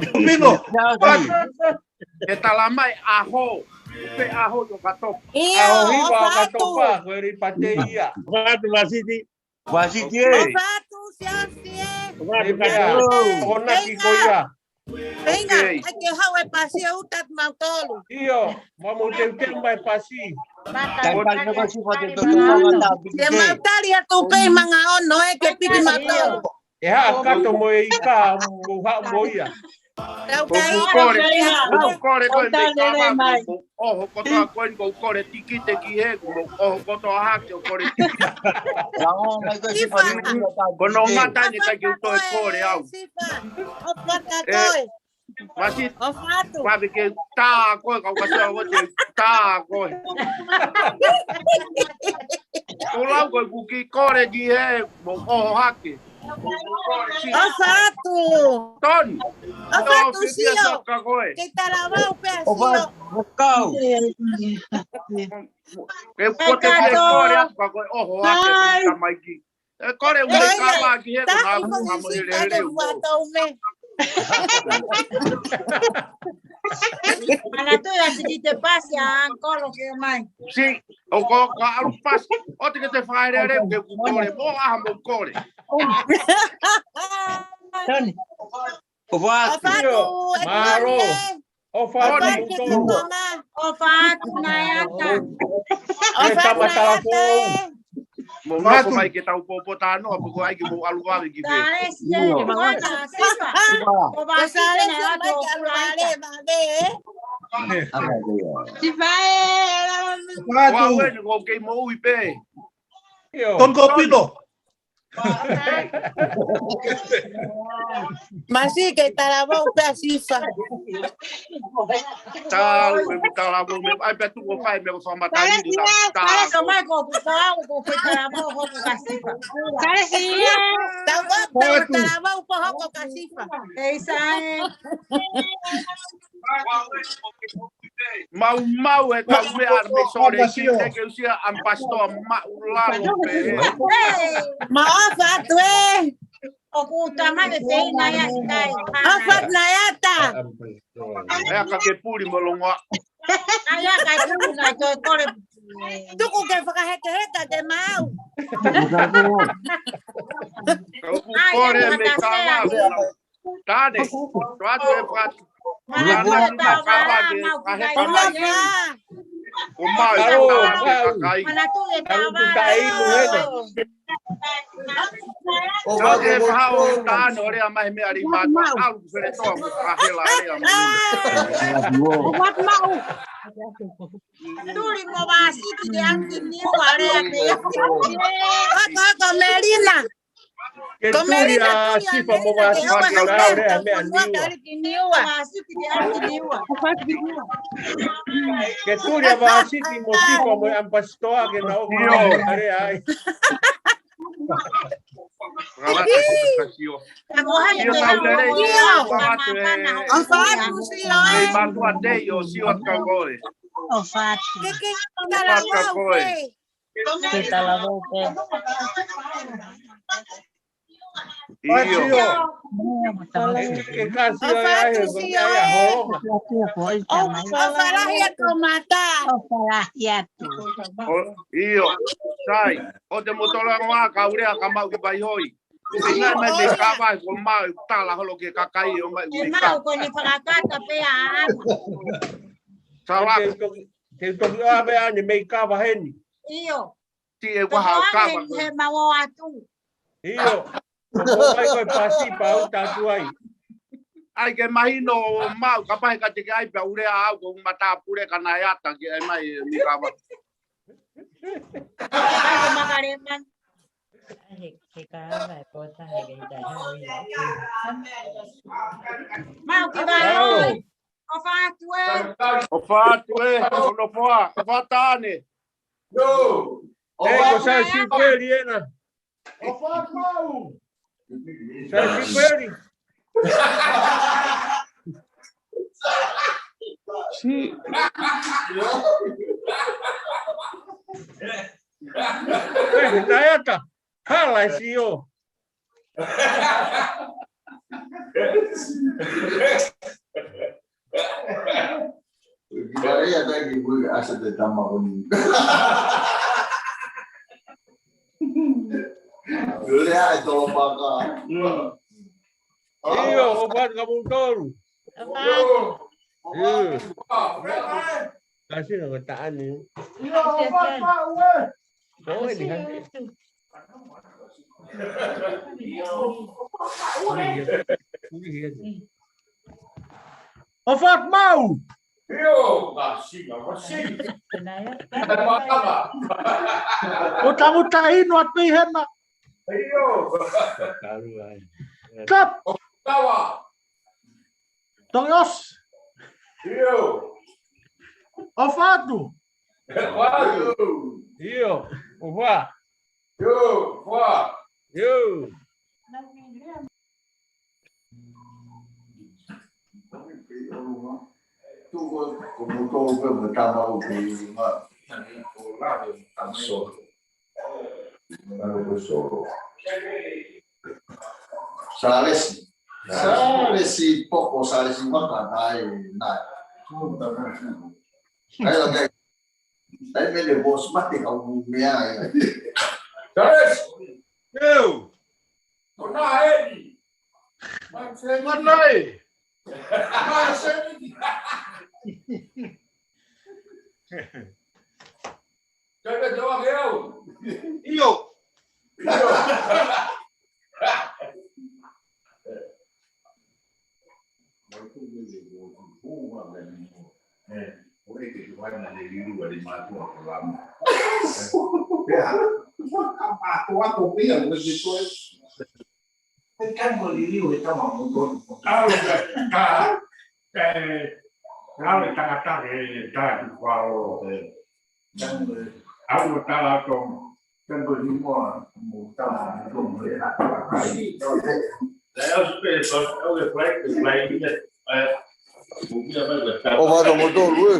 Domingo. He talamai ʻaho. Pe ʻaho ʻo Katopa. ʻIo, ʻaho hiva ʻo Katopa, ko e lipate ia. Fatu Vasiti. Vasiti e. Fatu Siasi e. Fatu Katopa. Honaki ko ia. Peinga, ʻai ke hau e pasi ʻo uta atu mautolu. ʻIo, mau mau teuteu mai pasi. Te mau tali atu pē manga ono ʻe ke piki mautolu. ʻE haʻa Kato mo e ika mo haʻa mo ia. Tau kai kole, kole ko e mei kama, ʻoho kotoa ko eni ʻoku kole tikite ki he, ʻoho kotoa hake ʻoku kole tikite. Ko hono mata ni kai ke u toe kole au. Sifa, ʻo fata koe. Masi, ʻo fatu. Mami ke tā koe, kau kasi au te tā koe. Ko lau koe kuki kole ki he, mo ʻoho hake. ʻO fatu. Toni. ʻO fatu sio. Ka koe. Ke talavau pē sio. ʻO fatu. Kau. Ke kote ke kole atu ka koe ʻoho hake. Tamaiki. E kole u mei kama ki he ko na mo e lele u. Ana tu ia si ki te pasi a ankolo ke mai. Si, ʻo ko ka alu pasi. ʻO te ke te fai lele ke ku kole. Mo aha mo kole. Toni. ʻO fatu. ʻO fatu. Mālō. ʻO fatu. ʻO fatu mai ata. ʻO fatu mai ata. Mo nofo mai ke tau popo tanoa, poko ai ke mou ʻalu vave ki fē. Salesi, ʻio, ko e Sifa. Ko Salesi mai ke ʻalu vave, vave. Sifa ē, ʻalu vave. Ko au eni, ko kei moʻui pē. ʻIo. Ton ko pino. Masi ke talavou pē ʻa Sifa. Tau, e talavou me, ai pē tuku fai me ko fama tali ni na. Salesi, Salesi, mai ko, ko, ko, ko talavou, ko, ko ka Sifa. Salesi, ia. Tau ko, tau talavou pē hoko ka Sifa. Ei, sai. Mau, mau e kau meʻa me sore ki te ke usia ʻampasitoa mau lalo pē. Mau ʻofa atu ē. ʻOku tama me teina ia i kai. ʻOfa atu nai ata. E aka ke puli mo longoa. Ai aka ke puli ngai toe kole. Tuku ke fakahekeheka te mau. Kau ku kole me kama. Tane, toa te fatu. Ana ni ma kava ke, ka he kama ke. Ko mai, ko mai, ka kai. Mana tu e tava. Toa te fahao tane, ore a mai me ari ma, alu fere toa, mo ka hela ore a mai. Tuli mo vasiti de anti niu, are a me. Ako, ako, Melina. Ke tuli ʻa Sifa mo vasiti ke ʻalu ore a meʻa niua. Ke tuli ʻa vasiti mo Sifa mo e ʻampasitoa ke na ʻoku ʻalu ore ai. ʻOfa atu, Sio, ē. Matua Tei ʻo Sio atu ka koe. ʻOfa atu. Ke, ke, talavou pē. Ke talavou pē. ʻIo. ʻE, ʻe kasi ʻo ia he ko ia ia holonga. ʻOfa lahi atu mata. ʻOfa lahi atu. ʻIo. Sai. ʻO te motola ngoa ka ure a ka mau ki Vaihoi. ʻE ngai mai me kava ko mau e tala holo ke kakai ʻo mai. ʻE mau ko ni fakakata pē a. Sala. Te toki ʻave ane mei kava heni. ʻIo. Ti e waha o kava ko he mau atu. ʻIo. Ko mai ko e pasi pau tatu ai. Ai ke mahino ʻo mau, kapahe ka te ke ai pea ure a au ko matapule ka nae ata ke ai mai e mi kava. Ai ko makare man. Ai he, he kava e pota he ke ita. Mau ki Vaihoi. ʻOfa atu ē. ʻOfa atu ē. ʻOno poa. ʻOfa tane. ʻE, ko Salesiu Peli ena. ʻOfa atu mau. Salesiu Peli. Si. ʻE, nae ata. Hala e Sio. Kare ia tai ki kui asa te tama ko ni. Lea e tō paka. ʻIo, ʻofa atu ka mou tolu. ʻIo. Kasi na ko taʻani. ʻIo, ʻofa atu mau ē. ʻOfa atu mau. ʻIo, ka sina, ka sina. ʻO tamuta inu atu pē hena. ʻIo. Kap. Tawa. Toki ʻosi. ʻIo. ʻOfa atu. ʻOfa atu. ʻIo. ʻOfa. ʻIo. ʻOfa. ʻIo. Tuko ko mo to ko mo tama o ke ma. So. Salesi. Salesi poko, Salesi maka, nae, nae. Kaila kai. Nae mele bos mate ka u mea ai. Salesi. Eu. Ko nae ni. Ko nae. Kai ka te wake au. ʻIo. Au ka, ka, e, au e tangata ke tā ki kuao. Au o tala tong. ʻO vato mo tolu, e.